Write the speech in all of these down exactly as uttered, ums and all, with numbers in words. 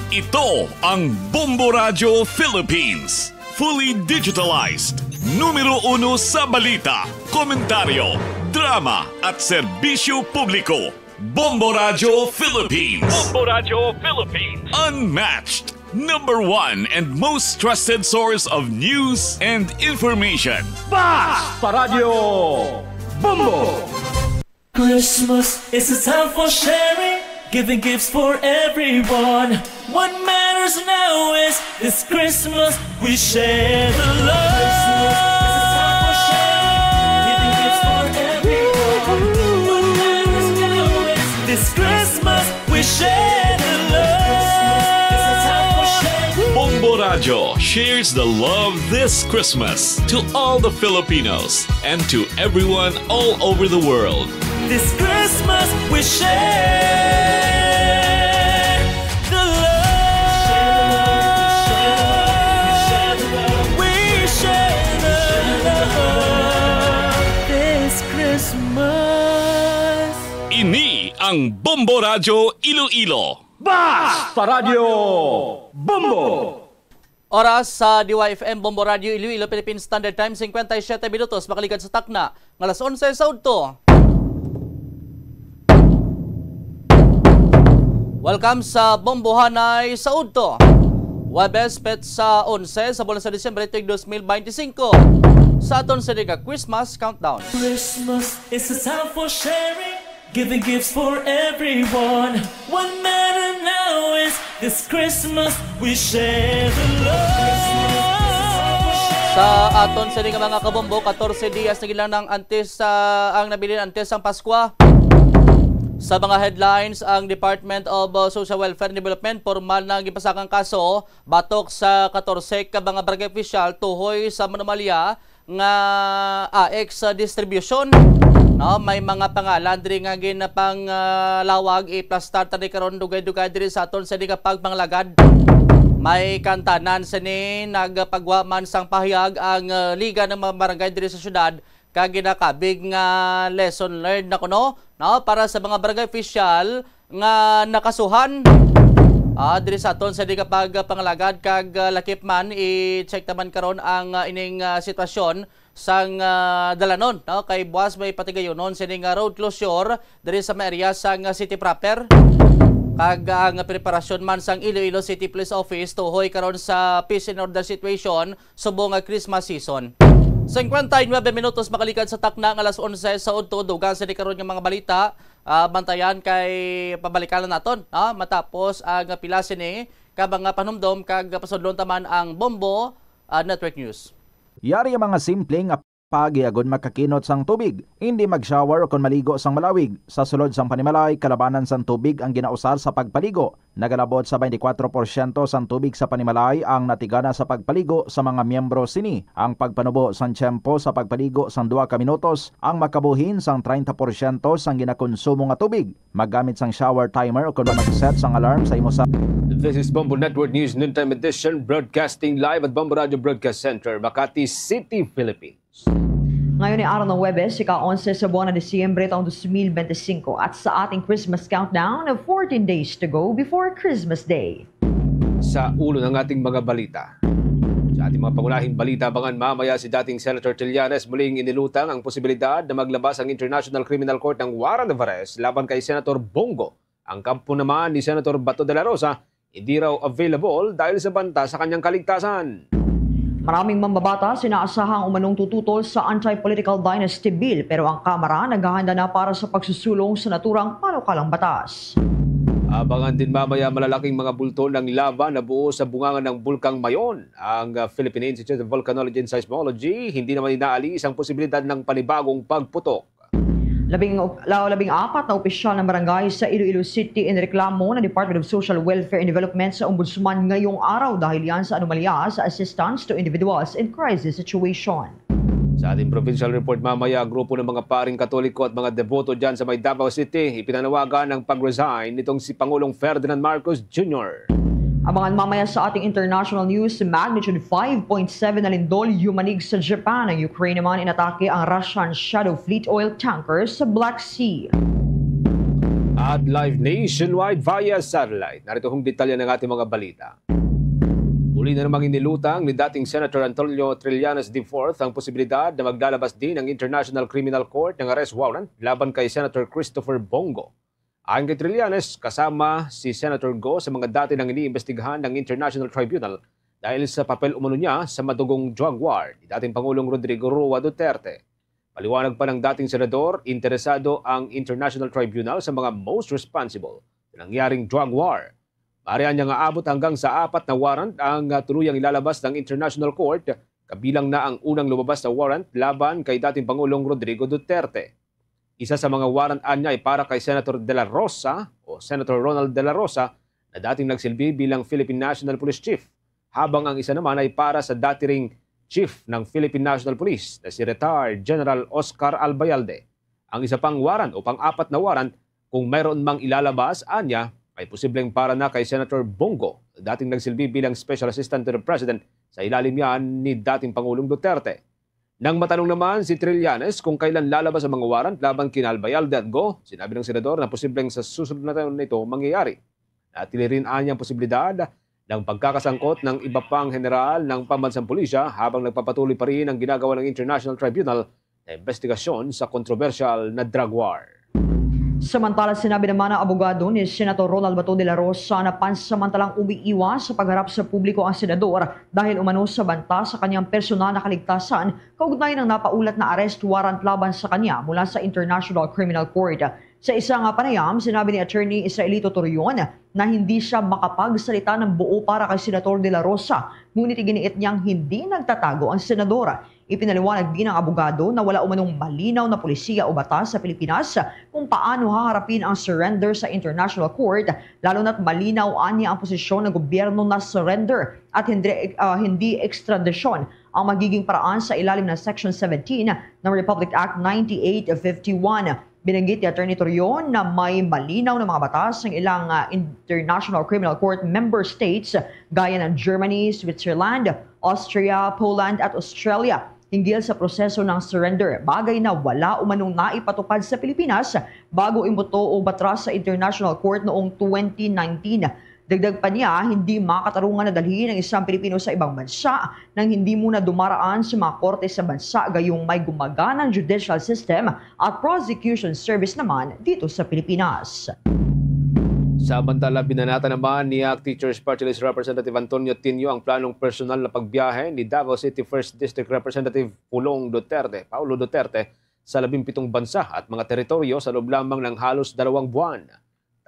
Ito ang Bombo Radyo Philippines. Fully digitalized. Numero uno sa balita, komentaryo, drama, at serbisyo publiko. Bombo Radyo Philippines. Bombo Radyo Philippines. Unmatched. Number one and most trusted source of news and information. Basta Radyo Bombo! Christmas is a time for sharing, giving gifts for everyone. What matters now is this Christmas we share the love. Christmas is a time for sharing, giving gifts for everyone. What matters now is this Christmas we share the love. Bombo Radyo shares the love this Christmas to all the Filipinos and to everyone all over the world. This Christmas we share the love. We share the love. This Christmas. Ini ang Bombo Radyo Iloilo. Basta Radyo Bombo! Oras sa D Y F M Bombo Radyo Iloilo, Philippine Standard Time, cincuenta y siete minutos, makaligad sa takna nga alas onse sa udto. Welcome sa Bombohanay sa udto. Huwebes, petsa onse sa bulan sa Disyembre, tuig dos mil beintisinko. Sa aton sini nga Christmas countdown. Christmas is a time for sharing, giving gifts for everyone. What matter now is this Christmas we share the love. Sa aton sini nga mga kabombo, katorse dias na gid lang ang antes, ah, ang nabilin antes ang Paskwa. Sa mga headlines, ang Department of, uh, Social Welfare and Development formal na gipasakang kaso batok sa katorse ka mga barangay opisyal tuhoy sa anomalya nga A X distribution. No, may mga pangalan diri nga ginapanglawag, iplastar ta ni karon dugay-dugay diri sa aton sa di nga pagpanglagad. May kantanan sini nagpagwa man sang pahayag ang, uh, Liga ng mga Barangay diri sa syudad kag ginakabig nga lesson learned na kuno, no, para sa mga barangay official nga nakasuhan. Ah, diri sa aton sa di ka pagpangalagad kag, ah, lakip man, i-check naman karon ang, ah, ining, ah, sitwasyon sang, ah, dalanon, no, kay buwas may patigayunon sini nga road closure diri sa may area sang, ah, city proper. Kag ang preparasyon man sang Iloilo City Police Office tuhoy karon sa peace and order situation subong nga Christmas season. Singkwenta y nuebe minutos makalikad sa takna nga alas onse sa udto, dugang sini karon nga mga balita. Ah, bantayan kay pabalikan na naton, ah, matapos ang pila sini ka mga panumdom kag pasudlon taman ang Bombo, ah, Network News. Yari ang mga simple nga pagi agod makakinot sang tubig. Hindi mag-shower o kon maligo sang malawig. Sa sulod sang panimalay, kalabanan sang tubig ang ginausar sa pagpaligo. Nagalabot sa twenty-four porsyento sang tubig sa panimalay ang natigana sa pagpaligo sa mga miyembro sini. Ang pagpanubo sang tiyempo sa pagpaligo sang duha ka minutos ang makabuhin sang treinta porsyento sang ginakonsumo nga tubig. Maggamit sang shower timer o kon mag-set sang alarm sa imo sa This is Bombo Network News Noontime Edition, broadcasting live at Bombo Radio Broadcast Center, Makati City, Philippines. Ngayon ay araw ng Huwebes, ika-onse sa buwan ng Disyembre taong dos mil bente singko, at sa ating Christmas countdown, fourteen days to go before Christmas Day. Sa ulo ng ating mga balita. Sa ating mga pangunahing balita, abangan mamaya si dating Senator Trillanes muling inilutang ang posibilidad na maglabas ang International Criminal Court ng warrant of arrest laban kay Senator Bong Go. Ang kampo naman ni Senator Bato de la Rosa, hindi raw available dahil sa banta sa kanyang kaligtasan. Maraming mambabatas inaasaha ang umanong tututol sa Anti-Political Dynasty Bill, pero ang Kamara naghahanda na para sa pagsusulong sa naturang panukalang batas. Abangan din mamaya malalaking mga bulto ng lava na buo sa bunganga ng Bulkang Mayon. Ang, ah, Philippine Institute of Volcanology and Seismology hindi naman inaalis ang posibilidad ng panibagong pagputok. Labing, la-, labing apat na opisyal ng barangay sa Iloilo City in reklamo ng Department of Social Welfare and Development sa Ombudsman ngayong araw dahil yan sa anomalya sa assistance to individuals in crisis situation. Sa ating provincial report mamaya, grupo ng mga paring Katoliko at mga deboto dyan sa may Davao City, ipinanawagan ang pag-resign nitong si Pangulong Ferdinand Marcos Junior. Abangan mamaya sa ating international news, magnitude five point seven na lindol yumanig sa Japan. Ang Ukraine naman inatake ang Russian Shadow Fleet oil tanker sa Black Sea. At live nationwide via satellite. Narito ang detalye ng ating mga balita. Muli na namang inilutang ni dating Senator Antonio Trillanes the fourth ang posibilidad na maglalabas din ang International Criminal Court ng arrest warrant laban kay Senator Christopher Bong Go. Ayon kay Trillanes, kasama si Senator Go sa mga dati nang iniimbestigahan ng International Tribunal dahil sa papel umano niya sa madugong drug war ni dating Pangulong Rodrigo Roa Duterte. Paliwanag pa ng dating senador, interesado ang International Tribunal sa mga most responsible sa nangyaring drug war. Maaari niya nga abot hanggang sa apat na warrant ang, ah, tuluyang ilalabas ng International Court, kabilang na ang unang lumabas na warrant laban kay dating Pangulong Rodrigo Duterte. Isa sa mga warrant anya ay para kay Senator De La Rosa o Senator Ronald De La Rosa na dating nagsilbi bilang Philippine National Police Chief, habang ang isa naman ay para sa dati ring Chief ng Philippine National Police na si Retired General Oscar Albayalde. Ang isa pang warrant o pang-apat na warrant, kung mayroon mang ilalabas, anya, ay posibleng para na kay Senator Bong Go, dating nagsilbi bilang Special Assistant to the President sa ilalim yan ni dating Pangulong Duterte. Nang matanong naman si Trillanes kung kailan lalabas ang mga warrant laban kina Albayalde at Go, sinabi ng senador na posibleng sa susunod na taon na ito mangyayari. Natili rin anya ang posibilidad ng pagkakasangkot ng iba pang general ng pambansang pulisya habang nagpapatuloy pa rin ang ginagawa ng International Tribunal na investigasyon sa kontrobersyal na drug war. Samantala, sinabi naman ng abogado ni Senator Ronald Bato de la Rosa na pansamantalang umiiwas sa pagharap sa publiko ang senador dahil umano sa banta sa kanyang personal na kaligtasan kaugnay ng napaulat na arrest warrant laban sa kanya mula sa International Criminal Court. Sa isa nga panayam, sinabi ni Attorney Israelito Torion na hindi siya makapagsalita ng buo para kay Senator de la Rosa, ngunit iginiit niyang hindi nagtatago ang senador. Ipinaliwanag din ng abogado na wala umanong malinaw na polisiya o batas sa Pilipinas kung paano haharapin ang surrender sa International Court, lalo na't malinaw anya ang posisyon ng gobyerno na surrender at hindi, ah, hindi ekstradisyon ang magiging paraan sa ilalim ng Section seventeen ng Republic Act ninety-eight fifty-one. Binanggit ni Attorney Torion na may malinaw na mga batas ang ilang, ah, International Criminal Court member states gaya ng Germany, Switzerland, Austria, Poland at Australia hinggil sa proseso ng surrender, bagay na wala umanong naipatupad sa Pilipinas bago imuto o batras sa International Court noong twenty nineteen. Dagdag pa niya, hindi makatarungan na dalhin ang isang Pilipino sa ibang bansa nang hindi muna dumaraan sa mga korte sa bansa gayong may gumaganang judicial system at prosecution service naman dito sa Pilipinas. Samantala, binanata naman ni ACT Teachers Party List Representative Antonio Tinio ang planong personal na pagbiyahe ni Davao City First District Representative Pulong Duterte, Paulo Duterte, sa labing pitong bansa at mga teritoryo sa loob lamang ng halos dalawang buwan.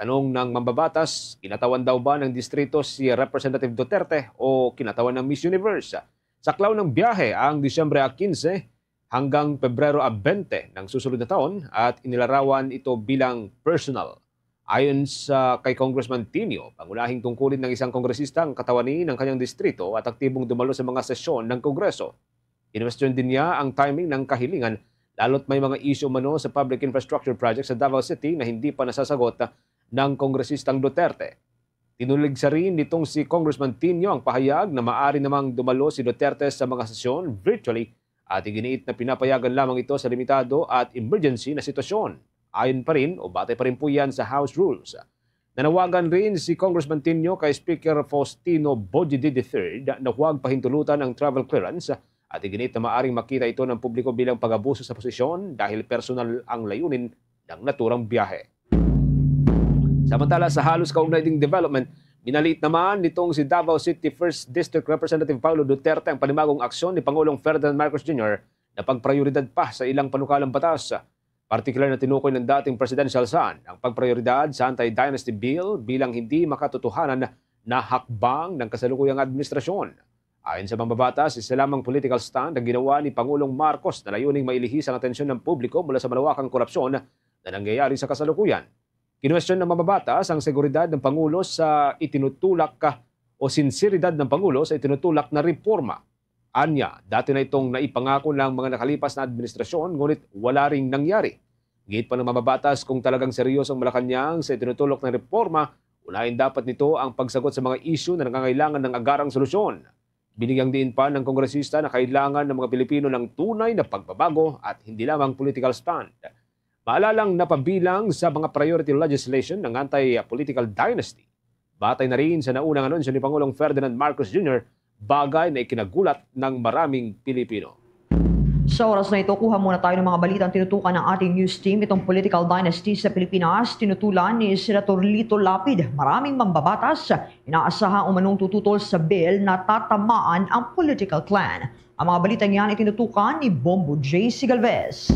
Tanong ng mambabatas, kinatawan daw ba ng distrito si Representative Duterte o kinatawan ng Miss Universe? Saklaw ng biyahe ang Disyembre quince hanggang Pebrero a bente ng susunod na taon at inilarawan ito bilang personal. Ayon sa kay Congressman Tinio, pangunahing tungkulin ng isang kongresista ang katawani ng kanyang distrito at aktibong dumalo sa mga sesyon ng Kongreso. Kinwestiyon din niya ang timing ng kahilingan, lalo't may mga isyu umano sa public infrastructure project sa Davao City na hindi pa nasasagot ng Kongresistang Duterte. Tinulig sa rin nitong si Congressman Tinio ang pahayag na maaari namang dumalo si Duterte sa mga sesyon virtually at iginiit na pinapayagan lamang ito sa limitado at emergency na sitwasyon. Ayon pa rin o batay pa rin po yan sa House rules. Nanawagan rin si Congressman Tinio kay Speaker Faustino Bojidi the third na huwag pahintulutan ang travel clearance at iginiit na maaring makita ito ng publiko bilang pag-abuso sa posisyon dahil personal ang layunin ng naturang biyahe. Samantala, sa halos kaugnay ding development, minaliit naman nitong si Davao City First District Representative Paulo Duterte ang panibagong aksyon ni Pangulong Ferdinand Marcos Junior na pagprioridad pa sa ilang panukalang batas. Partikular na tinukoy ng dating presidential son ang pagprioridad sa Anti-Dynasty Bill bilang hindi makatotohanan na hakbang ng kasalukuyang administrasyon. Ayon sa mambabatas, isa lamang political stunt ang ginawa ni Pangulong Marcos na layuning mailihis ang atensyon ng publiko mula sa malawakang korupsyon na nangyayari sa kasalukuyan. Kinwestiyon ng mambabatas ang seguridad ng Pangulo sa itinutulak ka o sinseridad ng Pangulo sa itinutulak na reforma. Anya, dati na itong naipangako ng mga nakalipas na administrasyon, ngunit wala ring nangyari. Giit pa ng mambabatas, kung talagang seryoso ang Malacañang sa itinutulok na reforma, unahin dapat nito ang pagsagot sa mga isyu na nangangailangan ng agarang solusyon. Binigyang diin pa ng kongresista na kailangan ng mga Pilipino ng tunay na pagbabago at hindi lamang political stunt. Maalalang napabilang sa mga priority legislation ng anti-political dynasty. Batay na rin sa naunang anunsyo ni Pangulong Ferdinand Marcos Junior, bagay na ikinagulat ng maraming Pilipino. Sa oras na ito, kuha muna tayo ng mga balitang tinutukan ng ating news team. Itong political dynasty sa Pilipinas, tinutulan ni Senator Lito Lapid. Maraming mambabatas inaasaha umanong tututol sa bill na tatamaan ang political clan. Ang mga balitang yan ay tinutukan ni Bombo J C Galvez.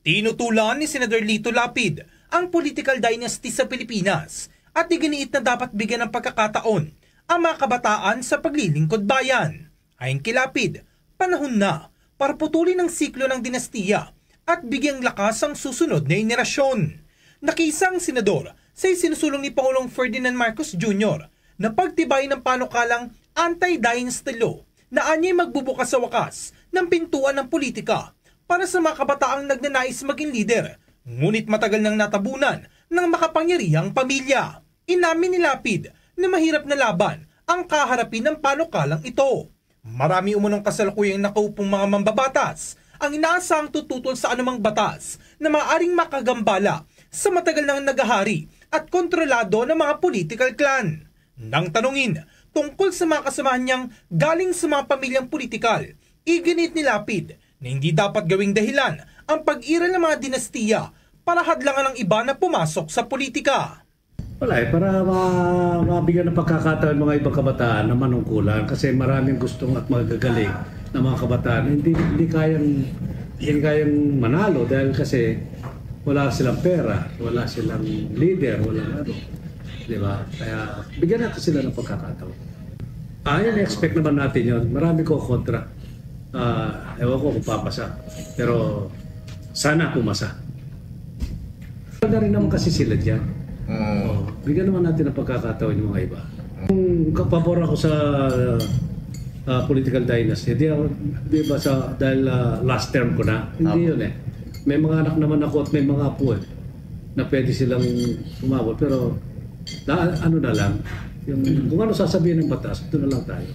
Tinutulan ni Senador Lito Lapid ang political dynasty sa Pilipinas at iginiit na dapat bigyan ng pagkakataon ang mga kabataan sa paglilingkod bayan. Ayon kay Lapid, panahon na para putulin ang siklo ng dinastiya at bigyang lakas ang susunod na henerasyon. Nakiisa ang senador sa isinusulong ni Pangulong Ferdinand Marcos Junior na pagtibayin ang panukalang anti-dynasty law na anyay magbubukas sa wakas ng pintuan ng politika para sa mga kabataang nagnanais maging lider, ngunit matagal nang natabunan ng makapangyarihang pamilya. Inamin ni Lapid na mahirap na laban ang kaharapin ng panukalang ito. Marami umanong kasalukuyang nakaupong mga mambabatas ang inaasahang tututol sa anumang batas na maaring makagambala sa matagal nang nagahari at kontrolado ng mga political clan. Nang tanungin tungkol sa mga kasamahan niyang galing sa mga pamilyang politikal, iginiit ni Lapid na hindi dapat gawing dahilan ang pag-ira ng mga dinastiya para hadlangan ang iba na pumasok sa politika. Wala eh, para ma mabigyan ng pagkakataon ang mga ibang kabataan na manungkulan kasi maraming gustong at magagaling na mga kabataan. Hindi, hindi kayang, hindi kayang manalo dahil kasi wala silang pera, wala silang leader, wala ano. Di ba? Kaya bigyan natin sila ng pagkakataon. Ah, yun, expect naman natin yun. Marami ko kontra. Ah, ewan ko kung papasa. Pero sana pumasa. Wala rin naman kasi sila dyan. Mm. Oh, bigyan naman natin ng pagkakataon yung mga iba. Kung kapabor ako sa ah, political dynasty, di, ako, di ba sa, dahil ah, last term ko na, hindi Tama. yun eh. May mga anak naman ako at may mga apo eh, na pwede silang umabot. Pero na, ano na lang, yung, kung ano sasabihin ng batas, ito na lang tayo.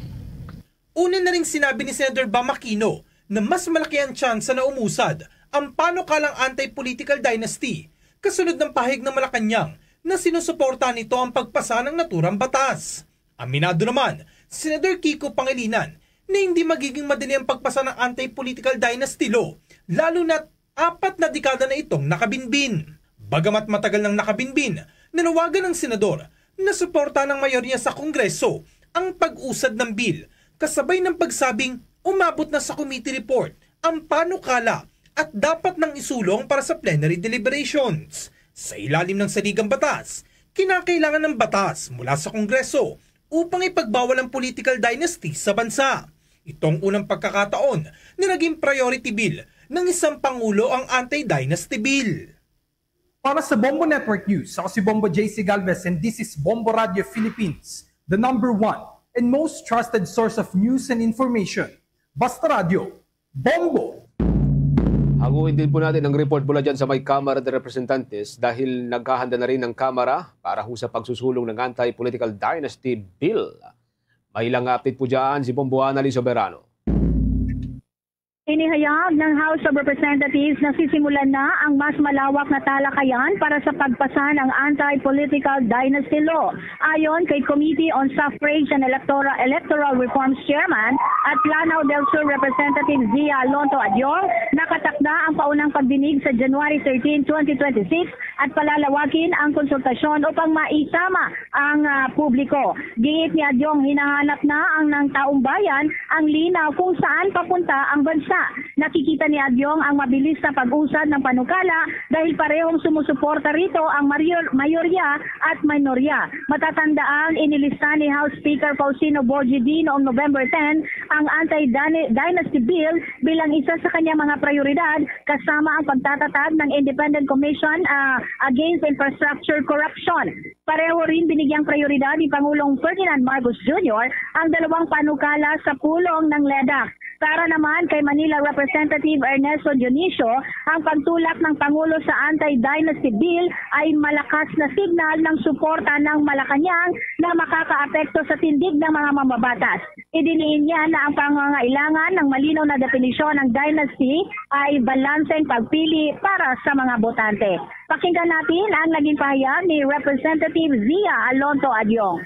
Una na ring sinabi ni Senador Bam Aquino na mas malaki ang tsansa na umusad ang panukalang anti-political dynasty kasunod ng pahayag ng Malacañang na sinusuportahan nito ang pagpasa ng naturang batas. Aminado naman si Senador Kiko Pangilinan na hindi magiging madali ang pagpasa ng anti-political dynasty law, lalo na't apat na dekada na itong nakabinbin. Bagamat matagal nang nakabinbin, nanawagan ang senador na suportahan ng mayorya sa Kongreso ang pag-usad ng bill, kasabay ng pagsabing umabot na sa committee report ang panukala at dapat nang isulong para sa plenary deliberations. Sa ilalim ng saligang batas, kinakailangan ng batas mula sa Kongreso upang ipagbawal ang political dynasty sa bansa. Ito ang unang pagkakataon na naging priority bill ng isang pangulo ang anti-dynasty bill. Para sa Bombo Network News, ako si Bombo J C Galvez and this is Bombo Radio Philippines, the number one and most trusted source of news and information. Basta Radyo, Bombo! Haguin din po natin ang report mula dyan sa may Kamara de Representantes dahil naghahanda na rin ang Kamara para ho sa pagsusulong ng anti-political dynasty bill. May ilang update po dyan si Bombo Annalyn Soberano. Inihayag ng House of Representatives na sisimulan na ang mas malawak na talakayan para sa pagpasa ng anti-political dynasty law. Ayon kay Committee on Suffrage and Electoral, Electoral Reforms Chairman at Lanao del Sur Representative Zia Lonto Adiong, nakatakda ang paunang pagdinig sa January thirteen, twenty twenty-six at palalawakin ang konsultasyon upang maisama ang ah, publiko. Giit ni Adiong, hinahanap na ang ng taong bayan ang linaw kung saan papunta ang bansa. Nakikita ni Adiong ang mabilis na pag-usad ng panukala dahil parehong sumusuporta rito ang marior-, mayorya at minorya. Matatandaang inilista ni House Speaker Faustino Bogie D noong November ten ang Anti-Dyna-, Dynasty Bill bilang isa sa kanyang mga prioridad, kasama ang pagtatatag ng Independent Commission ah, Against Infrastructure Corruption. Pareho rin binigyang prioridad ni Pangulong Ferdinand Marcos Junior ang dalawang panukala sa pulong ng ledak. Para naman kay Manila Representative Ernesto Dionisio, ang pagtulak ng Pangulo sa Anti-Dynasty Bill ay malakas na signal ng suporta ng Malacañang na makakaapekto sa tindig ng mga mambabatas. Idiniin niya na ang pangangailangan ng malinaw na definisyon ng dynasty ay balanseng pagpili para sa mga botante. Pakinggan natin ang naging pahayag ni Representative Zia Alonto Adyong.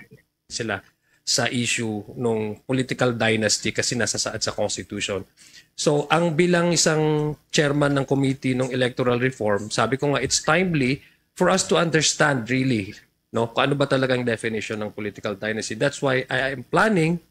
Sila sa issue ng political dynasty kasi nasa saad sa Constitution. So, ang bilang isang chairman ng committee ng electoral reform, sabi ko nga, it's timely for us to understand really, no, kung ano ba talagang definition ng political dynasty. That's why I am planning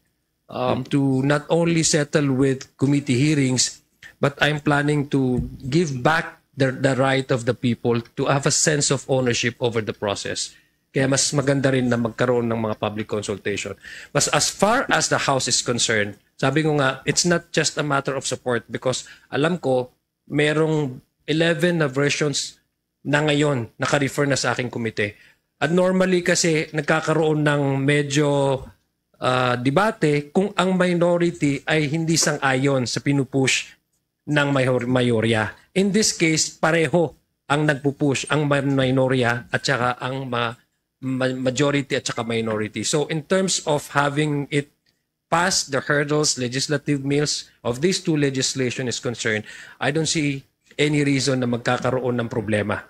um, to not only settle with committee hearings, but I'm planning to give back the, the right of the people to have a sense of ownership over the process. Kaya mas maganda rin na magkaroon ng mga public consultation. Mas as far as the House is concerned, sabi ko nga, it's not just a matter of support because alam ko, merong eleven na versions na ngayon naka-refer na sa aking komite. At normally kasi nagkakaroon ng medyo ah, debate kung ang minority ay hindi sang-ayon sa pinupush ng mayor- mayorya. In this case, pareho ang nagpupush, ang ma- minorya at saka ang ma- ma- majority at saka minority. So in terms of having it pass the hurdles, legislative mills of these two legislation is concerned, I don't see any reason na magkakaroon ng problema.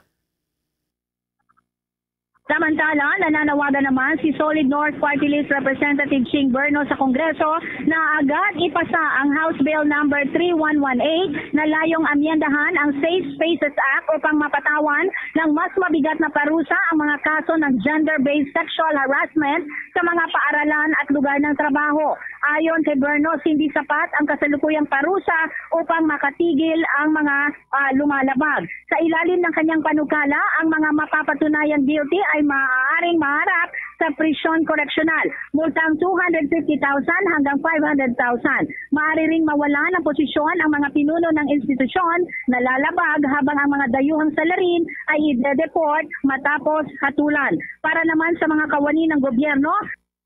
Samantala, nananawagan naman si Solid North Party List Representative Ching Berno sa Kongreso na agad ipasa ang House Bill number three one one eight na layong amyendahan ang Safe Spaces Act upang mapatawan ng mas mabigat na parusa ang mga kaso ng gender-based sexual harassment sa mga paaralan at lugar ng trabaho. Ayon kay Berno, hindi sapat ang kasalukuyang parusa upang makatigil ang mga ah, lumalabag. Sa ilalim ng kanyang panukala, ang mga mapapatunayan guilty ay maaaring maharap sa prisyon koreksyonal. Multang two hundred fifty thousand hanggang five hundred thousand. Maaari ring mawalan ng posisyon ang mga pinuno ng institusyon na lalabag, habang ang mga dayuhang salarin ay ide-deport matapos hatulan. Para naman sa mga kawani ng gobyerno,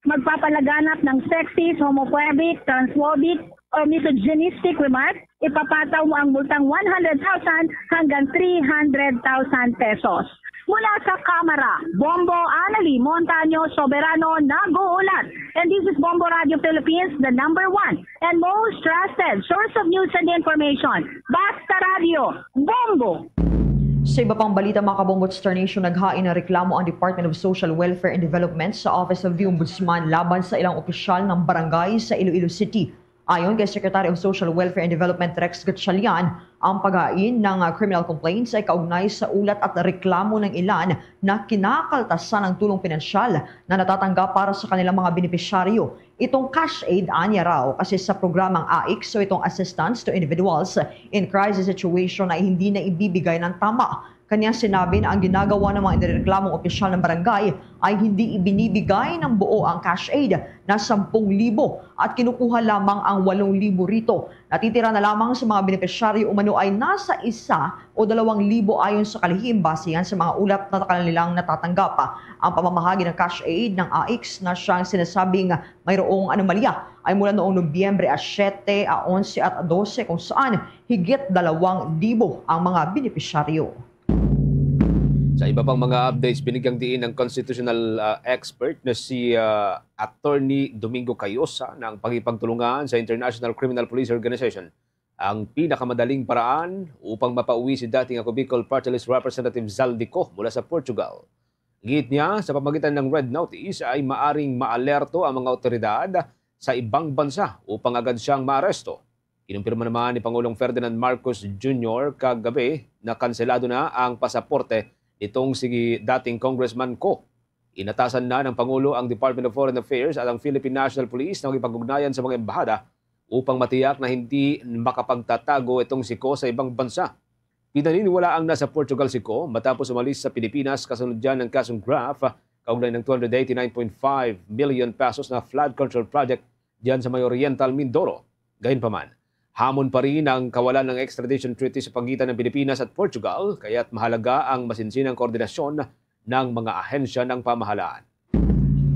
magpapalaganap ng sexist, homophobic, transphobic, o misogynistic remarks, ipapataw mo ang multang one hundred thousand hanggang three hundred thousand pesos. Mula sa Kamara, Bombo Annalie Montaño Soberano nag-uulat. And this is Bombo Radio Philippines, the number one and most trusted source of news and information. Basta Radio, Bombo! Sa iba pang balita, mga kabombo, Star Nation, naghain ng reklamo ang Department of Social Welfare and Development sa Office of the Ombudsman laban sa ilang opisyal ng barangay sa Iloilo City. Ayon kay Secretary of Social Welfare and Development Rex Gatchalian, ang paghain ng ah, criminal complaints ay kaugnay sa ulat at reklamo ng ilan na kinakaltasan ng tulong pinansyal na natatanggap para sa kanilang mga benepisyaryo. Itong cash aid, anya raw, kasi sa programang AICS o itong Assistance to Individuals in Crisis Situation ay hindi na ibibigay ng tama. Kanyang sinabi na ang ginagawa ng mga inireklamong opisyal ng barangay ay hindi ibinibigay ng buo ang cash aid na sampung libo at kinukuha lamang ang walong libo rito. Natitira na lamang sa mga benepisyaryo umano ay nasa isa o dalawang libo ayon sa kalihim, base yan sa mga ulat na kanilang natatanggap. Ang pamamahagi ng cash aid ng AICS na siyang sinasabing mayroong anomalya ay mula noong Nobyembre a siyete, a onse at a dose, kung saan higit dalawang libo ang mga benepisyaryo. Sa iba pang mga updates, binigyang diin ng constitutional ah, expert na si ah, Attorney Domingo Cayosa na ang pakikipagtulungan sa International Criminal Police Organization ang pinakamadaling paraan upang mapauwi si dating Ako Bicol Party List Representative Zaldy Co mula sa Portugal. Giit niya, sa pamagitan ng Red Notice ay maaring maalerto ang mga awtoridad sa ibang bansa upang agad siyang maaresto. Kinumpirma naman ni Pangulong Ferdinand Marcos Junior kagabi na kanselado na ang pasaporte nitong si dating Congressman Co. Inatasan na ng Pangulo ang Department of Foreign Affairs at ang Philippine National Police na makipag-ugnayan sa mga embahada upang matiyak na hindi makapagtatago itong si Co sa ibang bansa. Pinaniniwalaang nasa Portugal si Co matapos umalis sa Pilipinas kasunod dyan ng kasong graft kaugnay ng two hundred eighty-nine point five million pesos na flood control project dyan sa may Oriental Mindoro. Gayunpaman, hamon pa rin ang kawalan ng extradition treaty sa pagitan ng Pilipinas at Portugal, kaya't mahalaga ang masinsinang koordinasyon ng mga ahensya ng pamahalaan.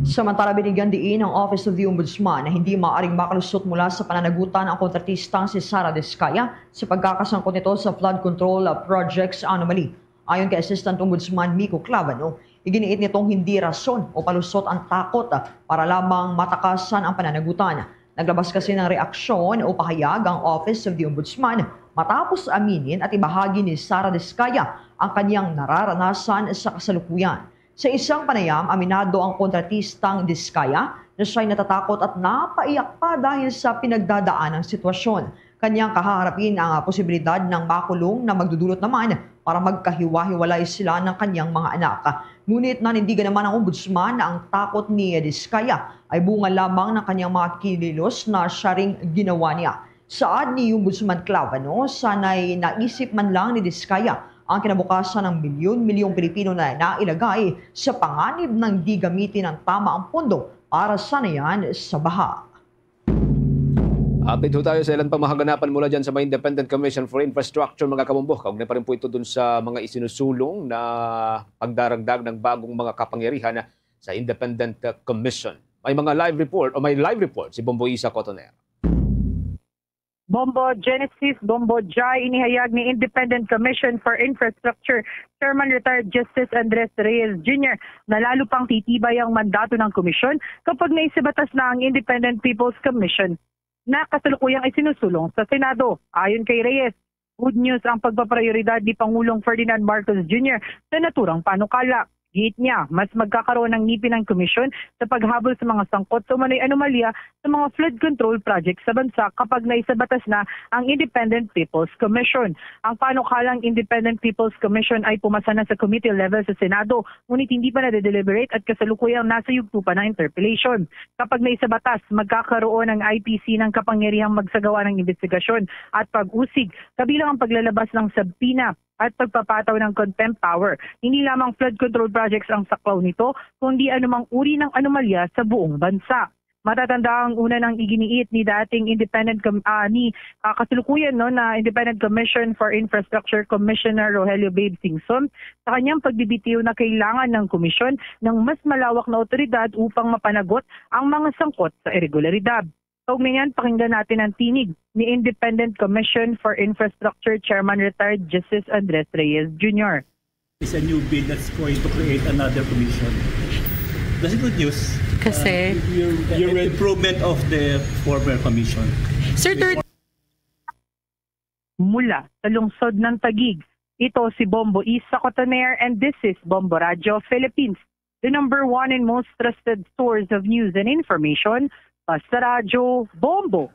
Samantala, binigyan diin ang Office of the Ombudsman na hindi maaring makalusot mula sa pananagutan ang kontratistang si Sara Discaya sa pagkakasangkot nito sa flood control projects anomaly. Ayon kay Assistant Ombudsman Miko Clavano, iginiit nitong hindi rason o palusot ang takot para lamang matakasan ang pananagutan. Naglabas kasi ng reaksyon o pahayag ang Office of the Ombudsman matapos aminin at ibahagi ni Sara Discaya ang kanyang nararanasan sa kasalukuyan. Sa isang panayam, aminado ang kontratistang Discaya na siya'y natatakot at napaiyak pa dahil sa pinagdadaanang sitwasyon. Kanyang kahaharapin ang posibilidad ng makulong na magdudulot naman para magkahiwa-hiwalay sila ng kanyang mga anak. Ngunit nanindigan naman ang ombudsman na ang takot ni Discaya ay bunga lamang ng kanyang mga kinilos na siya ring ginawa niya. Saad ni Ombudsman Clavano, sana'y naisip man lang ni Discaya ang kinabukasan ng milyon-milyong Pilipino na nailagay sa panganib ng di gamitin ang tama ang pondo para sanayan sa baha. Update ho tayo sa ilan pang mga kaganapan mula dyan sa may Independent Commission for Infrastructure, mga kabombo. Kaugnay pa rin po ito dun sa mga isinusulong na pagdaragdag ng bagong mga kapangyarihan sa Independent Commission. May mga live report o may live report si Bombo Isa Cotoner. Bombo Genesis, Bombo Jai, inihayag ni Independent Commission for Infrastructure Chairman Retired Justice Andres Reyes Junior na lalo pang titibay ang mandato ng komisyon kapag naisabatas na ang Independent People's Commission na kasalukuyang isinusulong sa Senado. Ayon kay Reyes, good news ang pagpaprioridad ni Pangulong Ferdinand Marcos Junior sa naturang panukala. Giit niya, mas magkakaroon ng ngipin ang komisyon sa paghabol sa mga sangkot sa umano'y anomalya sa mga flood control project sa bansa kapag naisabatas na ang Independent People's Commission. Ang panukalang Independent People's Commission ay pumasa na sa committee level sa Senado, ngunit hindi pa nadedeliberate at kasalukuyang nasa yugto pa ng interpellation. Kapag naisabatas, magkakaroon ang I P C ng kapangyarihang magsagawa ng investigasyon at pag-usig, kabilang ang paglalabas ng subpoena at pagpapataw ng contempt power. Hindi lamang flood control projects ang saklaw nito, kundi anumang uri ng anomalya sa buong bansa. Matatanda ang una ng iginiit ni dating Independent Com- ah, ni ah, kasalukuyan no na Independent Commission for Infrastructure Commissioner Rogelio Babe Singson sa kanyang pagbibitiw na kailangan ng komisyon ng mas malawak na otoridad upang mapanagot ang mga sangkot sa irregularidad. Kaugnay niyan, pakinggan natin ang tinig ni Independent Commission for Infrastructure Chairman Retired Justice Andres Reyes Junior. It's a new bill that's going to create another commission. That's good news. Kasi Uh, your, your improvement of the former commission. Sir, third Mula sa lungsod ng Taguig, ito si Bombo Isa Cotoner and this is Bombo Radyo Philippines, the number one and most trusted source of news and information. Basta Radyo, Bombo!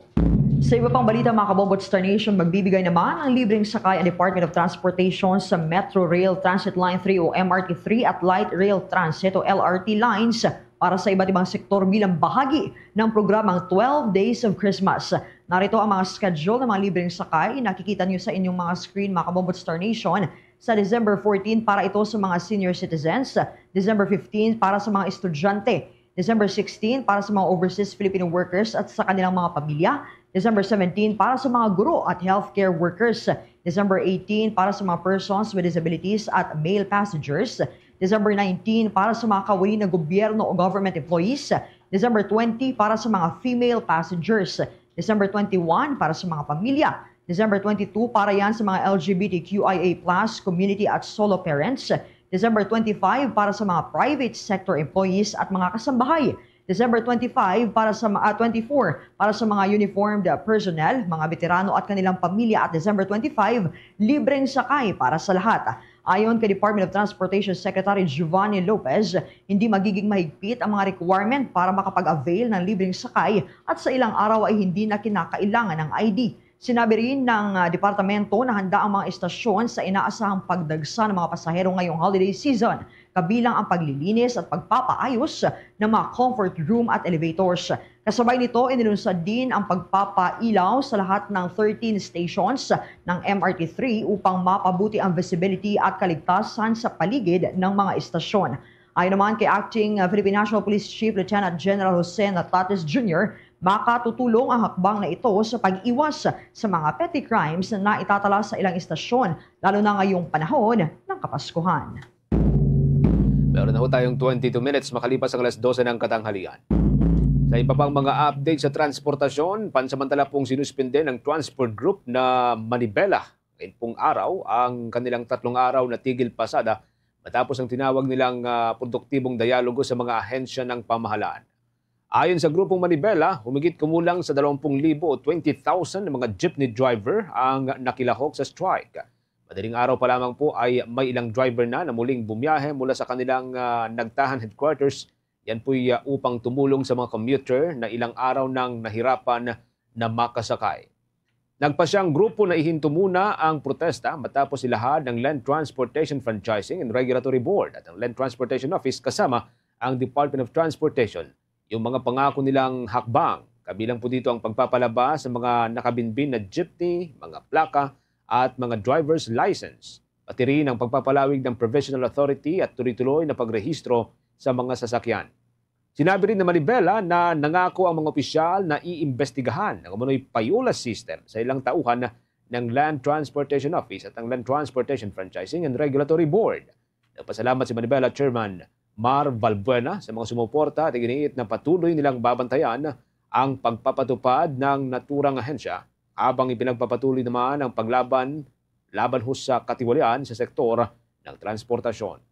Sa iba pang balita, mga kabombo at Star Nation, magbibigay naman ang libreng sakay ang Department of Transportation sa Metro Rail Transit Line three o M R T three at Light Rail Transit o L R T lines para sa iba't ibang sektor bilang bahagi ng programang twelve Days of Christmas. Narito ang mga schedule ng mga libreng sakay. Nakikita niyo sa inyong mga screen, mga kabombo at Star Nation. Sa December fourteen, para ito sa mga senior citizens. December fifteen, para sa mga estudyante. December sixteen, para sa mga overseas Filipino workers at sa kanilang mga pamilya. December seventeen, para sa mga guro at healthcare workers. December eighteen, para sa mga persons with disabilities at male passengers. December nineteen, para sa mga kawali na gobyerno o government employees. December twenty, para sa mga female passengers. December twenty-one, para sa mga pamilya. December twenty-two, para yan sa mga L G B T Q I A plus community at solo parents. December twenty-five, para sa mga private sector employees at mga kasambahay. December twenty-five, para sa ma- ah, twenty-four, para sa mga uniformed personnel, mga veterano at kanilang pamilya, at December twenty-five, libreng sakay para sa lahat. Ayon kay Department of Transportation Secretary Giovanni Lopez, hindi magiging mahigpit ang mga requirement para makapag-avail ng libreng sakay at sa ilang araw ay hindi na kinakailangan ng I D. Sinabi rin ng ah, departamento na handa ang mga estasyon sa inaasahang pagdagsa ng mga pasahero ngayong holiday season, kabilang ang paglilinis at pagpapaayos ng mga comfort room at elevators. Kasabay nito, inilunsad din ang pagpapailaw sa lahat ng thirteen stations ng M R T three upang mapabuti ang visibility at kaligtasan sa paligid ng mga estasyon. Ayon naman kay Acting uh, Philippine National Police Chief Lieutenant General Jose Natates Junior, makatutulong ang hakbang na ito sa pag-iwas sa mga petty crimes na itatala sa ilang estasyon, lalo na ngayong panahon ng Kapaskuhan. Meron na ho tayong twenty-two minutes makalipas ang alas dose ng katanghalian. Sa iba pang mga update sa transportasyon, pansamantala pong sinuspende ng transport group na Manibela ngayon pong araw ang kanilang tatlong araw na tigil pasada matapos ang tinawag nilang, ah, produktibong dialogo sa mga ahensya ng pamahalaan. Ayon sa Grupong Manibela, humigit kumulang sa dalawang pung libo o twenty thousand na mga jeepney driver ang nakilahok sa strike. Madaling araw pa lamang po ay may ilang driver na na muling bumiyahe mula sa kanilang, ah, nagtahan headquarters. Yan po'y, ah, upang tumulong sa mga commuter na ilang araw nang nahirapan na makasakay. Nagpasya ang grupo na ihinto muna ang protesta matapos ilahad ng Land Transportation Franchising and Regulatory Board at ang Land Transportation Office kasama ang Department of Transportation yung mga pangako nilang hakbang, kabilang po dito ang pagpapalaba sa mga nakabinbin na jeepney, mga plaka, at mga driver's license, pati rin ang pagpapalawig ng provisional authority at tuloy-tuloy na pagrehistro sa mga sasakyan. Sinabi rin ni Manibela na nangako ang mga opisyal na iimbestigahan ang umano'y payola system sa ilang tauhan ng Land Transportation Office at ang Land Transportation Franchising and Regulatory Board. Nagpasalamat si Manibela Chairman Mar Valbuena sa mga sumuporta at iginiit na patuloy nilang babantayan ang pagpapatupad ng naturang ahensya habang ipinagpapatuloy naman ang paglaban laban ho sa katiwalian sa sektor ng transportasyon.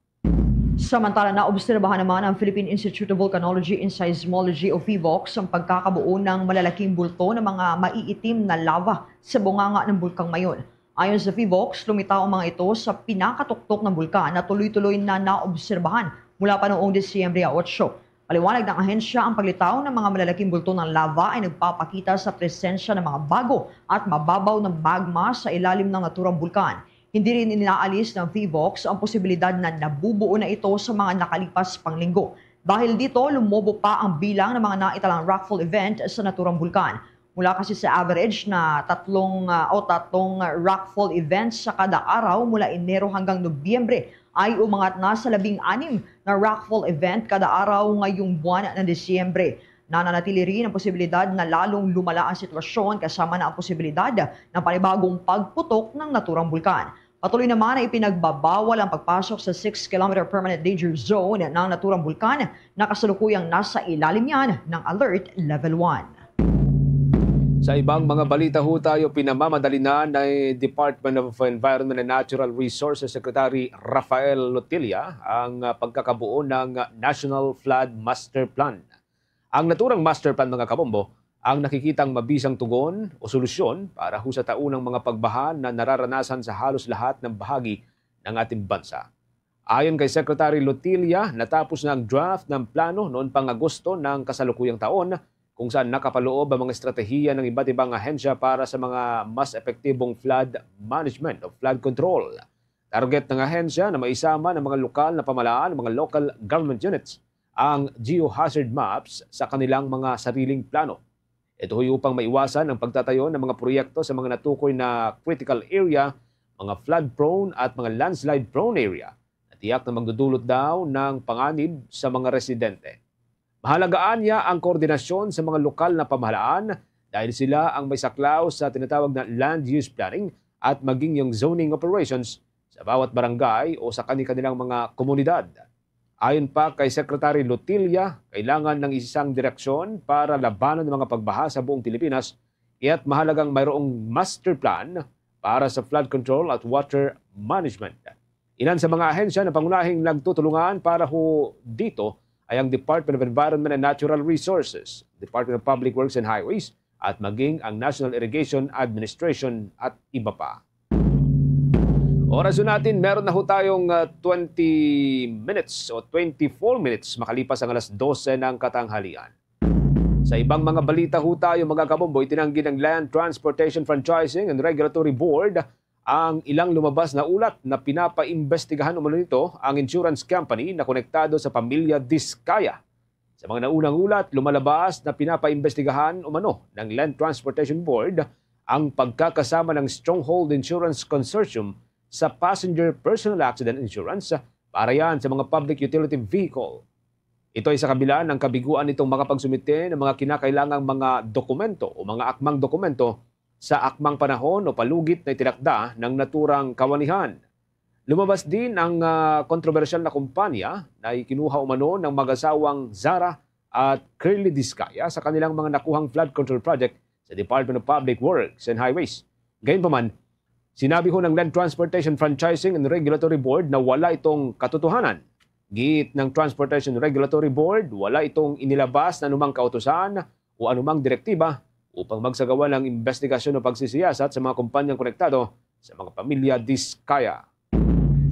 Samantala, naobserbahan naman ng Philippine Institute of Volcanology and Seismology o PHIVOLCS ang pagkakabuo ng malalaking bulto ng mga maiitim na lava sa bunganga ng Bulkang Mayon. Ayon sa PHIVOLCS, lumitaw ang mga ito sa pinakatuktok ng bulkan na tuloy-tuloy na naobserbahan mula pa noong Disyembre otso. Paliwanag ng ahensya, ang paglitaw ng mga malalaking bulto ng lava ay nagpapakita sa presensya ng mga bago at mababaw na magma sa ilalim ng naturang bulkan. Hindi rin inaalis ng PHIVOLCS ang posibilidad na nabubuo na ito sa mga nakalipas pang linggo. Dahil dito, lumobo pa ang bilang ng mga naitalang rockfall event sa naturang bulkan. Mula kasi sa average na tatlong, ah, o tatlong rockfall events sa kada araw mula Enero hanggang Nobyembre, ay umangat na sa labing anim na rockfall event kada araw ngayong buwan ng Disyembre. Nananatili rin ang posibilidad na lalong lumala ang sitwasyon, kasama na ang posibilidad ng panibagong pagputok ng naturang bulkan. Patuloy naman na ipinagbabawal ang pagpasok sa six kilometer permanent danger zone ng naturang bulkan na kasalukuyang nasa ilalim niyan ng Alert Level one. Sa ibang mga balita ho tayo, pinamamadali na ni Department of Environment and Natural Resources Secretary Rafael Lotilla ang, ah, pagkakabuo ng National Flood Master Plan. Ang naturang master plan, mga kabombo, ang nakikitang mabisang tugon o solusyon para ho sa taunang mga pagbaha na nararanasan sa halos lahat ng bahagi ng ating bansa. Ayon kay Secretary Lotilla, natapos na ang draft ng plano noon pang Agosto ng kasalukuyang taon, kung saan nakapaloob ang mga estratehiya ng iba't ibang ahensya para sa mga mas epektibong flood management o flood control. Target ng ahensya na maisama ng mga lokal na pamahalaan, mga local government units, ang geohazard maps sa kanilang mga sariling plano. Ito ho'y upang maiwasan ang pagtatayo ng mga proyekto sa mga natukoy na critical area, mga flood-prone at mga landslide-prone area na tiyak na magdudulot daw ng panganib sa mga residente. Mahalagaan niya ang koordinasyon sa mga lokal na pamahalaan dahil sila ang may saklaw sa tinatawag na land use planning at maging yung zoning operations sa bawat barangay o sa kani-kanilang mga komunidad. Ayon pa kay Secretary Lotilla, kailangan ng isang direksyon para labanan ng mga pagbaha sa buong Pilipinas, kaya't mahalagang mayroong master plan para sa flood control at water management. Ilan sa mga ahensya na pangunahing nagtutulungan para ho dito ay ang Department of Environment and Natural Resources, Department of Public Works and Highways, at maging ang National Irrigation Administration at iba pa. Oras ho natin, meron na ho tayong, ah, twenty minutes o twenty-four minutes makalipas ang alas dose ng katanghalian. Sa ibang mga balita ho tayo, mga kabombo, itinanggi ng Land Transportation Franchising and Regulatory Board ang ilang lumabas na ulat na pinapaimbestigahan umano nito ang insurance company na konektado sa pamilya Discaya. Sa mga naunang ulat, lumalabas na pinapaimbestigahan umano ng Land Transportation Board ang pagkakasama ng Stronghold Insurance Consortium sa passenger personal accident insurance para yan sa mga public utility vehicle. Ito ay sa kabila ng kabiguan nitong makapagsumite ng mga kinakailangang mga dokumento o mga akmang dokumento sa akmang panahon o palugit na itinakda ng naturang kawanihan. Lumabas din ang, ah, kontrobersyal na kumpanya na ikinuha umano ng mag-asawang Zara at Curly Discaya sa kanilang mga nakuhang flood control project sa Department of Public Works and Highways. Gayunpaman, sinabi ho ng Land Transportation Franchising and Regulatory Board na wala itong katotohanan. Giit ng Transportation Regulatory Board, wala itong inilabas na anumang kautusan o anumang direktiba upang magsagawa ng investigasyon o pagsisiyasat sa mga kumpanyang konektado sa mga pamilya Discaya.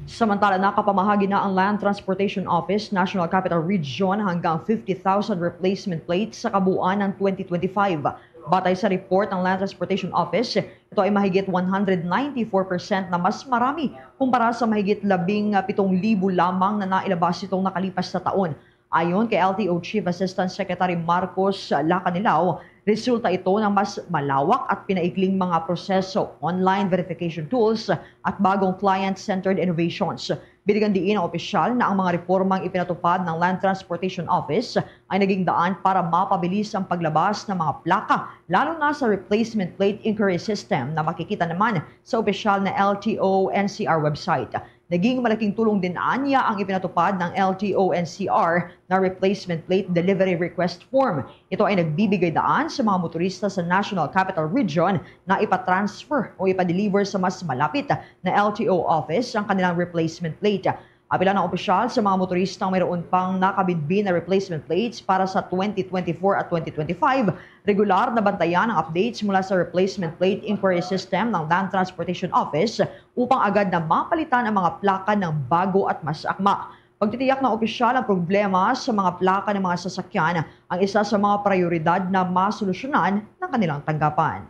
Samantala, nakapamahagi na ang Land Transportation Office, National Capital Region, hanggang fifty thousand replacement plates sa kabuuan ng twenty twenty-five. Batay sa report ng Land Transportation Office, ito ay mahigit one hundred ninety-four percent na mas marami kumpara sa mahigit labing pitong libo lamang na nailabas nitong nakalipas na taon. Ayon kay L T O Chief Assistant Secretary Marcos Lacanilao, resulta ito ng mas malawak at pinaikling mga proseso, online verification tools, at bagong client-centered innovations. Binigyan diin ng opisyal na ang mga reformang ipinatupad ng Land Transportation Office ay naging daan para mapabilis ang paglabas ng mga plaka, lalo na sa replacement plate inquiry system na makikita naman sa opisyal na L T O N C R website. Naging malaking tulong din anya ang ipinatupad ng L T O N C R na replacement plate delivery request form. Ito ay nagbibigay daan sa mga motorista sa National Capital Region na ipatransfer o ipadeliver sa mas malapit na L T O office ang kanilang replacement plate. Apil ang opisyal sa mga motoristang mayroon pang nakabinbin na replacement plates para sa twenty twenty-four at twenty twenty-five. Regular na bantayan ang updates mula sa replacement plate inquiry system ng Land Transportation Office upang agad na mapalitan ang mga plaka ng bago at mas akma. Pagtitiyak ng opisyal ang problema sa mga plaka ng mga sasakyan ang isa sa mga prioridad na masolusyonan ng kanilang tanggapan.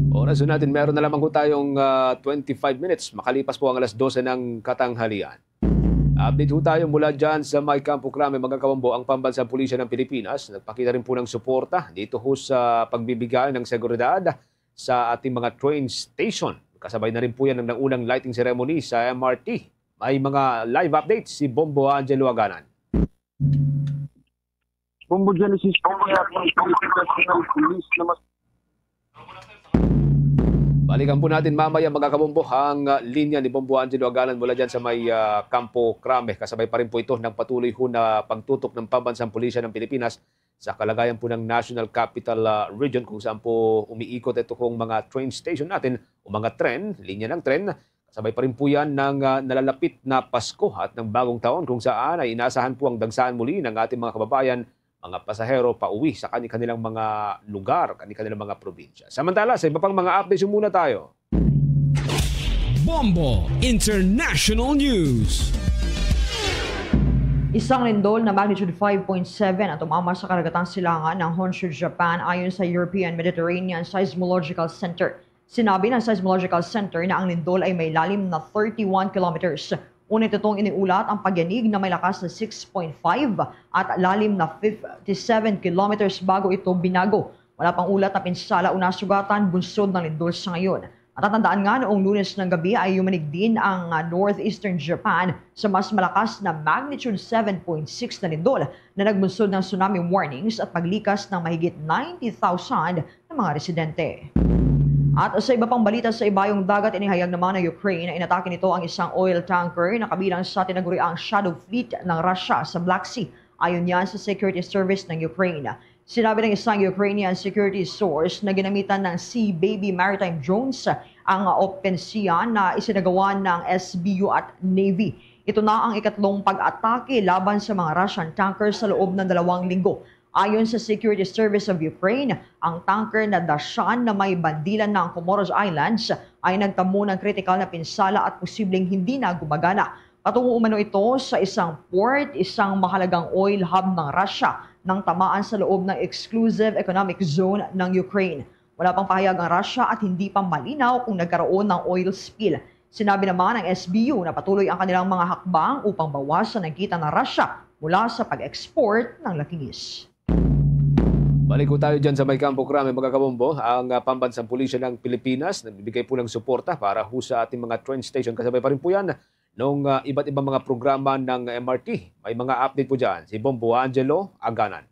Oras natin, meron na lamang po tayong, ah, twenty-five minutes. Makalipas po ang alas dose ng katanghalian. Update ho tayo mula dyan sa may Campo Crame, mga kabombo. Ang Pambansang Pulisya ng Pilipinas nagpakita rin po ng suporta dito ho sa pagbibigay ng seguridad sa ating mga train station. Kasabay na rin po yan ng naunang lighting ceremony sa M R T. May mga live updates si Bombo Angelo Aganan. Bombo Genesis, Bombo Genesis, Police na mas Balikan po natin mamaya, mga kabombo, ang, ah, linya ni Bombo Angelo Aganan mula dyan sa may, ah, Campo Crame. Kasabay pa rin po ito ng patuloy ho na pagtutok ng Pambansang Pulisya ng Pilipinas sa kalagayan po ng National Capital, ah, Region, kung saan po umiikot ito kung mga train station natin o mga tren, linya ng tren. Kasabay pa rin po yan ng, ah, nalalapit na Pasko at ng Bagong Taon, kung saan ay inasahan po ang dagsahan muli ng ating mga kababayan, mga pasahero, pauwi sa kani-, kanilang mga lugar, kani-, kanilang mga probinsya. Samantala, sa iba pang mga updates, muna tayo. Bombo International News. Isang lindol na magnitude five point seven ang tumama sa karagatang silangan ng Honshu, Japan, ayon sa European Mediterranean Seismological Center. Sinabi ng Seismological Center na ang lindol ay may lalim na thirty-one kilometers. Una nitong iniulat ang pagyanig na may lakas na six point five at lalim na fifty-seven kilometers bago ito binago. Wala pang ulat na pinsala o nasugatan bunsod ng lindol sa ngayon. Matatandaan nga, noong Lunes ng gabi ay yumanig din ang, ah, northeastern Japan sa mas malakas na magnitude seven point six na lindol na nagbunsod ng tsunami warnings at paglikas ng mahigit ninety thousand na mga residente. At sa iba pang balita sa Ibayong Dagat, inihayag naman ng Ukraine na inatake nito ang isang oil tanker na kabilang sa tinaguriang Shadow Fleet ng Russia sa Black Sea. Ayon yan sa Security Service ng Ukraine. Sinabi ng isang Ukrainian security source na ginamitan ng Sea Baby maritime drones ang opensiya na isinagawa ng S B U at Navy. Ito na ang ikatlong pag-atake laban sa mga Russian tanker sa loob ng dalawang linggo. Ayon sa Security Service of Ukraine, ang tanker na dasyan na may bandilan na ang Comoros Islands ay nagtamo ng kritikal na pinsala at posibleng hindi na gumagana. Patungo umano ito sa isang port, isang mahalagang oil hub ng Russia, nang tamaan sa loob ng exclusive economic zone ng Ukraine. Wala pang pahayag ang Russia at hindi pa malinaw kung nagkaroon ng oil spill. Sinabi naman ng S B U na patuloy ang kanilang mga hakbang upang bawasan ang kita ng Russia mula sa pag-export ng langis. Balik po tayo dyan sa may Campo Crame, mga kabombo. Ang, ah, Pambansang Pulisya ng Pilipinas nagbibigay po ng suporta para ho sa ating mga train station. Kasabay pa rin po yan nung, ah, iba't ibang mga programa ng M R T. May mga update po dyan si Bombo Angelo Aganan.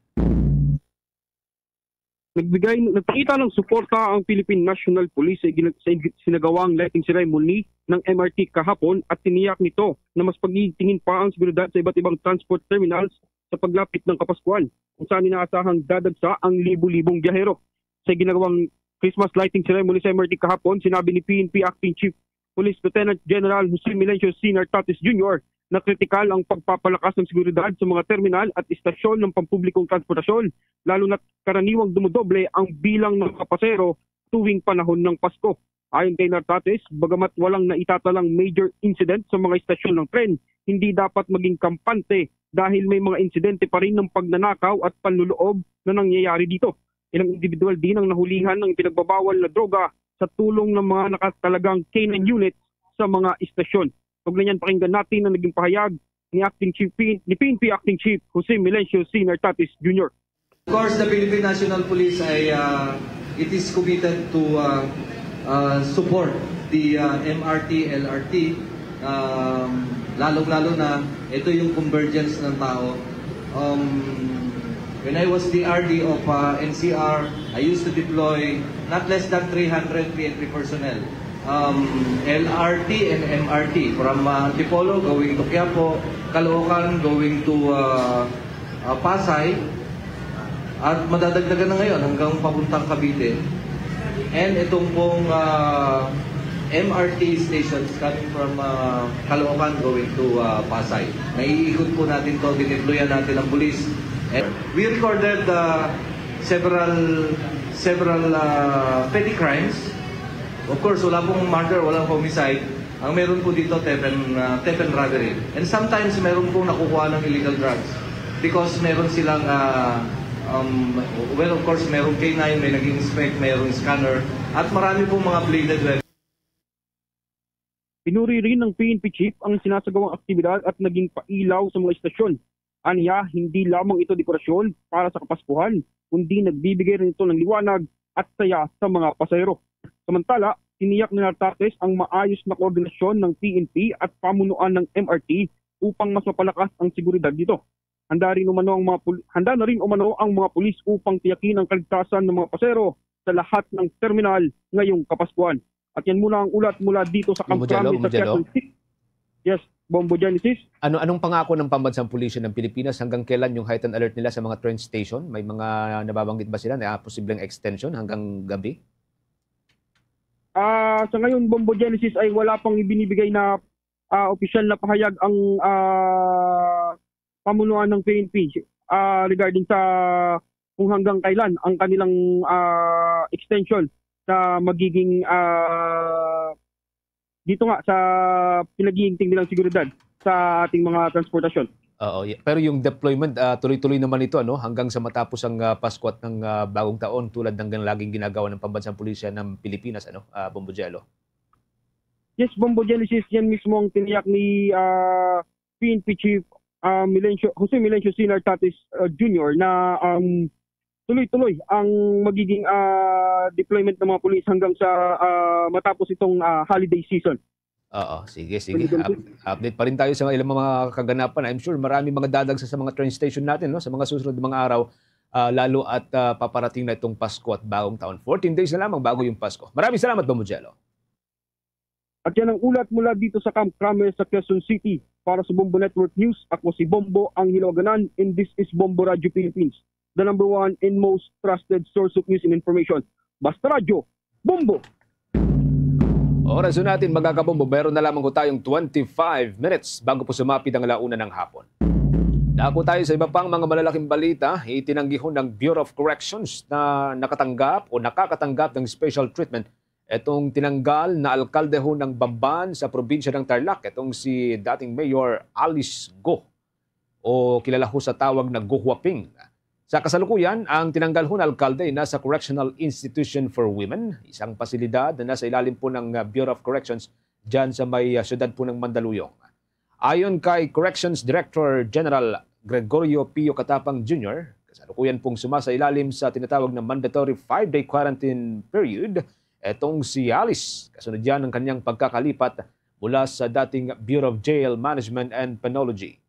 Nagbigay, nagpakita ng suporta ang Philippine National Police sa igin-, sa ig-, sinagawang lighting ceremony ng M R T kahapon at tiniyak nito na mas pagigtingin pa ang seguridad sa iba't ibang transport terminals sa paglapit ng Kapaskuhan, kung saan inaasahang dadagsa ang libu-libong biyahero. Sa ginagawang Christmas lighting ceremony sa M R T kahapon, sinabi ni P N P Acting Chief Police Lieutenant General Jose Melencio C. Nartates Junior na kritikal ang pagpapalakas ng seguridad sa mga terminal at istasyon ng pampublikong transportasyon, lalo na't karaniwang dumodoble ang bilang ng mga pasahero tuwing panahon ng Pasko. Ayon kay Nartates, bagamat walang naitatalang major incident sa mga istasyon ng tren, hindi dapat maging kampante dahil may mga insidente pa rin ng pagnanakaw at panluloob na nangyayari dito. Ilang individual din ang nahulihan ng ipinagbabawal na droga sa tulong ng mga nakatalagang K nine unit sa mga istasyon. Kaugnay niyan, pakinggan natin ang naging pahayag ni Acting Chief, ni P N P Acting Chief Jose Melencio C. Nartates Junior. Of course, the Philippine National Police ay, ah, it is committed to, ah, ah, support the, ah, M R T, L R T. Um, lalong-lalo na, ito yung convergence ng tao. Um, when I was the R D of, ah, N C R, I used to deploy not less than three hundred P N P personnel. Um, L R T and M R T, from, ah, Antipolo going to Quiapo, Caloocan going to, ah, ah, Pasay, at madadagdagan na ngayon hanggang papuntang Cavite. And itong pong, ah, M R T stations coming from, ah, Caloocan going to, ah, Pasay. Naiikot po natin to, dineployan natin ang pulis. And we recorded, ah, several, several, ah, petty crimes. Of course, wala pong murder, walang homicide. Ang meron po dito, theft and, ah, theft and robbery. And sometimes, meron pong nakukuha ng illegal drugs. Because meron silang, ah, um, well, of course, meron K nine, may nag-inspect, meron scanner, at marami pong mga bladed weapons. Pinuri rin ng P N P chief ang sinasagawang aktibidad at naging pailaw sa mga istasyon. Aniya, hindi lamang ito dekorasyon para sa Kapaskuhan, kundi nagbibigay rin ito ng liwanag at saya sa mga pasahero. Samantala, tiniyak ni Nartates ang maayos na koordinasyon ng P N P at pamunuan ng M R T upang mas mapalakas ang seguridad dito. Handa rin umano ang mga pul-, handa na rin umano ang mga pulis upang tiyakin ang kaligtasan ng mga pasahero sa lahat ng terminal ngayong Kapaskuhan. At yan muna ang ulat mula dito sa Bombo Jello, Kamkrame sa Bombo Jello. Quezon City. Yes, Bombo Genesis. Ano, anong pangako ng Pambansang Pulisya ng Pilipinas? Hanggang kailan yung heightened alert nila sa mga train station? May mga nababanggit ba sila na posibleng extension hanggang gabi? Ah, sa ngayon, Bombo Genesis, ay wala pang ibinibigay na, ah, opisyal na pahayag ang, ah, pamunuan ng P N P, ah, regarding sa kung hanggang kailan ang kanilang, ah, extension sa magiging, ah, dito nga sa pinag-iinting nilang seguridad sa ating mga transportasyon. Oo, y-, pero yung deployment, ah, tuloy-tuloy naman ito, ano, hanggang sa matapos ang, ah, Pasko at ng, ah, Bagong Taon, tulad ng gan-, laging ginagawa ng Pambansang Pulisya ng Pilipinas, ano, ah, Bombo Jello? Yes, Bombo Genesis, yan mismo ang tiniyak ni, ah, P N P Chief, ah, Melencio, Jose Melencio C. Nartates, ah, Junior na, um, tuloy-tuloy ang magiging, ah, deployment ng mga pulis hanggang sa, ah, matapos itong, ah, holiday season. Oo, sige, sige. Pwede, Up-, update pa rin tayo sa ilang mga kaganapan. I'm sure marami mga dadagsa sa mga train station natin, no, sa mga susunod na mga araw, ah, lalo at, ah, paparating na itong Pasko at Bagong Taon. Fourteen days na lamang bago yung Pasko. Maraming salamat, Bombo Jello. At yan ang ulat mula dito sa Kamkrame sa Quezon City. Para sa Bombo Network News, ako si Bombo ang Hilawagan, and this is Bombo Radio Philippines, the number one and most trusted source of news and information. Basta Radyo, Bombo! Oras na natin, mga kabombo, meron na lamang ko tayong twenty-five minutes bago po sumapit ang ala una ng hapon. Dako tayo sa iba pang mga malalaking balita. Itinanggi ho ng Bureau of Corrections na nakatanggap o nakakatanggap ng special treatment itong tinanggal na alkalde ho ng Bamban sa probinsya ng Tarlac, itong si dating Mayor Alice Go, o kilala ho sa tawag na Go Huaping. Sa kasalukuyan, ang tinanggal ho na alkalde ay nasa Correctional Institution for Women, isang pasilidad na nasa ilalim po ng, ah, Bureau of Corrections dyan sa may, ah, siyudad po ng Mandaluyong. Ayon kay Corrections Director General Gregorio Pio Catapang Junior, kasalukuyan pong sumasailalim sa tinatawag na mandatory five-day quarantine period etong si Alice, kasunod yan ng kanyang pagkakalipat mula sa dating Bureau of Jail Management and Penology.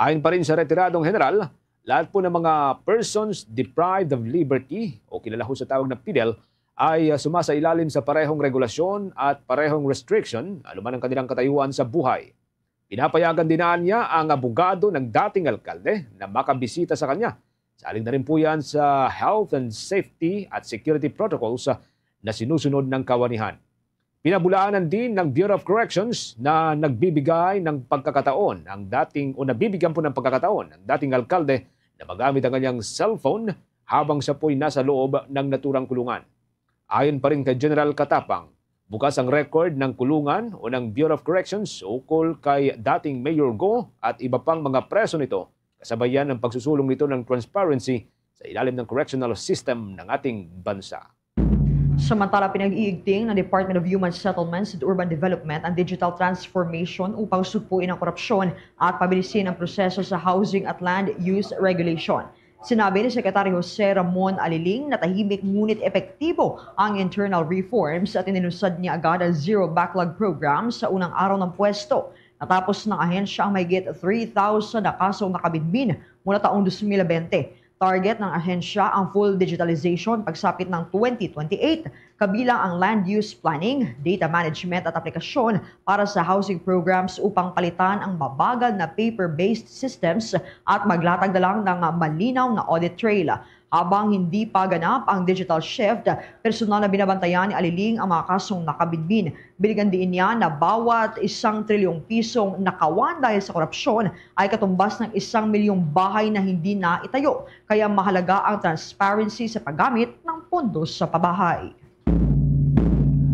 Ayon pa rin sa retiradong general, Lahat po ng mga persons deprived of liberty o kilala ho sa tawag na PDEL ay, ah, sumasailalim sa parehong regulasyon at parehong restriction anuman ang kanilang katayuan sa buhay. Pinapayagan din niya ang abogado ng dating alkalde na makabisita sa kanya. Saling na rin po yan sa health and safety at security protocols, ah, na sinusunod ng kawanihan. Pinabulaanan din ng Bureau of Corrections na nagbibigay ng pagkakataon ang dating o nabibigyan po ng pagkakataon ang dating alkalde na magamit ang kanyang cellphone habang siya po'y nasa loob ng naturang kulungan. Ayon pa rin kay General Katapang, bukas ang record ng kulungan o ng Bureau of Corrections ukol kay dating Mayor Go at iba pang mga preso nito, kasabay yan ng pagsusulong nito ng transparency sa ilalim ng correctional system ng ating bansa. Samantala, pinag-iigting ng Department of Human Settlements and Urban Development ang digital transformation upang sugpuin ang korupsyon at pabilisin ang proseso sa housing at land use regulation. Sinabi ni Secretary Jose Ramon Aliling na tahimik ngunit epektibo ang internal reforms at inilunsad niya agad ang zero backlog program sa unang araw ng pwesto. Natapos ng ahensya ang mahigit three thousand na kasong nakabinbin mula taong twenty twenty. Target ng ahensya ang full digitalization pagsapit ng twenty twenty-eight, kabilang ang land use planning, data management at aplikasyon para sa housing programs upang palitan ang mabagal na paper-based systems at maglatag na lang ng malinaw na audit trail. Habang hindi pa ganap ang digital shift, personal na binabantayan ni Aliling ang mga kasong nakabinbin. Binigyan diin niya na bawat isang trilyong pisong nakawan dahil sa korupsyon ay katumbas ng isang milyong bahay na hindi na itayo. Kaya mahalaga ang transparency sa paggamit ng pondo sa pabahay.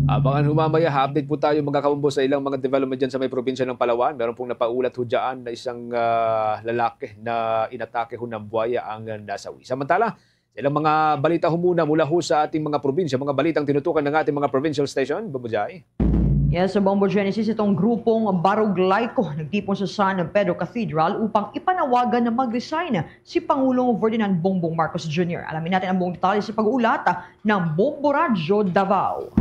Abangan ho mamaya, ha-update po tayo, mga kabombo, sa ilang mga development dyan sa may probinsya ng Palawan. Meron pong napaulat ho dyan na isang, ah, lalaki na inatake ho ng buwaya ang nasawi. Samantala, sa ilang mga balita ho muna mula ho sa ating mga probinsya, mga balitang tinutukan ng ating mga provincial station, Bombo Jai. Yes, sa Bombo Genesis, itong grupong Barog Laiko nagtipon sa San Pedro Cathedral upang ipanawagan na mag-resign si Pangulong Ferdinand Bongbong Marcos Junior. Alamin natin ang buong detalye sa pag-uulat, ah, ng Bombo Radyo Davao.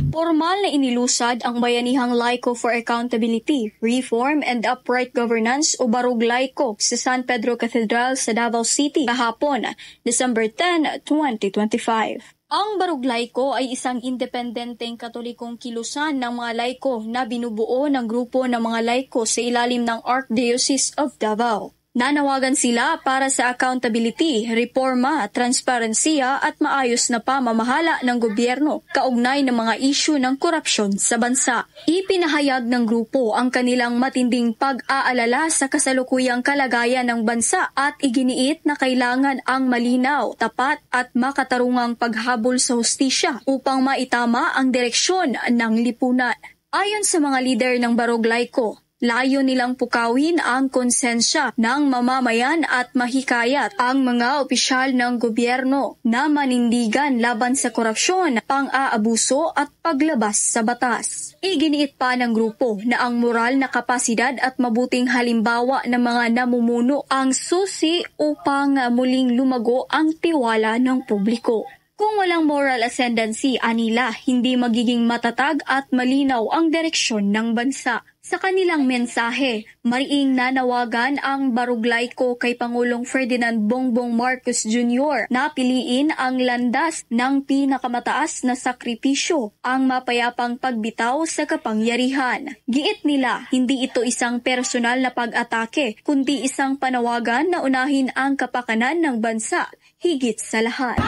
Pormal na inilusad ang Bayanihang Laiko for Accountability, Reform, and Upright Governance o Barog Laiko sa San Pedro Cathedral sa Davao City kahapon, December ten, twenty twenty-five. Ang Barog Laiko ay isang independenteng Katolikong kilusan ng mga laiko na binubuo ng grupo ng mga laiko sa ilalim ng Archdiocese of Davao. Nanawagan sila para sa accountability, reforma, transparensiya at maayos na pamamahala ng gobyerno kaugnay ng mga isyu ng korupsyon sa bansa. Ipinahayag ng grupo ang kanilang matinding pag-aalala sa kasalukuyang kalagayan ng bansa at iginiit na kailangan ang malinaw, tapat at makatarungang paghabol sa hustisya upang maitama ang direksyon ng lipunan. Ayon sa mga lider ng Barog Laiko, layo nilang pukawin ang konsensya ng mamamayan at mahikayat ang mga opisyal ng gobyerno na manindigan laban sa korupsyon, pang-aabuso at paglabas sa batas. Iginiit pa ng grupo na ang moral na kapasidad at mabuting halimbawa ng mga namumuno ang susi upang muling lumago ang tiwala ng publiko. Kung walang moral ascendancy, anila, hindi magiging matatag at malinaw ang direksyon ng bansa. Sa kanilang mensahe, mariing nanawagan ang Barog Laiko kay Pangulong Ferdinand Bongbong Marcos Junior na piliin ang landas ng pinakamataas na sakripisyo, ang mapayapang pagbitaw sa kapangyarihan. Giit nila, hindi ito isang personal na pag-atake, kundi isang panawagan na unahin ang kapakanan ng bansa higit sa lahat.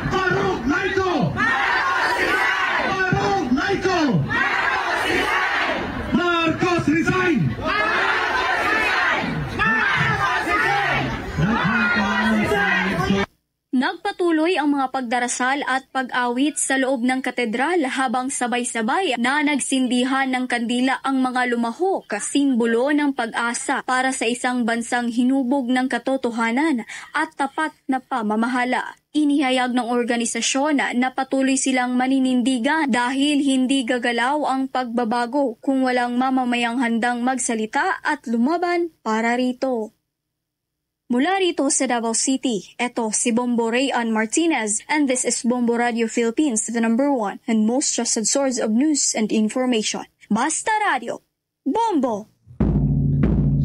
Barog Laiko! Barog Laiko! Marcos resign! Nagpatuloy ang mga pagdarasal at pag-awit sa loob ng katedral habang sabay-sabay na nagsindihan ng kandila ang mga lumahok, simbolo ng pag-asa para sa isang bansang hinubog ng katotohanan at tapat na pamamahala. Inihayag ng organisasyon na patuloy silang maninindigan dahil hindi gagalaw ang pagbabago kung walang mamamayang handang magsalita at lumaban para rito. Mula rito sa Davao City, eto si Bombo Rayan Martinez, and this is Bombo Radio Philippines, the number one and most trusted source of news and information. Basta Radio, Bombo!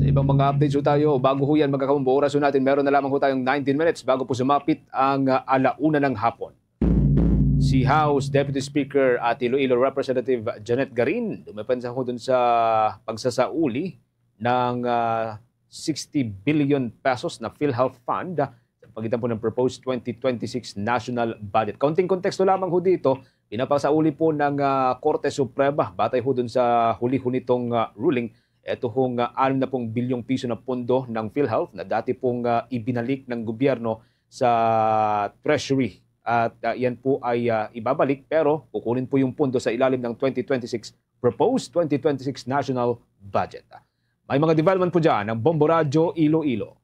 Sa May mga updates ho tayo. Bago ho yan, mga kabombo, oras ho natin, meron na lamang ho tayong nineteen minutes bago po sumapit ang, ah, alauna ng hapon. Si House Deputy Speaker at Iloilo Representative Janet Garin dumepensa ho dun sa pagsasauli ng, ah, sixty billion pesos na PhilHealth Fund sa pagitan po ng proposed twenty twenty-six national budget. Kaunting konteksto lamang ho dito, pinapasauli po ng, ah, Korte Suprema, batay ho dun sa huli ho nitong, ah, ruling, eto hong, ah, anim na pong bilyong piso na pondo ng PhilHealth na dati pong, ah, ibinalik ng gobyerno sa Treasury. At, ah, yan po ay, ah, ibabalik, pero kukunin po yung pondo sa ilalim ng twenty twenty-six proposed twenty twenty-six national budget. May mga development po dyan ng Bombo Radyo Iloilo.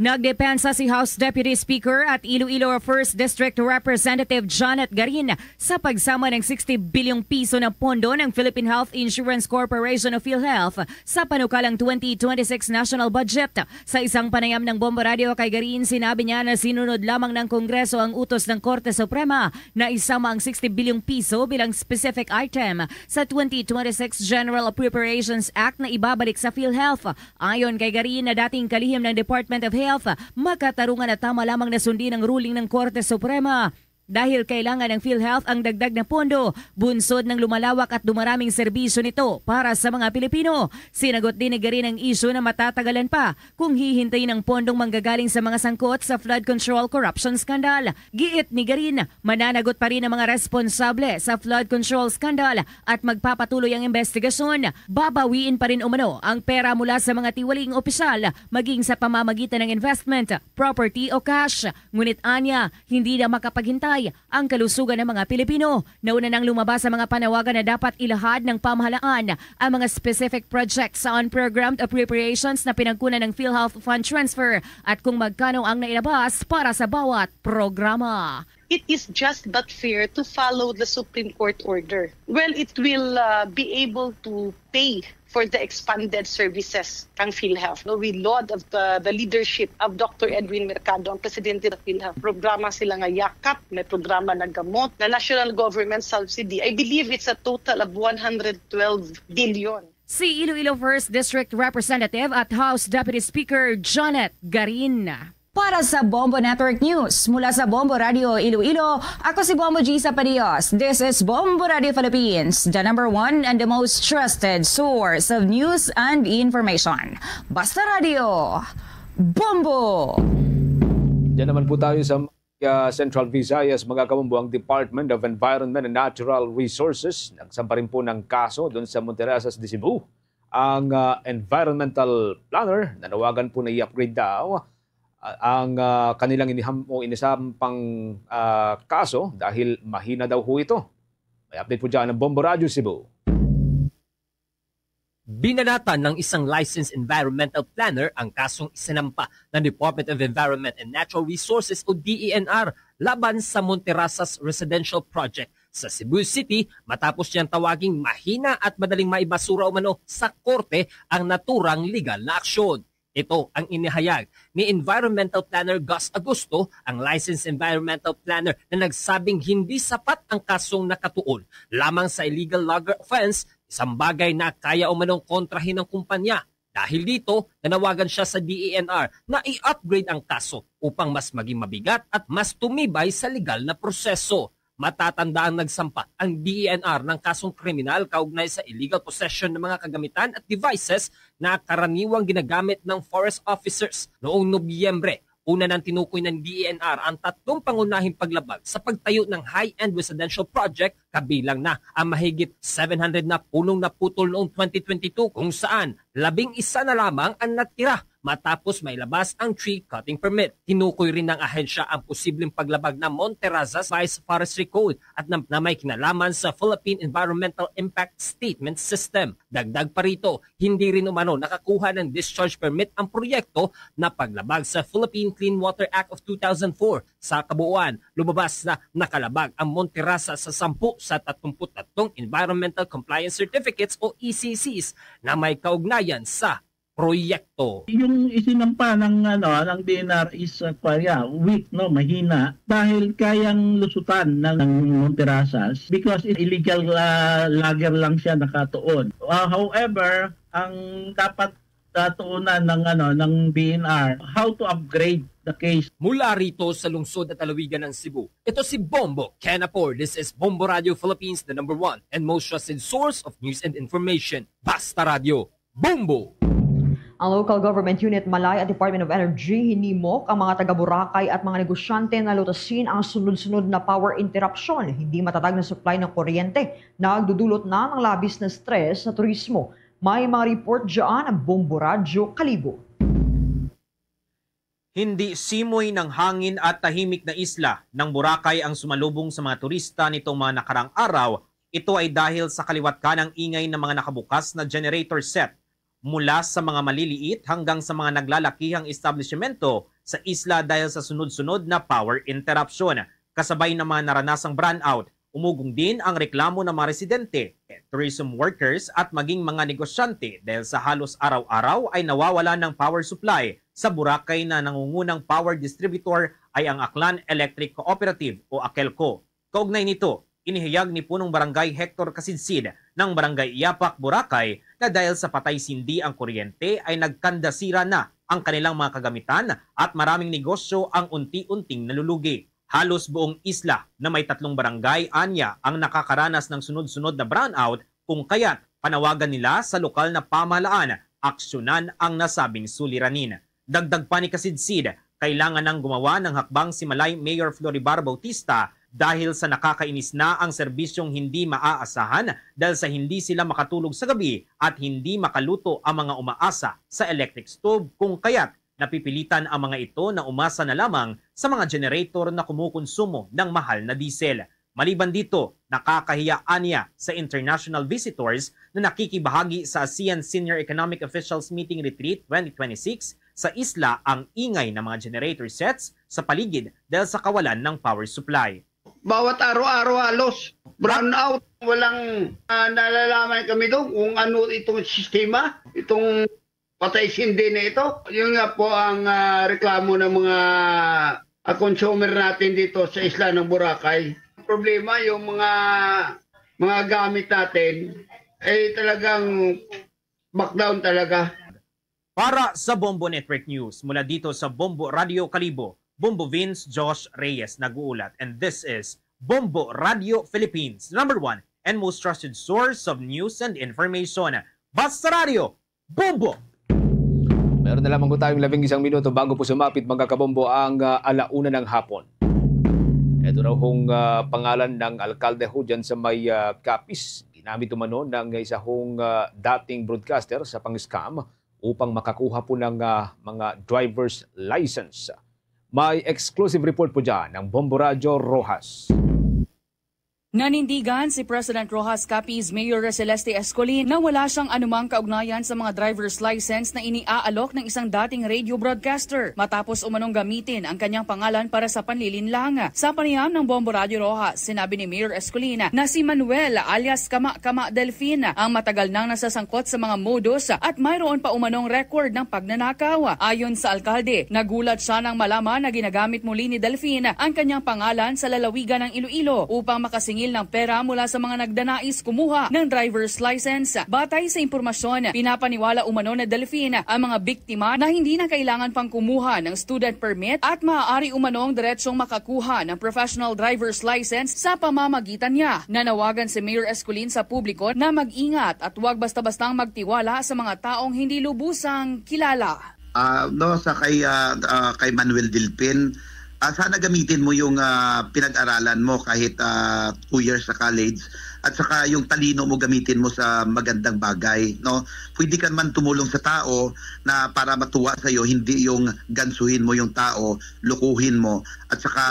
Nagdepensa si House Deputy Speaker at Iloilo First District Representative Janet Garin sa pagsama ng sixty bilyong piso na pondo ng Philippine Health Insurance Corporation o PhilHealth sa panukalang twenty twenty-six national budget. Sa isang panayam ng Bombo Radio kay Garin, sinabi niya na sinunod lamang ng Kongreso ang utos ng Korte Suprema na isama ang sixty bilyong piso bilang specific item sa twenty twenty-six General Appropriations Act na ibabalik sa PhilHealth. Ayon kay Garin na dating kalihim ng Department of Health, makatarungan na tama lamang na sundin ang ruling ng Korte Suprema. Dahil kailangan ng PhilHealth ang dagdag na pondo, bunsod ng lumalawak at dumaraming serbisyo nito para sa mga Pilipino. Sinagot din ni Garin ang isyu na matatagalan pa kung hihintayin ang pondong manggagaling sa mga sangkot sa flood control corruption scandal. Giit ni Garin, mananagot pa rin ang mga responsable sa flood control scandal at magpapatuloy ang investigasyon. Babawiin pa rin umano ang pera mula sa mga tiwaling opisyal, maging sa pamamagitan ng investment, property o cash. Ngunit anya, hindi na makapaghintay ang kalusugan ng mga Pilipino. Nauna nang lumabas ang mga panawagan na dapat ilahad ng pamahalaan ang mga specific projects sa unprogrammed appropriations na pinagkunan ng PhilHealth Fund Transfer at kung magkano ang nailabas para sa bawat programa. It is just but fair to follow the Supreme Court order. Well, it will uh, be able to pay for the expanded services ng PhilHealth. No, we laud of the, the leadership of Doctor Edwin Mercado, ang presidente ng PhilHealth. Programa sila nga Yakap, may programa na gamot, na national government subsidy. I believe it's a total of one hundred twelve billion. Si Iloilo First District Representative at House Deputy Speaker Janet Garin. Para sa Bombo Network News, mula sa Bombo Radio Iloilo, ako si Bombo Gisa Padios. This is Bombo Radio Philippines, the number one and the most trusted source of news and information. Basta Radio, Bombo! Diyan naman po tayo sa, uh, Central Visayas, mga kabombo. Ang Department of Environment and Natural Resources nagsampa rin po ng kaso doon sa Monterrazas de Cebu. Ang, uh, environmental planner, nanawagan po na i-upgrade daw, uh, ang, uh, kanilang iniham-, o inisampang, uh, kaso dahil mahina daw ho ito. May update po dyan ang Bombo Radyo Cebu. Binanatan ng isang licensed environmental planner ang kasong isinampa ng Department of Environment and Natural Resources o D E N R laban sa Monterrazas Residential Project sa Cebu City matapos niyang tawaging mahina at madaling maibasura umano sa korte ang naturang legal na aksyon. Ito ang inihayag ni Environmental Planner Gus Agusto, ang licensed environmental planner na nagsabing hindi sapat ang kasong nakatuon lamang sa illegal logger offense, isang bagay na kaya umanong kontrahin ng kumpanya. Dahil dito, nanawagan siya sa D E N R na i-upgrade ang kaso upang mas maging mabigat at mas tumibay sa legal na proseso. Matatanda ang nagsampa ang D E N R ng kasong kriminal kaugnay sa illegal possession ng mga kagamitan at devices na karaniwang ginagamit ng forest officers. Noong Nobyembre, una nang tinukoy ng D E N R ang tatlong pangunahing paglabag sa pagtayo ng high-end residential project, kabilang na ang mahigit seven hundred na punong naputol noong twenty twenty-two, kung saan labing isa na lamang ang natira matapos mailabas ang tree cutting permit. Tinukoy rin ng ahensya ang posibleng paglabag ng Monterrazas Revised Forestry Code at na, na may kinalaman sa Philippine Environmental Impact Statement System. Dagdag pa rito, hindi rin umano nakakuha ng discharge permit ang proyekto na paglabag sa Philippine Clean Water Act of two thousand four. Sa kabuuan, lumabas na nakalabag ang Monterrazas sa sampu sa tatlumput tatlong Environmental Compliance Certificates o E C Cs na may kaugnayan sa proyekto. Yung isinampa ng ano ng D N R is uh, kaya weak, no, mahina, dahil kayang lusutan ng, ng Monterrazas because illegal uh, logger lang siya nakatuon. Uh, however, ang dapat uh, tuunan ng ano ng D N R, how to upgrade the case. Mula rito sa lungsod at lalawigan ng Cebu, ito si Bombo Kenapor. This is Bombo Radio Philippines, the number one and most trusted source of news and information. Basta Radio, Bombo! Ang Local Government Unit Malay at Department of Energy hinimok ang mga taga Boracay at mga negosyante na lutasin ang sunod-sunod na power interruption, hindi matatag na supply ng kuryente, nagdudulot na ng labis na stress sa turismo. May mga report dyan ang Bombo Radyo Kalibo. Hindi simoy ng hangin at tahimik na isla ng Boracay ang sumalubong sa mga turista nitong mga nakarang araw. Ito ay dahil sa kaliwat kanang ingay ng mga nakabukas na generator set mula sa mga maliliit hanggang sa mga naglalakihang establisyemento sa isla dahil sa sunod-sunod na power interruption, kasabay ng mga naranasang brownout. Umugong din ang reklamo ng mga residente, tourism workers at maging mga negosyante dahil sa halos araw-araw ay nawawalan ng power supply sa Boracay na nangungunang power distributor ay ang Aklan Electric Cooperative o Akelco. Kaugnay nito, inihayag ni Punong Barangay Hector Kasidsid ng Barangay Yapak, Boracay na dahil sa patay sindi ang kuryente ay nagkandasira na ang kanilang mga kagamitan at maraming negosyo ang unti-unting nalulugi. Halos buong isla na may tatlong barangay anya ang nakakaranas ng sunod-sunod na brownout, kung kaya't panawagan nila sa lokal na pamahalaan aksyonan ang nasabing suliranin. Dagdag pa ni Kasidsid, kailangan nang gumawa ng hakbang si Malay Mayor Floribar Bautista dahil sa nakakainis na ang serbisyong hindi maaasahan dahil sa hindi sila makatulog sa gabi at hindi makaluto ang mga umaasa sa electric stove, kung kaya't napipilitan ang mga ito na umasa na lamang sa mga generator na kumukonsumo ng mahal na diesel. Maliban dito, nakakahiya anya sa international visitors na nakikibahagi sa ASEAN Senior Economic Officials Meeting Retreat twenty twenty-six sa isla ang ingay ng mga generator sets sa paligid dahil sa kawalan ng power supply. Bawat araw-araw halos brownout. Walang ah, nalalaman kami doon kung ano itong sistema, itong patay sindi na ito. Yun nga po ang ah, reklamo ng mga ah, consumer natin dito sa isla ng Boracay. Ang problema, yung mga mga gamit natin ay talagang back down talaga. Para sa Bombo Network News, mula dito sa Bombo Radio Kalibo, Bombo Vince Josh Reyes nag-uulat, and this is Bombo Radio Philippines, number one and most trusted source of news and information. Basta Radio, Bombo! Meron na lamang po tayong labing isang minuto bago po sumapit, mga kabombo, ang ah, alauna ng hapon. Ito raw hong ah, pangalan ng alkalde ho dyan sa may ah, Capiz. Ginamit umano ng isa hong ah, dating broadcaster sa pang-scam upang makakuha po ng ah, mga driver's license. May exclusive report po dyan ng Bombo Radyo Roxas. Nanindigan si President Roxas Capiz Mayor Celeste Escolin na wala siyang anumang kaugnayan sa mga driver's license na iniaalok ng isang dating radio broadcaster matapos umanong gamitin ang kanyang pangalan para sa panlilinlang. Sa panayam ng Bombo Radio Roxas, sinabi ni Mayor Escolin na si Manuel alias Kama-Kama Delfin ang matagal nang nasasangkot sa mga modus at mayroon pa umanong record ng pagnanakaw. Ayon sa alkalde, nagulat siya nang malaman na ginagamit muli ni Delfin ang kanyang pangalan sa lalawigan ng Iloilo upang makasingil ng pera mula sa mga nagdanais kumuha ng driver's license. Batay sa impormasyon, pinapaniwala umano na Delfin ang mga biktima na hindi na kailangan pang kumuha ng student permit at maaari umanong diretsong makakuha ng professional driver's license sa pamamagitan niya. Nanawagan si Mayor Escolin sa publiko na mag-ingat at huwag basta-bastang magtiwala sa mga taong hindi lubusang kilala. Ah, no, sa kay ah, ah, kay Manuel Delfin, ah, sana gamitin mo yung ah, pinag-aralan mo kahit ah, two years sa college, at saka yung talino mo gamitin mo sa magandang bagay, no? Pwede ka man tumulong sa tao na para matuwa sa iyo, hindi yung gansuhin mo yung tao, lukuhin mo, at saka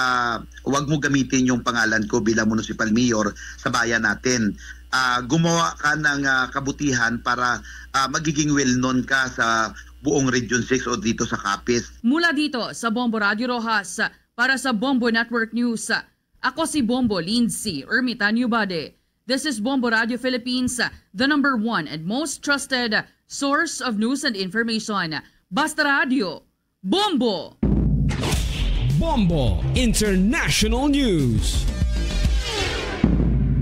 wag mo gamitin yung pangalan ko bilang municipal mayor sa bayan natin. Ah, gumawa ka ng ah, kabutihan para ah, magiging well-known ka sa buong Region six o dito sa Capiz. Mula dito sa Bombo Radio Roxas, para sa Bombo Network News, ako si Bombo Lindsay Ermitanio Bade. This is Bombo Radio Philippines, the number one and most trusted Source of news and information. Basta Radio, Bombo! Bombo International News.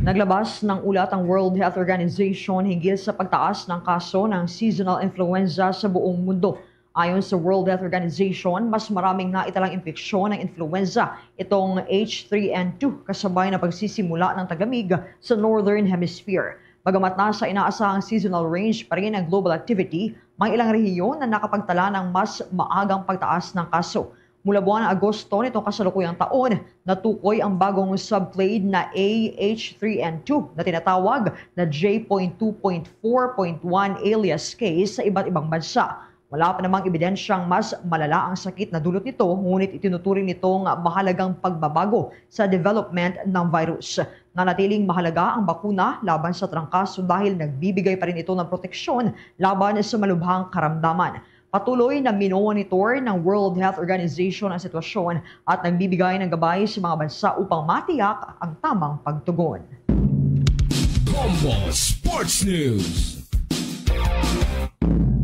Naglabas ng ulat ang World Health Organization hinggil sa pagtaas ng kaso ng seasonal influenza sa buong mundo. Ayon sa World Health Organization, mas maraming naitalang impeksyon ng influenza itong H three N two kasabay ng pagsisimula ng taglamig sa Northern Hemisphere. Bagamat nasa inaasahang seasonal range pa rin ang global activity, may ilang rehiyon na nakapagtala ng mas maagang pagtaas ng kaso. Mula buwan ng Agosto nitong kasalukuyang taon, natukoy ang bagong subclade na A H three N two na tinatawag na J point two point four point one alias case sa iba't ibang bansa. Wala pa namang ebidensyang mas malala ang sakit na dulot nito, ngunit itinuturing nitong mahalagang pagbabago sa development ng virus. Nanatiling mahalaga ang bakuna laban sa trangkaso dahil nagbibigay pa rin ito ng proteksyon laban sa malubhang karamdaman. Patuloy na minomonitor ng World Health Organization ang sitwasyon at nagbibigay ng gabay sa mga bansa upang matiyak ang tamang pagtugon. Bombo Sports News.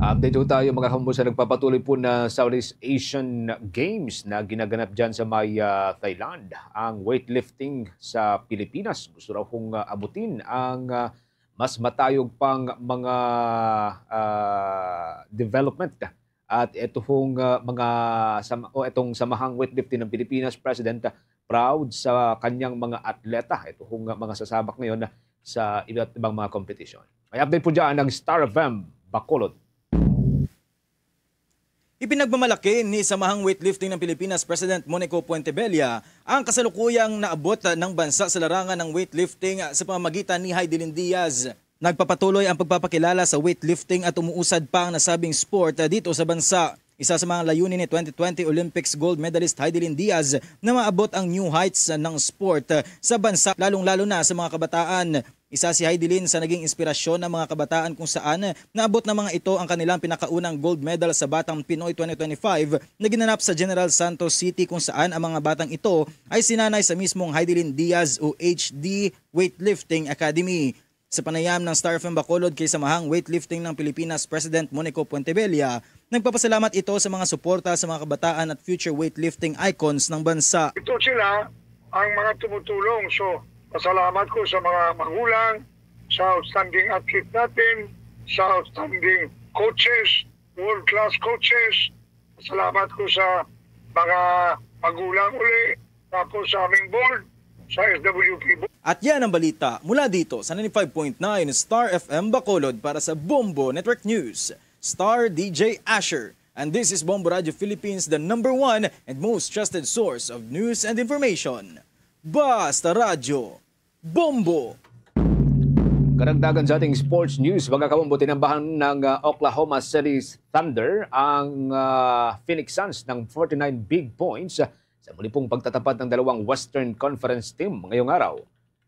Update po tayo, mga kamusa. Nagpapatuloy po na Southeast Asian Games na ginaganap dyan sa may, ah, Thailand. Ang weightlifting sa Pilipinas, gusto raw kong, ah, abutin ang, ah, mas matayog pang mga, ah, development. At ito hong, ah, mga sama-, o itong Samahang Weightlifting ng Pilipinas President, ah, proud sa kanyang mga atleta. Ito hong, ah, mga sasabak ngayon sa iba't ibang mga competition. May update po dyan ng Star F M Bacolod. Ipinagmamalaki ni Samahang Weightlifting ng Pilipinas President Monico Puentebella ang kasalukuyang naabot ng bansa sa larangan ng weightlifting sa pamamagitan ni Heidelin Diaz. Nagpapatuloy ang pagpapakilala sa weightlifting at umuusad pa ang nasabing sport dito sa bansa. Isa sa mga layunin ni twenty twenty Olympics gold medalist Heidelin Diaz na maabot ang new heights ng sport sa bansa, lalong-lalo na sa mga kabataan. Isa si Heidelin sa naging inspirasyon ng mga kabataan kung saan naabot ng mga ito ang kanilang pinakaunang gold medal sa Batang Pinoy twenty twenty-five na ginanap sa General Santos City, kung saan ang mga batang ito ay sinanay sa mismong Heidelin Diaz o H D Weightlifting Academy. Sa panayam ng Star F M Bacolod kay Samahang Weightlifting ng Pilipinas President Monico Puentebella, nagpapasalamat ito sa mga suporta sa mga kabataan at future weightlifting icons ng bansa. Ito sila ang mga tumutulong. So, pasalamat ko sa mga magulang, sa outstanding athlete natin, sa outstanding coaches, world-class coaches. Pasalamat ko sa mga magulang uli, tapos sa aming board, sa S W P board. At yan ang balita mula dito sa ninety-five point nine Star F M Bacolod. Para sa Bombo Network News, Star D J Asher. And this is Bombo Radio Philippines, the number one and most trusted source of news and information. Basta Radyo, Bombo! Karagdagan sa ating sports news, mga kabombo, tinambahan ng, ah, Oklahoma City Thunder ang, ah, Phoenix Suns ng forty-nine big points, ah, sa muli pong pagtatapat ng dalawang Western Conference team ngayong araw.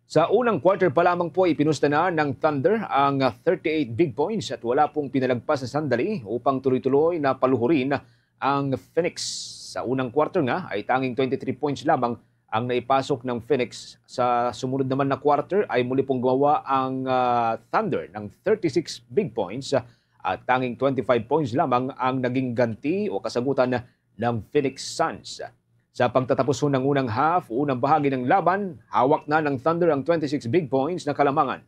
Sa unang quarter pa lamang po, ipinusta na ng Thunder ang, ah, thirty-eight big points at wala pong pinalagpas na sandali upang tuloy-tuloy na paluhurin ang Phoenix. Sa unang quarter nga ay tanging twenty-three points lamang ang naipasok ng Phoenix. Sa sumunod naman na quarter ay muli pong gumawa ang, ah, Thunder ng thirty-six big points, ah, at tanging twenty-five points lamang ang naging ganti o kasagutan ng Phoenix Suns. Sa pagtatapos ho ng unang half, unang bahagi ng laban, hawak na ng Thunder ang twenty-six big points na kalamangan.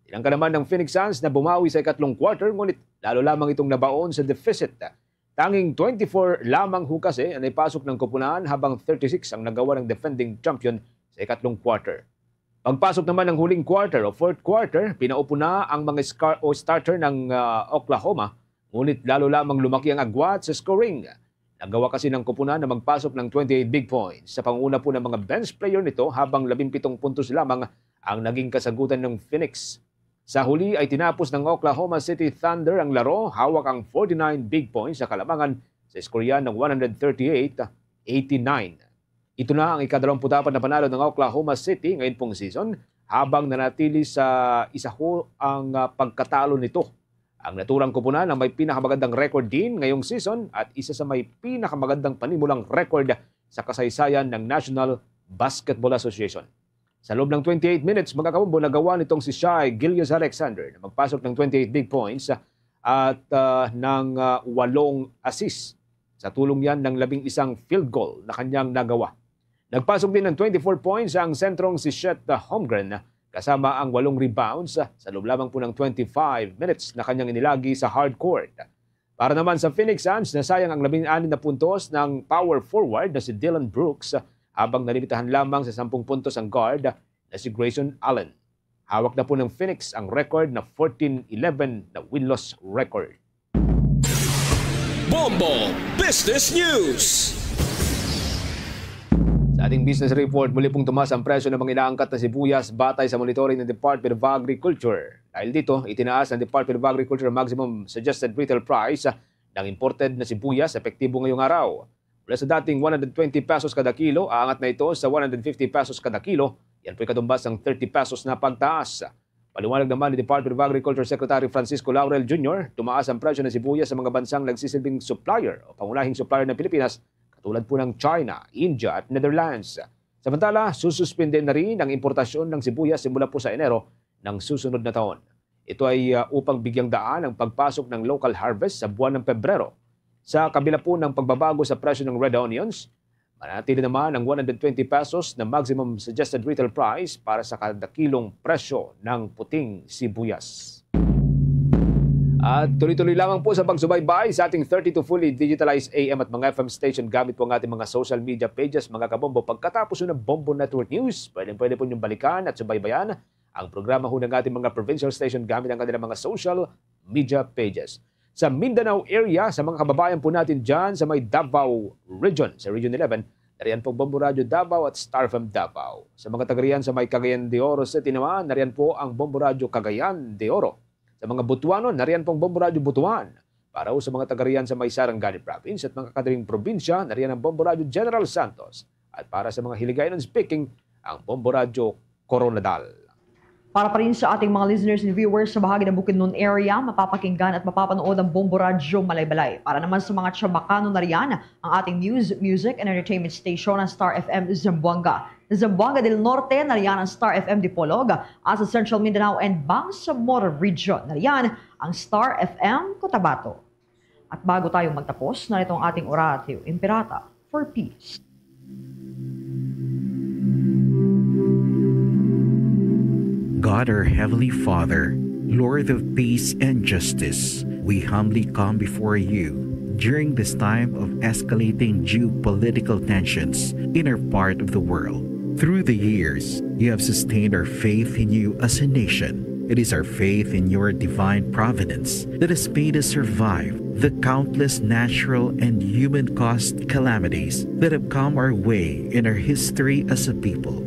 Tinangka naman ng Phoenix Suns na bumawi sa ikatlong quarter, ngunit lalo lamang itong nabaon sa deficit. Tanging twenty-four lamang ho kasi ang naipasok ng koponan, habang thirty-six ang nagawa ng defending champion sa ikatlong quarter. Pagpasok naman ng huling quarter o fourth quarter, pinaupo na ang mga scar-, o starter ng, ah, Oklahoma, ngunit lalo lamang lumaki ang agwat sa scoring. Nagawa kasi ng koponan na magpasok ng twenty-eight big points sa panguna po ng mga bench player nito, habang labing pitong puntos lamang ang naging kasagutan ng Phoenix. Sa huli ay tinapos ng Oklahoma City Thunder ang laro, hawak ang forty-nine big points sa kalamangan sa iskorya ng one hundred thirty-eight eighty-nine. Ito na ang ikadalawamput-apat na panalo ng Oklahoma City ngayon pong season, habang nanatili sa isa ho ang, ah, pagkatalo nito. Ang naturang koponan ang may pinakamagandang record din ngayong season at isa sa may pinakamagandang panimulang record sa kasaysayan ng National Basketball Association. Sa loob ng twenty-eight minutes, mga kabombo, nagawa nitong si Shai Gilgeous-Alexander na magpasok ng twenty-eight big points, ah, at, ah, ng, ah, walong assist. Sa tulong yan ng labing isang field goal na kanyang nagawa. Nagpasok din ng twenty-four points ang sentrong si Chet Holmgren, kasama ang walong rebounds sa loob lamang po ng twenty-five minutes na kanyang inilagi sa hard court. Para naman sa Phoenix Suns, nasayang ang labing anim na puntos ng power forward na si Dillon Brooks, habang nalimitahan lamang sa sampung puntos ang guard na si Grayson Allen. Hawak na po ng Phoenix ang record na fourteen eleven na win-loss record. Bombo Business News. Sa ating business report, muli pong tumaas ang presyo ng mga inaangkat na sibuyas batay sa monitoring ng Department of Agriculture. Dahil dito, itinaas ng Department of Agriculture ang maximum suggested retail price ng imported na sibuyas epektibo ngayong araw. Mula sa dating one hundred twenty pesos kada kilo, aangat na ito sa one hundred fifty pesos kada kilo. Yan po'y katumbas ng thirty pesos na pagtaas. Paliwanag naman ni Department of Agriculture Secretary Francisco Laurel Junior, tumaas ang presyo ng sibuyas sa mga bansang nagsisilbing supplier o pangunahing supplier ng Pilipinas, katulad po ng China, India at Netherlands. Samantala, sususpinde na rin ang importasyon ng sibuyas simula po sa Enero ng susunod na taon. Ito ay, ah, upang bigyang daan ang pagpasok ng local harvest sa buwan ng Pebrero. Sa kabila po ng pagbabago sa presyo ng red onions, mananatili naman ang one hundred twenty pesos na maximum suggested retail price para sa kada kilong presyo ng puting sibuyas. At tuloy-tuloy lamang po sa pagsubaybay sa ating thirty-two fully digitalized A M at mga F M station gamit po ang ating mga social media pages, mga kabombo. Pagkatapos ng Bombo Network News, pwedeng-pwede po niyong balikan at subaybayan ang programa ho ng ating mga provincial station gamit ang kanilang mga social media pages. Sa Mindanao area, sa mga kababayan po natin dyan sa may Davao Region, sa Region eleven, nariyan po ang Bombo Radyo Davao at Star F M Davao. Sa mga taga riyan sa may Cagayan de Oro City naman, nariyan po ang Bombo Radyo Cagayan de Oro. Sa mga Butuanon, nariyan po ang Bombo Radyo Butuan. Para ho sa mga taga riyan sa may Sarangani Province at mga kadaring probinsya, nariyan ang Bombo Radyo General Santos. At para sa mga Hiligaynon speaking, ang Bombo Radyo Coronadal. Para pa rin sa ating mga listeners and viewers sa bahagi ng Bukidnon area, mapapakinggan at mapapanood ang Bombo Radyo Malaybalay. Para naman sa mga Chavacano na riyan, ang ating news, music, and entertainment station, ang Star F M Zamboanga. Sa Zamboanga del Norte, nariyan ang Star F M Dipolog, at sa Central Mindanao and Bangsamoro Region, nariyan ang Star F M Cotabato. At bago tayo magtapos, narito ang ating Oratio Imperata for Peace. God, our Heavenly Father, Lord of peace and justice, we humbly come before you during this time of escalating geopolitical tensions in our part of the world. Through the years, you have sustained our faith in you as a nation. It is our faith in your divine providence that has made us survive the countless natural and human caused calamities that have come our way in our history as a people.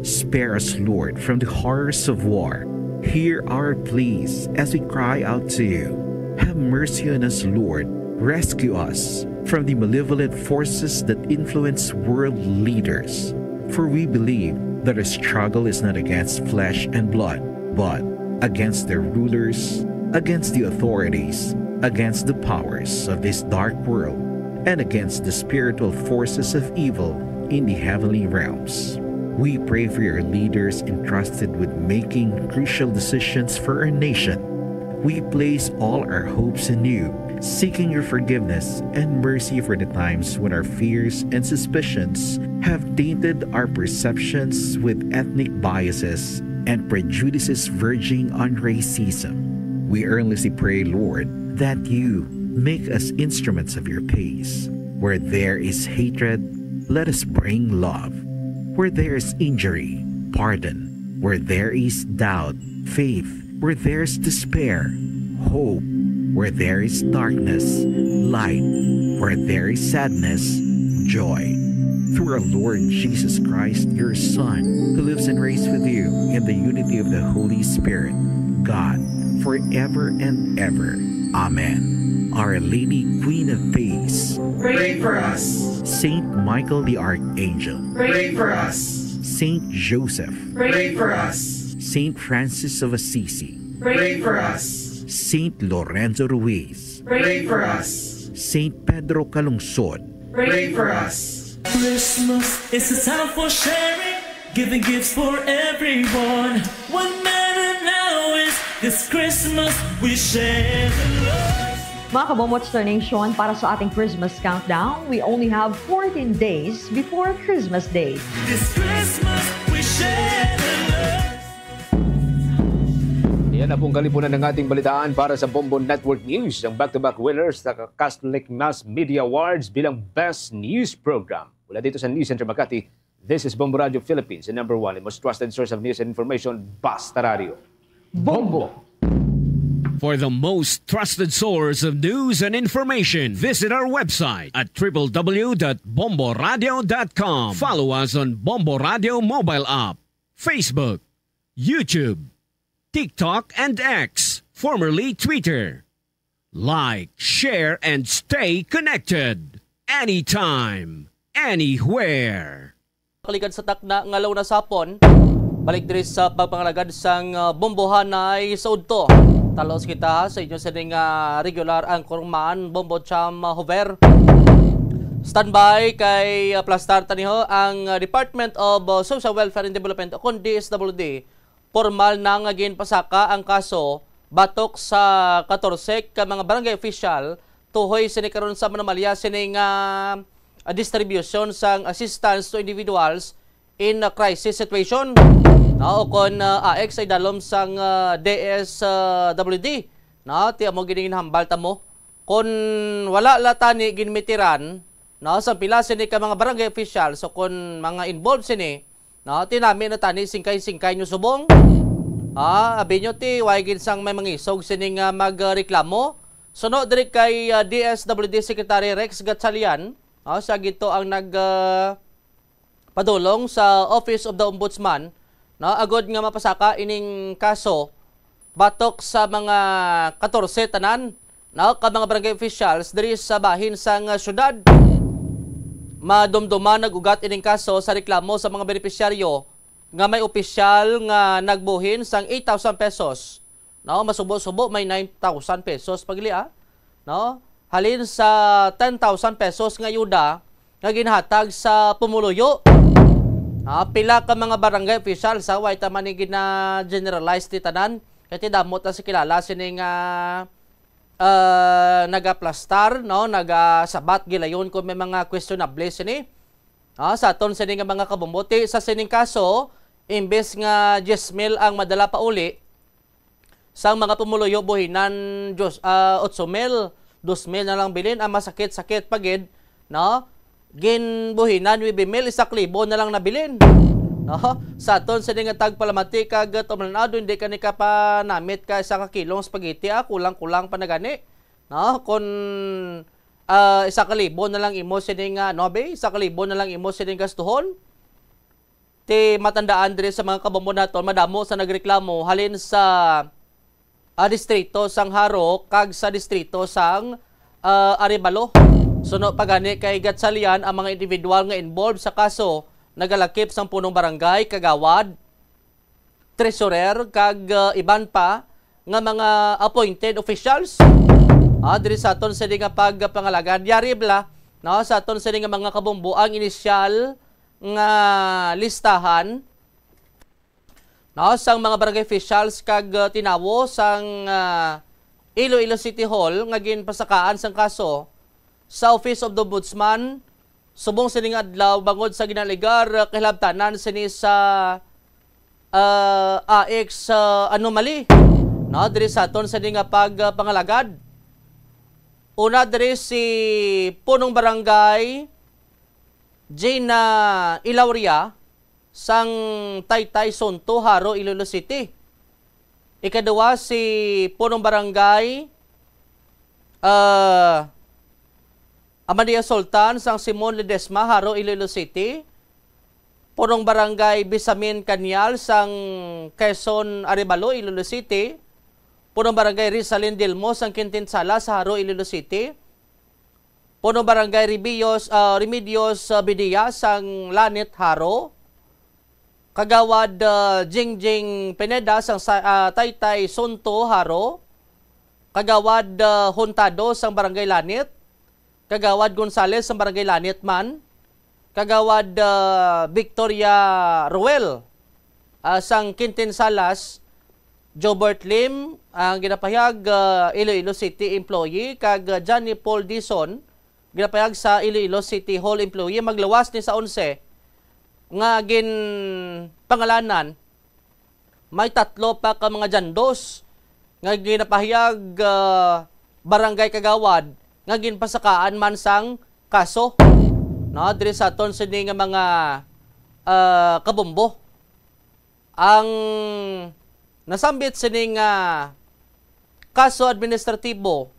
Spare us, Lord, from the horrors of war. Hear our pleas as we cry out to you. Have mercy on us, Lord. Rescue us from the malevolent forces that influence world leaders. For we believe that our struggle is not against flesh and blood, but against their rulers, against the authorities, against the powers of this dark world, and against the spiritual forces of evil in the heavenly realms. We pray for your leaders entrusted with making crucial decisions for our nation. We place all our hopes in you, seeking your forgiveness and mercy for the times when our fears and suspicions have tainted our perceptions with ethnic biases and prejudices verging on racism. We earnestly pray, Lord, that you make us instruments of your peace. Where there is hatred, let us bring love. Where there is injury, pardon. Where there is doubt, faith. Where there is despair, hope. Where there is darkness, light. Where there is sadness, joy. Through our Lord Jesus Christ, your Son, who lives and reigns with you in the unity of the Holy Spirit, God, forever and ever. Amen. Our Lady, Queen of Peace, pray for us. Saint Michael the Archangel, pray for us. Saint Joseph, pray for us. Saint Francis of Assisi, pray for us. Saint Lorenzo Ruiz, pray for us. Saint Pedro Calungsod, pray for us. Christmas is a time for sharing, giving gifts for everyone. What matter now is this Christmas we share the love. Mga kabombo, Star Nation, para sa ating Christmas countdown, we only have fourteen days before Christmas Day. This Christmas, we share the love. Yan na pong kalipunan ng ating balitaan para sa Bombo Network News. Ang back-to-back winners sa Catholic Mass Media Awards bilang Best News Program. Mula dito sa News Center Makati, this is Bombo Radio Philippines, the number one and most trusted source of news and information, Basta Radio. Bombo! For the most trusted source of news and information, visit our website at triple w dot bombo radio dot com. Follow us on Bombo Radio mobile app, Facebook, YouTube, TikTok, and X, formerly Twitter. Like, share, and stay connected. Anytime, anywhere. Kaligad sa takna nga Lunes hapon, balik diri sa pagpangalagad sang, ah, Bombohanay sa udto. Talos kita sa inyo sining, ah, regular anchorman, Bombo Cham, ah, Hover. Standby kay, ah, plastar taniho ang, ah, Department of, ah, Social Welfare and Development o kon D S W D. Pormal na nga ginpasaka ang kaso batok sa katorse ka mga barangay official tuhoy sini karon sa anomalya sini nga, ah, distribution sang assistance to individuals in a crisis situation. No, o kon, ah, A X sa idalom sang, ah, D S W D. No, ti amo gini ginhambal ta mo. Kon wala la tani ginmitiran, no, sa pila sini ka mga barangay officials o kon mga involved sini, no, tinami na tani singkay-singkay nyo subong. Ah, abi nyo ti, way gid sang may mangisog sini nga magreklamo. Suno diri kay, ah, D S W D Secretary Rex Gatchalian, no, siya gito ang nag, ah, padulong sa Office of the Ombudsman, no, agod nga mapasaka ining kaso batok sa mga katorse tanan, no, ka mga barangay officials diri sa bahin sang syudad. Madumduman nag-ugat ining kaso sa reklamo sa mga benepisyaryo nga may opisyal nga nagbuhin sang eight thousand pesos. No, masubo-subo may nine thousand pesos pagli, ah. No? Halin sa ten thousand pesos nga ayuda nga ginhatag sa pumuluyo. Ah, pila ka mga barangay official sa way ta man ni gina-generalize ti tanan. Kay ti damo ta sa kilala sini nga, ah, nagaplastar, no, nagasabat gilayon kung may mga questionable sini. Ah, sa aton sini nga mga kabumbuti sa sining kaso, imbes nga diyes mil ang madala pa uli, sang mga pumuluyo buhinan, Diyos, ah, otso mil, dos mil na lang bilin, ang masakit-sakit pa gid, no? Ginbuhinan, nuebe mil, isa ka libo na lang nabilin. No? Sa aton sini nga tagpalamati kag tumlan-aw, hindi ka ni kapanamit ka isa ka kilong spaghetti, ah, kulang-kulang pa na gani. No? Kun, ah, isa ka libo na lang imo sini nga, no, be? Isa ka libo na lang imo sini gastuhon. Ti matandaan diri sa mga kabombo naton, madamo sa nagreklamo halin sa, ah, distrito sang Jaro kag sa distrito sang, ah, Arevalo. Suno pa gani kay Gatchalian, ang mga individual nga involved sa kaso nagalakip sang punong barangay, kagawad, treasurer, kag, ah, iban pa nga mga appointed officials. Ah, diri sa aton sini nga pagpangalagad, yari bala, no, sa aton sini nga mga kabombo ang inisyal nga listahan, no, sang mga barangay officials kag, uh, tinawo sang, uh, Iloilo City Hall nga ginpasakaan sang kaso sa Office of the Ombudsman subong sining adlaw bangod sa ginaligar, uh, kahilabtanan sini sa, uh, A X, uh, anomaly, no, diri sa aton sini nga pag, uh, pangalagad. Una diri si Punong Barangay Gina Ilauria sang Taytay Sonto, Jaro, Iloilo City. Ikaduha, si Punong Barangay, ah, Amandia Sultan sang Simon Ledesma, Jaro, Iloilo City. Punong Barangay Bisamin Kanyal sang Quezon Arevalo, Iloilo City. Punong Barangay Rizalin Dilmo sang Quintin Salas, Jaro, Iloilo City. Punong Barangay Ribios, ah, Remedios, ah, Bidia sang Lanit, Jaro. Kagawad, ah, Jingjing Pineda sang sa-, ah, Taytay Sonto, Jaro. Kagawad, ah, Huntado sang Barangay Lanit. Kagawad Gonzales sang Barangay Lanit man. Kagawad, ah, Victoria Ruel, ah, sang Quintin Salas, Jobert Lim, ang ginapahayag, ah, Iloilo City employee kag, ah, Johnny Paul Dizon, ginapahayag sa Iloilo City Hall employee, magluwas ni sa onse nga ginpangalanan, may tatlo pa ka mga jandos nga ginapahayag, ah, barangay kagawad nga ginpasakaan man sang kaso, no, diri sa aton sini nga mga, ah, kabombo. Ang nasambit sini nga kaso administratibo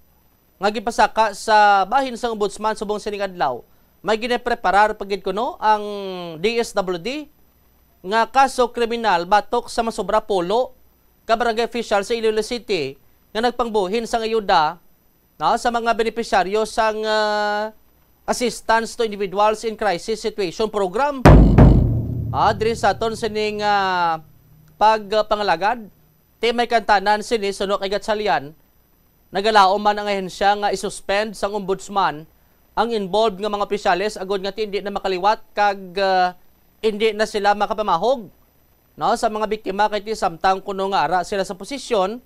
nga gipasaka sa bahin sang ombudsman subong sining adlaw, may ginapreparar pa gid kuno ang D S W D nga kaso kriminal batok sa masobra pulo ka barangay official sa Iloilo City nga nagpangbuhin sang ayuda, no, sa mga benepisyaryo sang, ah, Assistance to Individuals in Crisis Situation Program. Ah, diri sa aton sining, ah, pagpangalagad, ti may kantanan sini suno kay Gatchalian, nagalaom man ang ahensya nga isuspend sang ombudsman ang involved nga mga opisyales agud nga ti hindi na makaliwat kag, ah, hindi na sila makapamahog, no, sa mga biktima kay ti samtang kuno nga ara sila sa posisyon,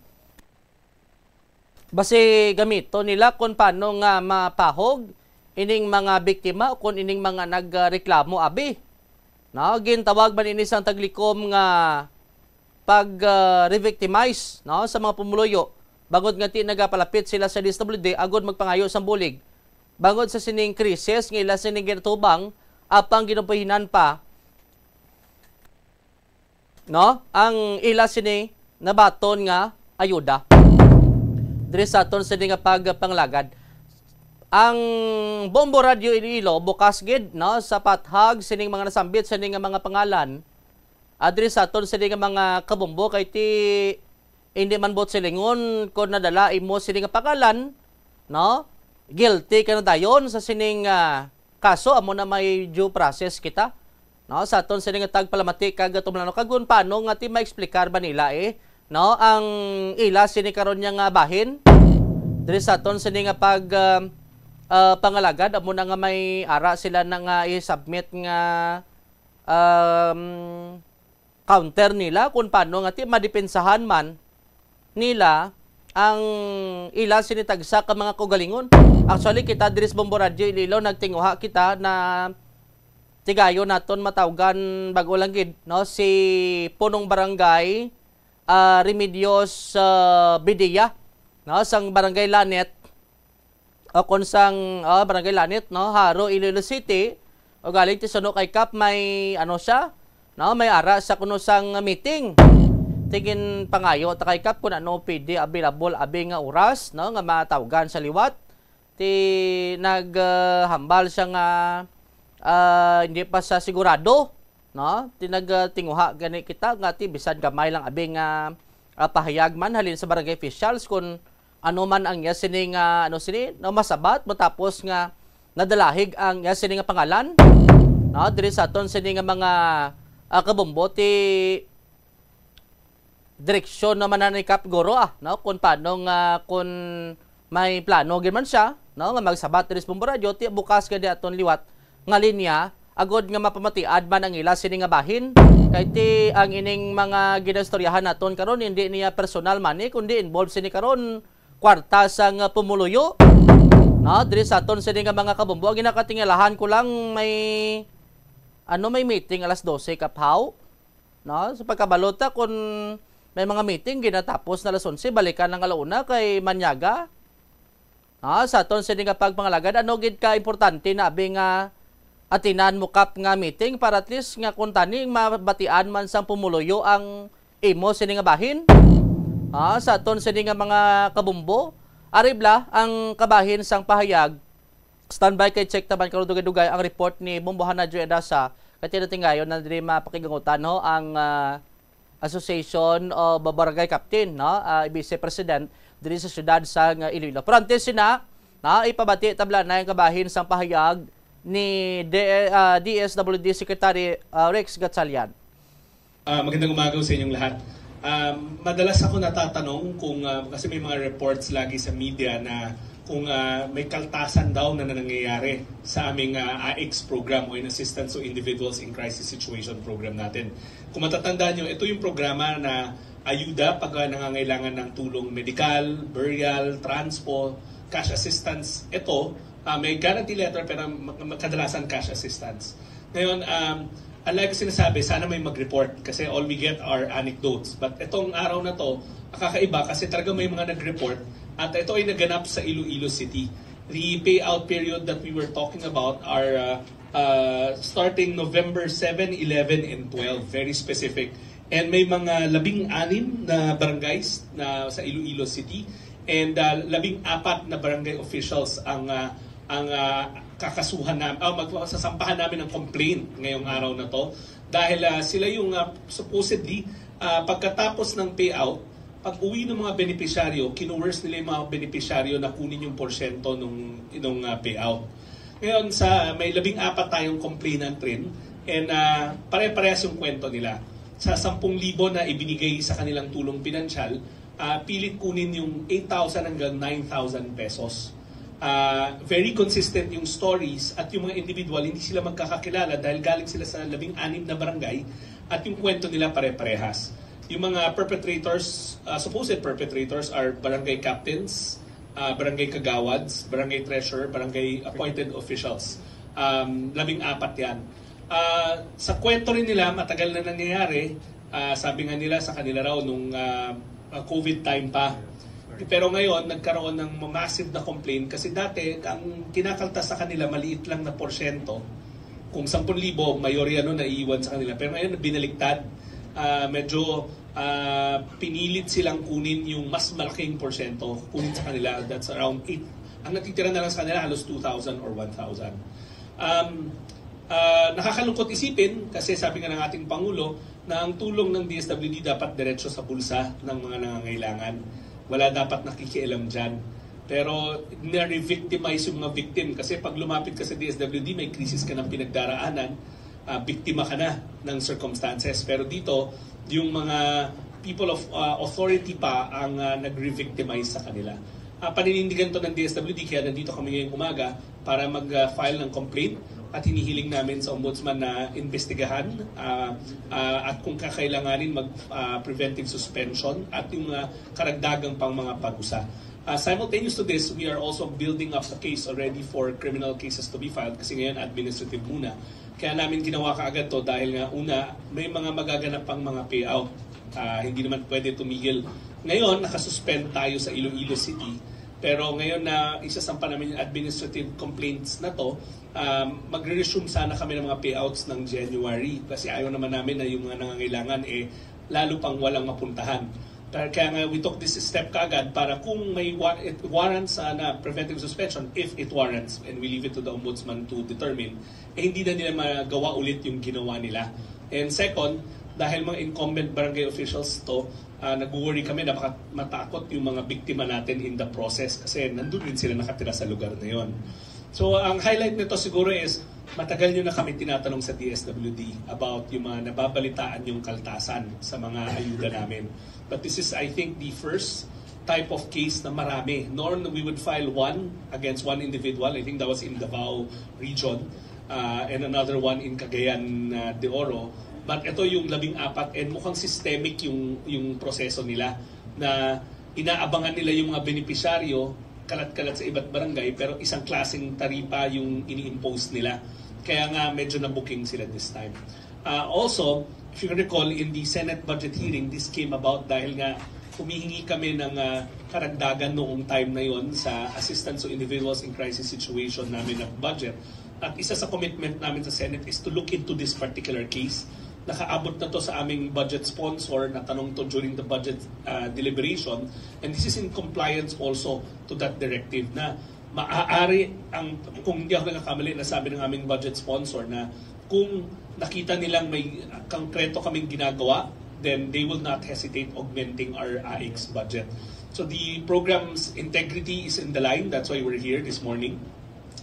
basi gamiton nila kung paano nga mapahog ining mga biktima o kung ining mga nagreklamo abi. No, gintawag man ini sang taglikom nga pag, ah, revictimize, no, sa mga pumuluyo, bangod nga ti nagapalapit sila sa D S W D agud magpangayo sang bulig bangod sa sining krisis nga ila sining ginatubang, apang ginubuhinan pa, no, ang ila sini nabaton nga ayuda diri sa aton sini nga pagpangalagad. Ang Bombo Radio Iloilo bukas gid, no, sa pathag sining mga nasambit sini nga mga pangalan, ah, diri sa aton sini nga mga kabombo kay ti hindi man buot silingon kon nadala imo sini nga pangalan, no, guilty ka na dayon sa sining, ah, kaso. Amo na may due process kita, no, sa aton sini nga tagpalamati kag tumlano kag kun paano nga ti maexplikar ba nila, eh, no, ang ila sini karon niya nga bahin diri sa aton sini nga pag, ah, ah, pangalagad. Amo na nga may ara sila na nga i-submit nga, um, counter nila kung paano nga ti madepensahan man nila ang ila sini tagsa ka mga kaugalingon. Actually, kita diri sa Bombo Radyo Iloilo, nagtinguha kita na tigayon naton matawgan bag-o lang gid, no, si Punong Barangay, ah, Remedios, ah, Bidia, no, sang Barangay Lanet, o kon sang, ah, Barangay Lanit, no, Jaro, Iloilo City, ugaling ti suno kay Kap may, ano siya, no, may ara sa kuno sang meeting. Ti ginpangayo ta kay Kap kung ano pwede available abi nga oras, no, nga matawgan sa liwat. Ti nag, ah, hambal siya nga, ah, hindi pa sa sigurado, no? Ti nagtinguha gani kita nga ti bisan gamay lang abi nga, ah, pahayag man halin sa barangay officials kung ano man ang iya sini nga, ano sini, no, masabat matapos nga nadalahig ang iya sini nga pangalan, no? Diri sa aton sini nga mga, ah, kabombo ti direksyon naman na ni Kap Goro, ah, no? Kung paano nga, kung may plano gid man siya, no, nga magsabat diri sa Bombo Radyo, ti bukas gid aton liwat nga linya, agod nga mapamatiad man ang ila sini nga bahin. Kay ti ang ining mga ginaistoryahan naton karon, hindi niya personal money, kundi involved sini karon kwarta sang pumuluyo. No, diri sa aton sini nga mga kabombo, ang ginakatingalahan ko lang may, ano, may meeting alas dose, Kap Haw. No? Sa pagkabalo ta, kung may mga meeting, ginatapos na alas onse, balikan ang ala-una kay manyaga. No? Sa aton sini nga pagpangalagad, ano gid ka importante na abi nga atinan mo, Kap, nga meeting para at least nga kung tani mabatian man sang pumuluyo ang imo sini nga bahin? Ah, sa aton sini nga mga kabumbo, ari bala ang kabahin sang pahayag. Standby kay check taban karon dugay-dugay ang report ni Bombohana Joy Adasa. Kay tinatingayon na diri mapakigangutan, no, ang, ah, Association of Barangay Captain, no, ah, Vice President diri sa siyudad sang Iloilo. Pero antes sina, na ipabati tabla na ang kabahin sang pahayag ni D-, ah, D S W D Secretary, ah, Rex Gatchalian. Ah, magandang umaga sa inyong lahat. Ah, madalas ako natatanong kung, ah, kasi may mga reports lagi sa media na kung, ah, may kaltasan daw na nangyayari sa aming, ah, A I C S program o in Assistance to Individuals in Crisis Situation program natin. Kung matatandaan nyo, ito yung programa na ayuda pag, ah, nangangailangan ng tulong medikal, burial, transpo, cash assistance. Ito, ah, may guarantee letter pero ma- ma- kadalasan cash assistance. Ngayon, um, ang lagi sinasabi, sana may mag-report kasi all we get are anecdotes. But itong araw na to, nakakaiba kasi talaga may mga nag-report at ito ay naganap sa Iloilo City. The payout period that we were talking about are uh, uh, starting November seven, eleven, and twelve. Very specific. And may mga labing-anim na barangays na sa Iloilo City and uh, labing-apat na barangay officials ang uh, ang uh, kakasuhan namin, oh, magsasampahan namin ng complaint ngayong araw na to dahil uh, sila yung uh, supposedly uh, pagkatapos ng payout, pag-uwi ng mga benepisyaryo, kinuwerse nila yung mga benepisyaryo na kunin yung porsyento nung, nung uh, payout. Ngayon, sa may labing apat tayong complainant rin, and uh, pare-parehas yung kwento nila. Sa sampung libo na ibinigay sa kanilang tulong pinansyal, uh, pilit kunin yung eight thousand hanggang nine thousand pesos. Uh, very consistent yung stories at yung mga individual, hindi sila magkakakilala dahil galing sila sa labing anim na barangay at yung kwento nila pare-parehas. Yung mga perpetrators, uh, supposed perpetrators are barangay captains, uh, barangay kagawads, barangay treasurer, barangay appointed officials. Um, labing apat yan. Uh, sa kwento rin nila, matagal na nangyayari. Uh, sabi nga nila sa kanila raw nung uh, uh, COVID time pa. Pero ngayon, nagkaroon ng massive na complaint kasi dati, ang kinakaltas sa kanila, maliit lang na porsyento. Kung sampung libo, mayorya nun naiiwan sa kanila. Pero ngayon, binaliktad. Uh, medyo uh, pinilit silang kunin yung mas malaking porsyento. Kunin sa kanila, that's around eight. Ang natitira na lang sa kanila, halos two thousand or one thousand. Um, uh, nakakalungkot isipin kasi sabi nga ng ating Pangulo na ang tulong ng D S W D dapat diretso sa bulsa ng mga nangangailangan. Wala dapat nakikialam dyan. Pero na-revictimize yung mga victim kasi pag lumapit ka sa D S W D, may krisis ka ng pinagdaraanan, uh, biktima ka na ng circumstances. Pero dito, yung mga people of uh, authority pa ang uh, nag-revictimize sa kanila. Uh, paninindigan to ng D S W D, kaya nandito kami ngayong umaga para mag-file ng complaint at hinihiling namin sa Ombudsman na imbestigahan uh, uh, at kung kakailanganin mag uh, preventive suspension at yung uh, karagdagang pang mga parusa. Uh, simultaneous to this, we are also building up the case already for criminal cases to be filed kasi ngayon administrative muna. Kaya namin ginawa kaagad to dahil nga una, may mga magaganap pang mga payout. Uh, hindi naman pwede tumigil. Ngayon, nakasuspend tayo sa Iloilo City. Pero ngayon na isasampa namin yung administrative complaints na to, um, magre-resume sana kami ng mga payouts ng January kasi ayaw naman namin na yung mga nangangailangan eh lalo pang walang mapuntahan. Kaya nga we took this step kaagad para kung may it warrants uh, na preventive suspension, if it warrants, and we leave it to the ombudsman to determine, eh hindi na nila magawa ulit yung ginawa nila. And second, dahil mga incumbent barangay officials to, uh, nag-worry kami na baka matakot yung mga biktima natin in the process kasi nandun din sila nakatira sa lugar na yon. So, ang highlight nito siguro is matagal nyo na kami tinatanong sa D S W D about yung mga nababalitaan yung kaltasan sa mga ayuda namin. But this is, I think, the first type of case na marami. Norm, we would file one against one individual. I think that was in Davao region uh, and another one in Cagayan uh, de Oro. But ito yung labing apat and mukhang systemic yung, yung proseso nila na inaabangan nila yung mga benepisyaryo kalat-kalat sa iba't barangay pero isang klaseng taripa yung ini-impose nila. Kaya nga medyo nabuking sila this time. Uh, also, if you recall, in the Senate budget hearing, this came about dahil nga humihingi kami ng uh, karagdagan noong time na yon sa assistance to individuals in crisis situation namin ng budget. At isa sa commitment namin sa Senate is to look into this particular case. Nakaabot na to sa aming budget sponsor, natanong to during the budget uh, deliberation, and this is in compliance also to that directive na maaari ang, kung hindi ako nagkakamali, nasabi ng aming budget sponsor na kung nakita nilang may konkreto kaming ginagawa, then they will not hesitate augmenting our A I X budget. So the program's integrity is in the line. That's why we're here this morning.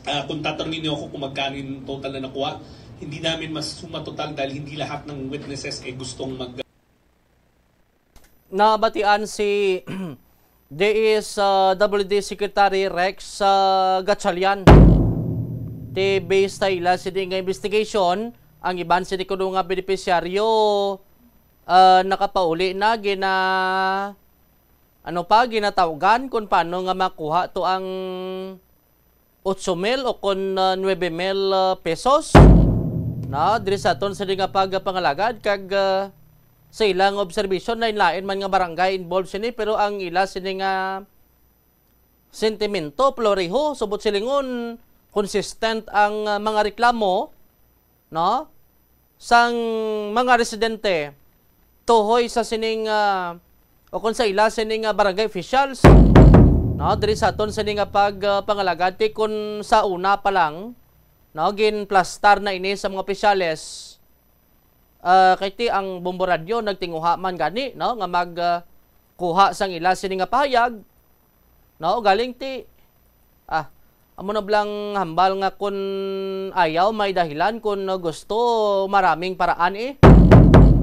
Uh, kung tatanungin niyo ako kung magkano yung total na nakuha, hindi namin masuma total dahil hindi lahat ng witnesses ay gustong mag- Nabatian si D S W D Secretary Rex uh, Gatchalian. Ti base ta ila sini nga investigation, ang iban sini kuno nga benepisyaryo ah, nakapauli na, gina-, ano pa, ginatawgan kung paano nga makuha to ang otso mil o kon, ah, nuebe mil, ah, pesos. No, diri sa aton sini nga pagpangalagad kag, ah, sa ilang obserbasyon, lain-lain man nga barangay involved sini, pero ang ila sini nga sentimento, pareho, subot silingon, consistent ang, ah, mga reklamo, no, sang mga residente tuhoy sa sining, ah, o kung sa ila sining, ah, barangay officials, no, diri sa aton sini nga pag, ah, pangalagad, ti kun sa una pa lang, no, ginplastar na ini sa mga opisyales, ah, kay ti ang Bombo Radyo nagtinguha man gani, no, nga mag, ah, kuha sang ila sini nga pahayag, no, galing ti, ah, amo na blang hambal nga kun ayaw, may dahilan, kun gusto, maraming paraan, eh.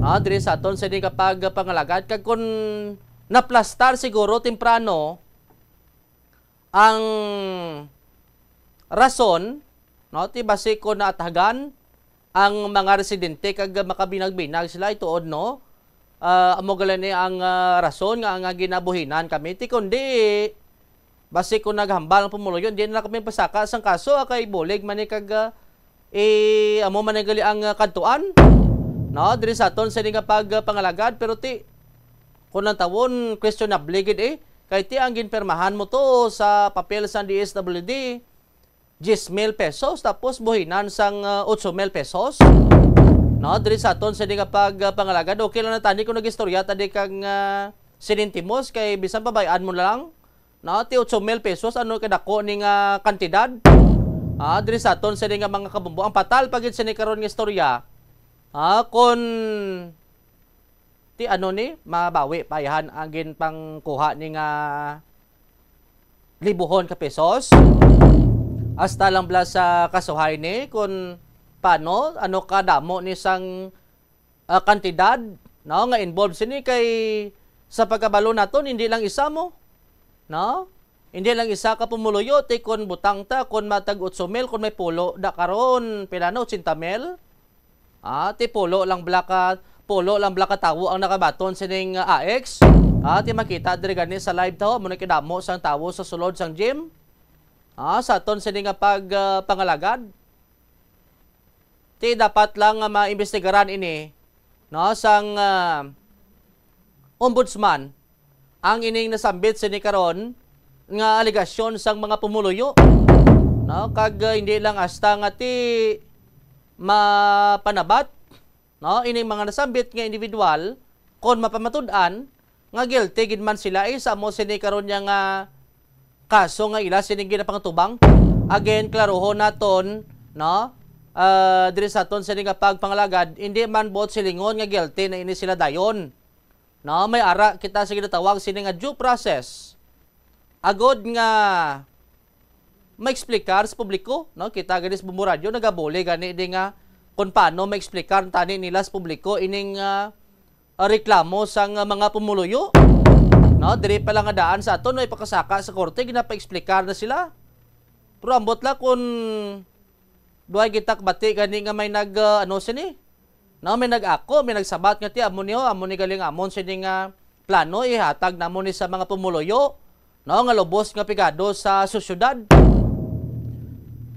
Ah, diri sa aton sini nga pagpangalagad, kag kun naplastar siguro temprano ang rason, no, ti basi ko naathagan ang mga residente kag makabinag-binag sila, ituod, no? Ah, amo gali ni ang, ah, rason nga, nga ginabuhinan kami. Ti kundi, basi ko naghambal ang pumuluyo, di na kami pasaka sang kaso, ah, kay bulig man ni kag, ah, eh, amo man ni gali ang, ah, kadtuan, no? Diri sa aton sini nga pagpangalagad, pero ti, kung ang tawon, questionable gid, eh. Kay ti ang ginpirmahan mo to sa papel sa D S W D, diyes mil pesos, tapos buhinan sang, ah, otso mil pesos. No, diri sa aton sini nga pagpangalagad, okay lang na tani kung nag-istorya tani kang, ah, sinintimos, kay bisan pabay-an mo na lang. No, ti otso mil pesos, ano kadako ni nga kantidad? Ah, diri sa aton sini nga mga kabumbo, ang patal pa gid sini karon nga istorya. Ah, kun ti ano ni, mabawi pa yan ang ginpangkuha ni nga libuhon ka pesos. Hasta lang bala sa kasuhay ni, kun paano, ano kadamo ni sang, ah, kantidad, no, nga involved sini, kay sa pagkabalo naton, hindi lang isa mo, no? Hindi lang isa ka pumuluyo, ti kun butang ta, kun matag otso mil, kun may pulo da karon, pila na, otsenta mil? Ah, ti pulo lang bala ka, pulo lang bala ka tawo ang nakabaton sining, ah, A X. Ah, ti makita diri gani sa live tawo, amo na kadamo sang tawo sa sulod sang gym. Ah, sa aton sini nga pag, ah, pangalagad. Ti dapat lang nga maimbestigaran ini, no, sang, ah, ombudsman ang ining nasambit sini karon nga alegasyon sang mga pumuluyo, no? Kag, uh, hindi lang hasta nga ti mapanabat, no, ining mga nasambit nga individual, kon mapamatud-an nga guilty gid man sila, eh, sa amo sini karon niya nga kaso nga ila sini ginapangtubang. Again, klarohon naton, no? Ah, diri sa aton sini nga pagpangalagad, hindi man buot silingon nga guilty na ini sila dayon. No, may ara kita sa ginatawag sini nga due process. Agod nga maexplikar sa publiko, no? Kita gani sa Bombo Radyo, nagabuli gani di nga kung paano maexplikar tani nila sa publiko ining, ah, ah, reklamo sang, ah, mga pumuluyo. No, diri pa lang nga daan sa aton, no, ipakasaka sa korte, ginapaexplikar na sila. Pero ambot la kung duhay kita kabati gani nga may nag, ah, ano sini? No, may nag-ako, may nagsabat nga ti amo ni, oh, amo ni galing amon sini nga plano ihatag namo ni sa mga pumuluyo, no, nga lubos nga pigado sa sosyedad.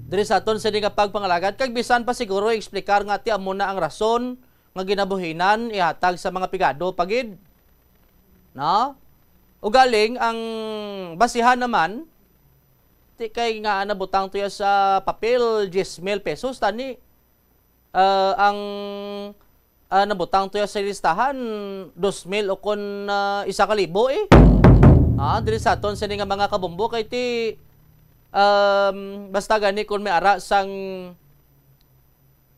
Diri sa aton sini nga pagpangalagad, kag bisan pa siguro explicar nga ti amo na ang rason nga ginabuhinan ihatag sa mga pigado pa gid. No? Ugaling ang basihan naman, ti kay nga nabutang to ya sa papel, diyes mil pesos, tani, ah, ang, ah, nabutang to ya sa listahan, dos mil o kon, ah, isa ka libo, eh. Ah, diri sa aton sini nga mga kabumbo, kay ti, um, basta gani kung may ara sang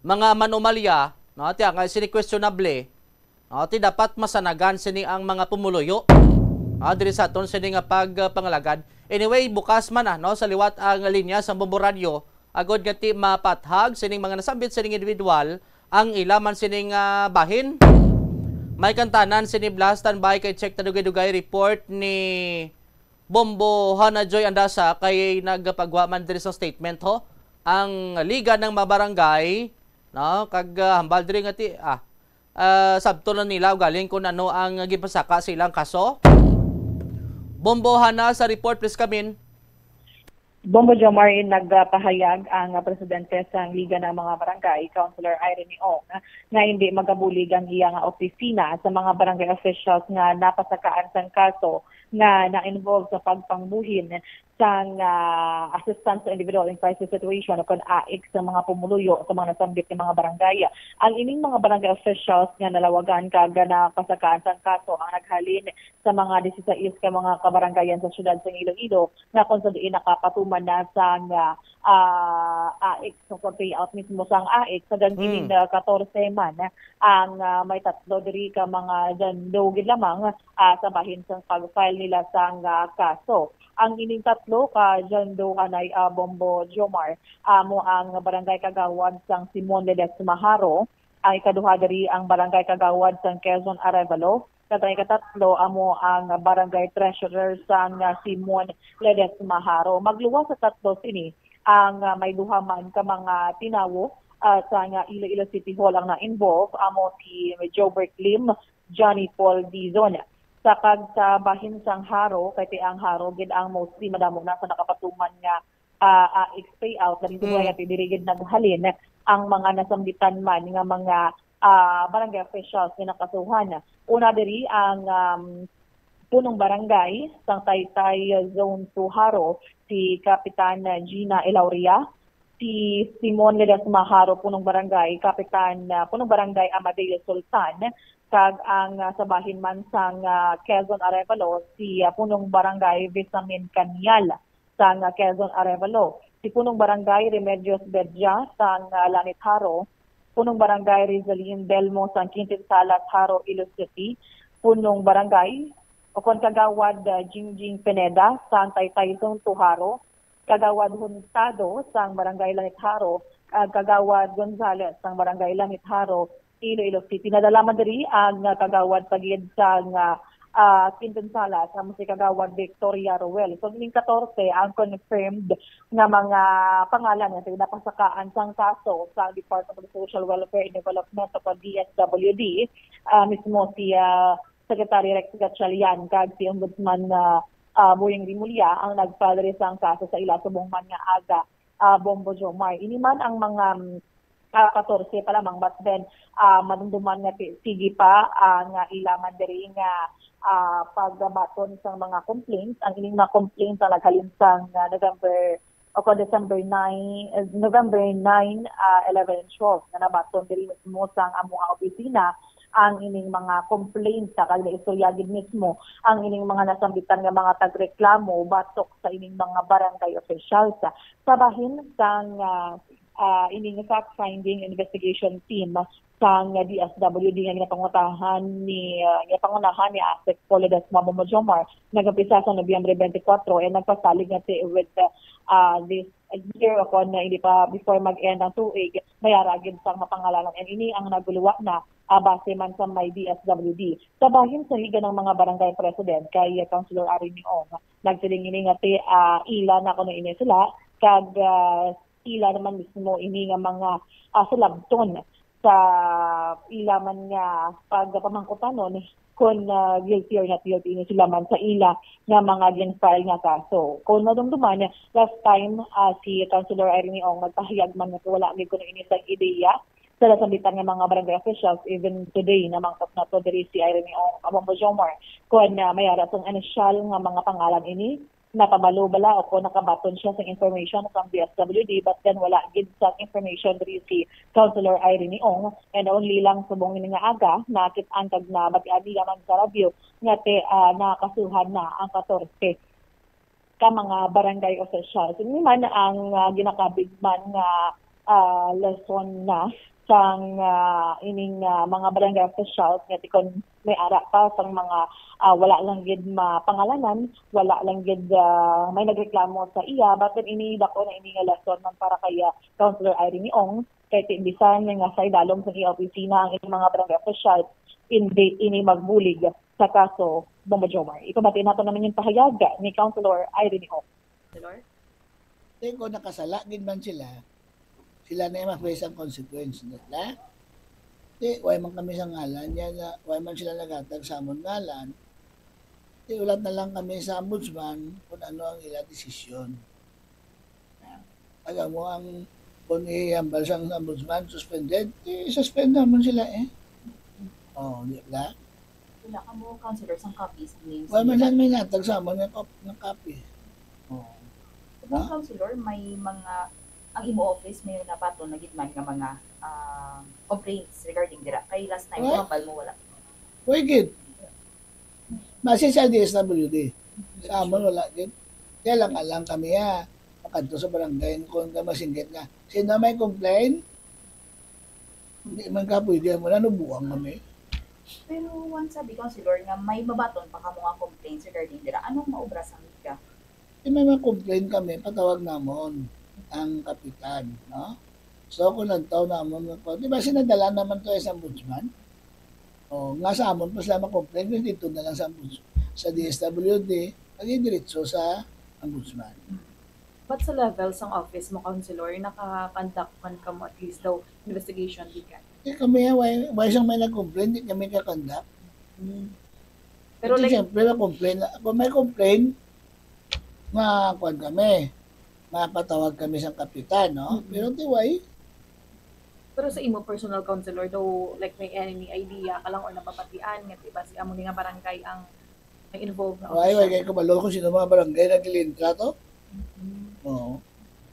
mga manomalya, no, ti ang sini questionable, no, ti dapat masanagan sini ang mga pumuluyo, no, diri sa aton sini nga pagpangalagad. Anyway, bukas man, ah, no, sa liwat ang linya sa Bombo Radyo, agod nga ti mapathag sining mga nasambit sining individual ang ila man sining, ah, bahin. May kantanan sini bala, standby kay check ta dugay-dugay report ni Bombo Hana Joy Andasa kay nagpagwa man diri sa statement ho ang Liga ng Mabarangay, no? Kag, ah, hambal diri nga ti, ah, Ah, sabton na nila ugaling kung ano ang gipasaka sa ilang kaso? Bombo, Hana, sa report, please come in. Bombo Jomar, nagpahayag ang presidente sang Liga ng mga Barangay, Councilor Irene Ong, nga hindi magabulig ang iya nga opisina sa mga barangay officials nga napasakaan sang kaso nga na-involve sa pagpangbuhin sang ah, Assistance to Individual in Crisis Situation o kon AIC sa mga pumuluyo sa mga nasambit nga mga barangay. Ang ining mga barangay officials nga nalawagan kag napasakaan sang kaso ang naghalin sa mga disisais ka mga kabarangayan sa siyudad sang Iloilo, nga kung sa diin nakapatuman na sang ah, AIC, so, payout mismo sang AIC. Sa dang ining ah, katorse man, ang ah, may tatlo diri ka mga jando gid lamang ah, sa bahin sang pag-file nila sang ah, kaso. Ang ining tatlo ka jando, Hana, ah, Bombo Jomar, amo ang Barangay Kagawad sang Simon Ledesma Jaro, ang ikaduha diri ang Barangay Kagawad sang Quezon Arevalo, kag ang ikatatlo amo ang Barangay Treasurer sang ah, Simon Ledesma Jaro. Magluwas sa tatlo sini, ang ah, may duha man ka mga tinawo ah, sang ah, Iloilo City Hall ang na-involve, amo si Jobert Lim, Johnny Paul Dizon. Sa kag sa bahin sang Jaro, kay ti ang Jaro gid ang mostly madamo na sa nakapatuman nga ah, AIC payout, labi sa Mm. Buhay, ti diri gid naghalin ang mga nasambitan man nga mga ah, barangay officials nga nakasuhan. Una diri ang um, punong barangay sang Taytay Zone two Jaro, si Kapitan Gina Elauria, si Simon Ledesma Jaro, punong barangay, Kapitan ah, punong barangay Amadeo Sultan, kag ang ah, sa bahin man sang ah, Quezon Arevalo, si ah, punong barangay Visamin Canial sang ah, Quezon Arevalo, si punong barangay Remedios Bedja sang ah, Lanit Jaro, punong barangay Rizalin Delmo sang Quintin Salas Jaro, Iloilo City, punong barangay o kon Kagawad ah, Jingjing Pineda sang Taytay Zone two Jaro, Kagawad Huntado sang Barangay Lanit Jaro, kag Kagawad Gonzales sang Barangay Lanit Jaro, Iloilo City. Nadala man diri ang ah, Kagawad pa gid sang ah, ah, Quintin Salas, amo si Kagawad Victoria Roel. So, ining katorse ang confirmed nga mga pangalan nga napasakaan sang kaso sa Department of Social Welfare and Development o D S W D, ah, mismo si ah, Secretary Rex Gatchalian kag si Ombudsman ah, ah, Boying Remulla ang nag-file diri sang kaso sa ila subong man nga aga, ah, Bombo Jomar. Ini man ang mga mm, ah, katorse pa lamang, but then ah, madumduman nga ti- sige pa ah, nga ila man diri nga ah, pagbaton sang mga complaints. Ang ining mga complaints ang naghalin sang ah, November o kon December nine, eh, November nine, ah, eleven, and twelve nga nabaton diri mismo sang amo nga opisina ang ining mga complaints, kag naistorya gid mismo ang ining mga nasambitan nga mga tagreklamo batok sa ining mga barangay officials. Sa bahin sang ah, ah, ining fact-finding investigation team sang D S W D nga ginapangunahan ni ah, ginapangunahan ni ASEC Paul Ledesma, Bombo Jomar, nag-umpisa sa Nobyembre twenty-four and nagpasalig nga ti with ah, this year, o kon hindi pa, before mag-end ang tuig, may ara gid sang mapangalanan. And ini ang naguluwa na ah, base man sa may D S W D. Sa bahin sa higa ng mga barangay president kay Councilor Irene Ong, nagsiling ini nga ti ah, ila na kuno ini sila, kag ah, ila naman mismo ini nga mga ah, sulabton sa ila man nga pagpamangkutanon kung ah, guilty or not guilty ini sila man sa ila nga mga gin-file nga kaso. Kung madumduman, last time ah, si Councilor Irene Ong nagpahayag man nga wala gid kuno ini sa ideya sa nasambitan nga mga barangay officials, even today, namangkot nato diri si Irene Ong, Bombo Jomar, kung ah, may ara sang initial nga mga pangalan ini, napabalo bala o kung nakabaton siya sa information from D S W D, but then wala gid sa information diri si Councilor Irene Ong, and only lang subong ini nga aga, nakit-an kag nabatian niya man sa radyo nga ti, ah, nakasuhan na ang katorse ka mga barangay officials. Ini man ang ah, ginakabig man nga ah, lesson na sang ah, ining ah, mga barangay officials nga ti kon may ara pa sang mga ah, wala lang gid mapangalanan, wala lang gid ah, may nagreklamo sa iya, but then ini dako na ini nga lesson man para kay ah, Councilor Irene Ong, kay ti bisan nga sa idalom sang iya opisina ang ining mga barangay officials, hindi ini magbulig sa kaso, Bombo Jomar. Ipamati nato naman yung pahayag ni Councilor Irene Ong. Kay kung nakasala gid man sila, sila na yung ma-face ang consequence nila. Di, way man kami sa ngalan niya na, way man sila naghatag sa amon ngalan. Di, ulat na lang kami sa ombudsman kung ano ang ila desisyon. Alam mo, ang, kung ihambal sa ombudsman, suspended, di, suspend naman sila eh. Oh, di ba? Wala ka mo, councilor, sang copy sa names Wala man nila? Lang may natag sa amon nga kop-, nga copy. Oh. Kung Ha? Councilor, may mga, ang imo office, may nabaton na gid man nga mga, ah, complaints regarding dira. Kay last time, What? Kuhambal mo, wala. Way gid. Base sa D S W D. Sa amon, wala gid. Kaya lang, alang kami, ha. Makadto sa barangay, kung ka masinggit nga, "Sino may complain?" Hindi man ka pwede, amo na, nabuang kami. Pero once sabi, councilor, nga may mabaton pa kamo nga complaints regarding dira, anong maobra sa Liga? Di may ma-complain kami, patawag namon ang kapitan, no? So, kung nagtaw namon nga kuwan, di ba, sinadala naman to sa ombudsman? O, nga sa amon pa sila ma-complain, kung dito na lang sa ombuds-, sa D S W D, pag-diretso sa ombudsman. But sa level sang office mo, councilor, naka-conduct man kamo at least daw investigation, di ka? Di kami, why, why siyang may nag-complain, di kami ka-conduct. Hmm. Pero Ito, like, siyempre, may complain. Kung may complain, ma-, kuwan kami, mapatawag kami sa kapitan, no? Mm-mm. Pero di, why? Pero sa imo, personal, councilor, daw, like, may any idea ka lang or napapatian nga, di ba, si amo ni nga barangay ang na-involve na Why, why, official? Kay kabalo kung sino mga barangay naglilintra to? Mm. Oo.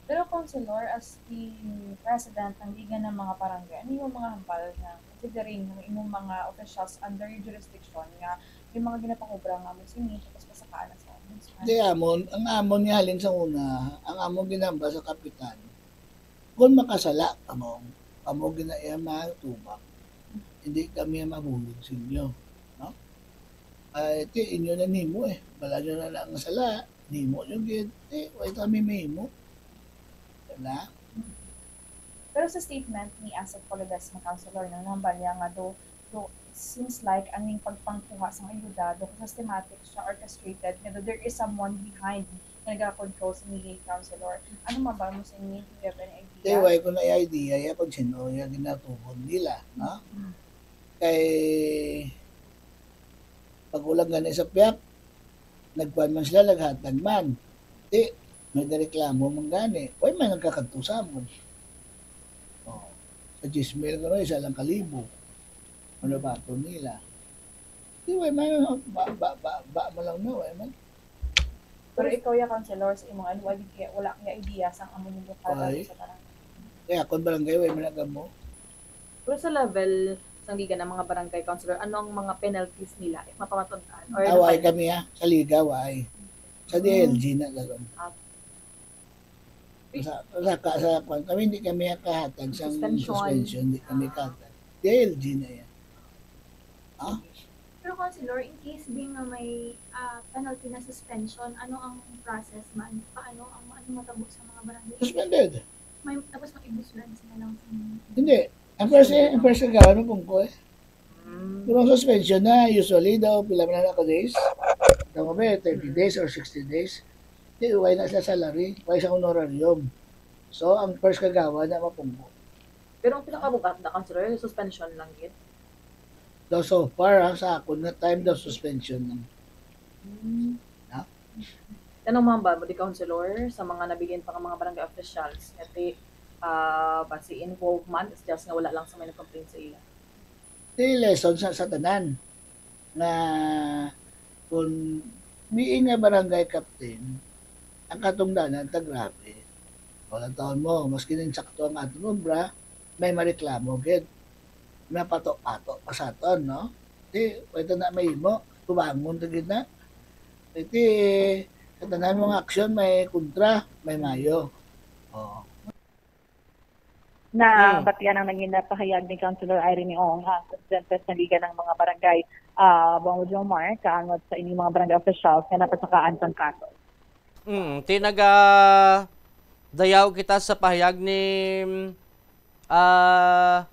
Pero, councilor, as the president ng Liga ng mga Barangay, ano yung mga hambal na considering ng imong mga officials under your jurisdiction nga may mga ginapangobra nga mo sini, tapos pasakaan na sa ombudsman? Di amon, ang amon nga halin sa una, ang amon ginamba sa kapitan, kung makasala kamo, kamo gina-, iya matubag. Hindi kami mabulig sa inyo, no? Ay, ti, inyo na nimo eh. Bala nyo na lang ang sala, nimo nyo gid. Ti, way kami mahimo. Wala. Pero sa statement ni Asek Poledesma, councilor, no, nahambal niya nga do, do, it seems like ang ning pagpangkuha sang ayuda, do systematic siya, orchestrated, nga do there is someone behind nga nagakontrol sa mga councilor. Ano man ba mo sa inyo? Do you have any idea? Di, way ko na idea, ya, kung sino, ya, ginatubod nila, no? Mm. Kay, pag ulang gani sa piyak, nagkuhan man sila, naghatag man. Di, may reklamo man gani. Way man nagkakadto sa amon. Oh, sa diyes mil, ano, isa lang kalibo. Ano ba ito nila? Di, way man, ba, ba, ba, ba mo lang na, way man. Pero ikaw, ya, councilor, sa imong ano, wala kay, wala kay idea sang amo nimo para Ay. Sa barangay. Kaya kung barangay, way man nagamo. Pero sa level sang liga ng mga barangay councilor, ano ang mga penalties nila if mapamatud-an? Or Away napal- kami, ah. Sa liga, way. Sa Mm. D L G na gano'n. Ah. Sa, sa, sa, sa, kwan, kami, hindi kami kahatag sa Suspension. Suspension, hindi kami kahatag. D L G na yan. Ah? Pero, councilor, in case di nga may, ah, penalty na suspension, ano ang process man? Paano ang, ano matabo sa mga barangay? Suspended. May, tapos makibuslan sila lang sa Hindi. Ang first, ang first kagawa, napungko eh. Mm. Pero ang suspension na, usually daw, pila man na ka days? Tama ba, thirty Mm. days or sixty days? Di, way na sa salary, way sa honorarium. So, ang first kagawa na mapungko. Pero ang pinakabugat na, councilor, suspension lang gid. Daw so far, ha, sa akon nga time, daw suspension lang. Hmm. Ha? Anong mga hambal mo di, councilor, sa mga nabilin pa nga mga barangay officials? Nga ti, ah, basi involvement, it's just nga wala lang sa may nag-complain sa iya. Di lesson sa, sa tanan. Nga kung miing nga barangay captain, ang katungdanan ta grabe. Wala taon mo, maski ning sakto ang aton obra, may mareklamo gid. Mapato-pato pa sa aton, no? Di, pwede na mahimo, tubangon ta gid na. Iti, sa tanan mga aksyon, may kontra, may mayo. Oo. Na Hmm. batian ang nangin na pahayag ni Councilor Irene Ong, ang presidente sa Liga ng mga Barangay, ah, Bongo Jomar, kaangot sa ining mga barangay officials nga napasakaan sang kaso. Mm, ti naga dayaw kita sa pahayag ni, ah,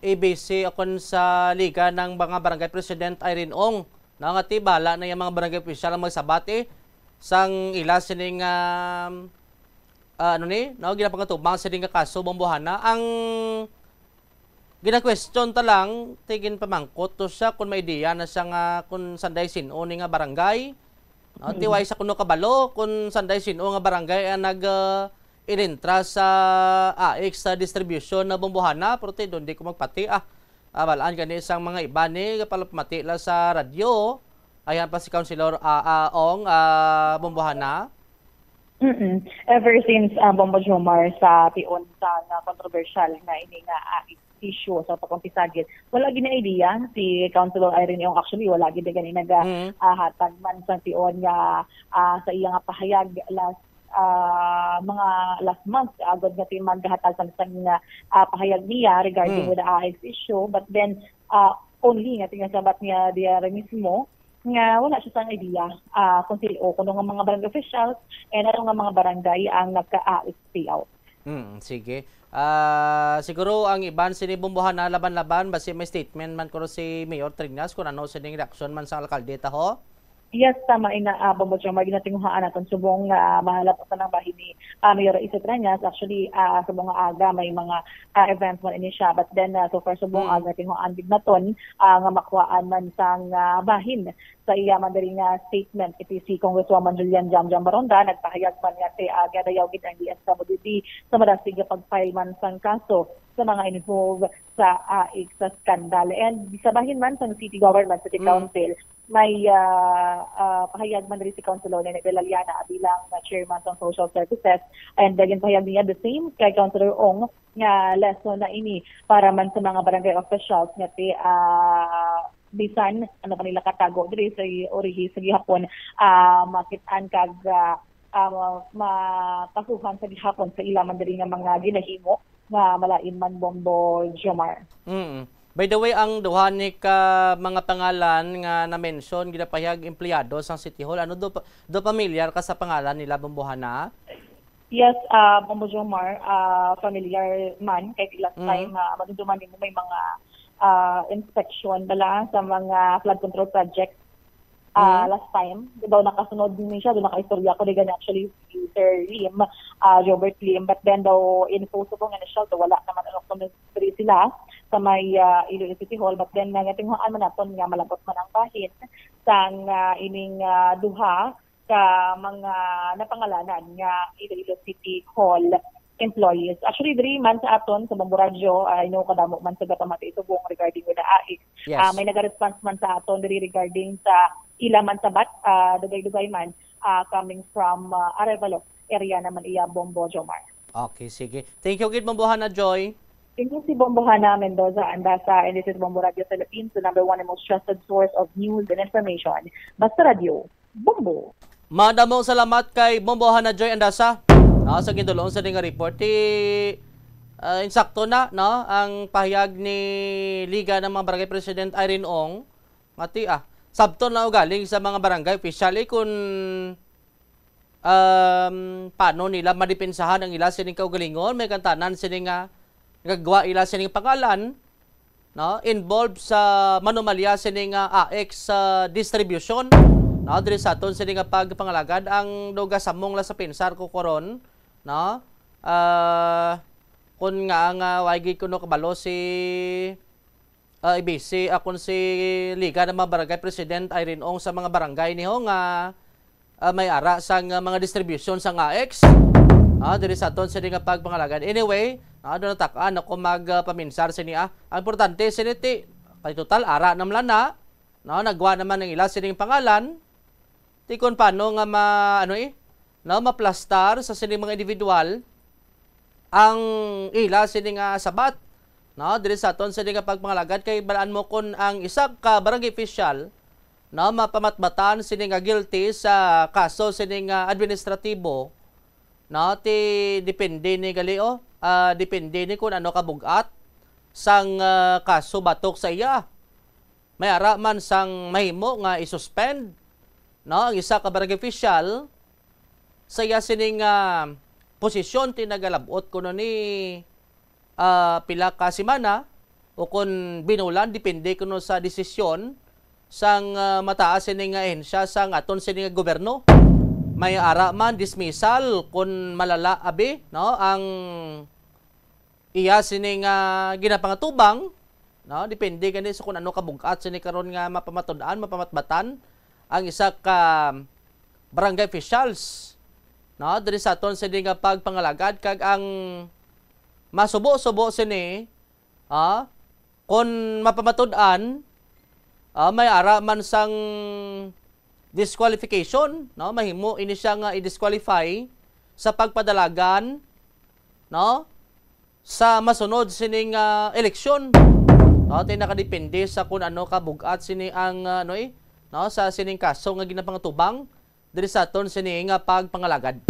A B C ukon sa Liga ng mga Barangay President Irene Ong, no, nga ti bahala na yung mga barangay official ang magsabati sang ila sining, ah, ah, ano ni, no, ginapangatubang sining nga kaso, bumbuhana. Ang Gina-question ta lang, ti ginpamangkot to siya kung may idea na siya nga kung sanday sin-o ni nga barangay. No, ti Mm. way sa kuno kabalo kung sanday sin-o nga barangay ang nag, ah, inintra sa AICS sa distribution na bombohana, pero ti doon di ko magpati, ah. Ah, balaan gani sang mga iba ni, palapmati la sa radyo, ayan pa si Councilor, ah, ah, Ong, ah, Bombohana. Mm-mm. Ever since, ah, Bombo Jomar, sa tion sa nga kontrobersyal nga ini nga, ah, issue sa pagkumpisagit, wala gid na idea si Councilor Irene Ong. Actually, wala gid na gani naga, Mm. ah, hatag man sa tion nga, ah, sa iya nga pahayag last, ah, mga last month, agod nga ti maghatag sa, sa nga, ah, pahayag niya regarding Mm. with the AICS issue. But then, ah, only nga tingasabat niya diya mismo nga wala siya sang idea, ah, kung sino, kuno nga mga barangay officials and ano nga mga barangay ang nagka-AICS payout. Mm, sige. Ah, siguro ang iban sini Bombohana laban-laban, basi may statement man kuno si Mayor Trinas kung ano sining reaksyon man sa alkalde ta, ho? Yes, tama ina, ah, Bombo Jomar, ginatinguhaan naton subong nga, ah, mahalap sa nang bahin ni, ah, Mayor Iso Trinas. Actually, ah, subong nga aga may mga, ah, events man ini siya. But then, ah, so far subong Mm. aga tinguhaan gid naton, ah, nga makuhaan man sang, ah, bahin sa iya man diri nga statement. Iti si Congresswoman Julian Jamjam Baronda nagpahayag man nga ti, ah, gadayaw gid ang D S W D sa madasig nga pag-file man sang kaso sa mga involved sa AICS sa skandal. And sa bahin man sang city government, city Mm. council, may, ah, ah, pahayag man diri si Councilor Nene Vilaliana bilang, ah, chairman sang social services. And again, pahayag niya the same kay Councilor Ong nga lesson na ini para man sa mga barangay officials nga ti, ah, bisan ano pa nila katago diri sa urihi sa gihapon, ah, makit-an kag, ah, ah, makasuhan sa gihapon sa ila man diri nga mga ginahimo nga malain man, Bombo Jomar. Mm. By the way, ang duha ni ka mga pangalan nga na-mention, ginapahayag empleyado sang City Hall. Ano, do, do pamilyar ka sa pangalan nila, Bombohana? Yes, ah, Bombo Jomar, ah, familiar man kay last Mm. time, ah, madumduman nimo may mga, ah, inspection bala sa mga flood control project. Ah, Mm. last time, di ba, nakasunod ni siya, doon nakaistorya ko, di gani actually si Sir Lim, ah, Jobert Lim, but then daw, in-post ko nga siya, so wala naman ang kuno diri sila sa may, ah, Iloilo City Hall, but then, nga tinguhaan man naton nga malabot man ang bahin sang, ah, ining, ah, duha ka mga napangalanan nga Iloilo City Hall employees. Actually, diri man sa aton, sa Bombo Radyo, I know kadamo man sa gapamati subong regarding with the AICS. Yes. Ah, may nagaresponse man sa aton diri regarding sa ila man sabat, ah, dugay-dugay man, ah, coming from, ah, Arevalo area naman iya, Bombo Jomar. Okay, sige. Thank you gid, Bombohana Joy. Thank you, si Bombohana Mendoza Andasa, and this is Bombo Radyo Philippines, the number one and most trusted source of news and information. Basta Radyo, Bombo. Madamo salamat kay Bombohana Joy Andasa, no, sa gindulong sa nga report. Ti, ah, insakto na, no, ang pahayag ni Liga ng mga Barangay President Irene Ong. Mati, ah, sabton na galing sa mga barangay official, eh, kung, um, paano nila madepensahan ang ila sining kaugalingon, may kantanan sining nga gagwa ila sining pangalan, no, involved sa manumalya sining, ah, AICS sa distribution, no, diri sa aton sining nga pagpangalagad. Ang duga samong la sa pensar ko karon, no, ah, kun nga ang, ah, way gid kuno kabalo si, ah, I B C, ah, kun si Liga ng mga Barangay President Irene Ong sa mga barangay niho nga, ah, may ara sang, ah, mga distribution sang AICS, ah, diri sa aton sini nga pagpangalagad. Anyway, ah, doon natak-an ako mag, ah, paminsar sini, ah. Ang importante sini ti, kay total ara naman na, no, nagwa naman ang ila sining pangalan. Ti kun paano nga ma-, ano, eh, no, maplastar sa sining mga individual ang ila sini nga sabat, no, diri sa aton sini nga pagpangalagad. Kay balaan mo, kun ang isa ka barangay official, no, mapamatbatan sini nga guilty sa kaso sini nga administratibo, no, ti depende ni gali, oh, ah, depende ni kun ano kabug-at sang, ah, kaso batok sa iya. May ara man sang mahimo nga i-suspend, no, ang isa ka barangay official sa iya sining, ah, posisyon. Ti nagalab-ot kuno ni, ah, pila ka semana o kon binulan, depende kuno sa desisyon sang, ah, mataas sini nga ahensya sang aton sini nga gobyerno. May ara man dismissal kon malala abi, no, ang iya sini nga ginapangatubang, no? Depende gani sa kung ano kabug-at sini karon nga mapamatud-an, mapamatbatan ang isa ka barangay officials, no? Diri sa aton sini nga pagpangalagad, kag ang masubo-subo sini, ah, kung mapamatud-an, ah, may ara man sang disqualification, no? Mahimo ini siya nga i-disqualify sa pagpadalagan, no? Sa masunod sining, ah, eleksyon. No, tay nakadepende sa kung ano kabug-at sini ang, ah, ano, eh, no, sa sining kaso nga ginapangatubang diri sa aton sini nga pagpangalagad.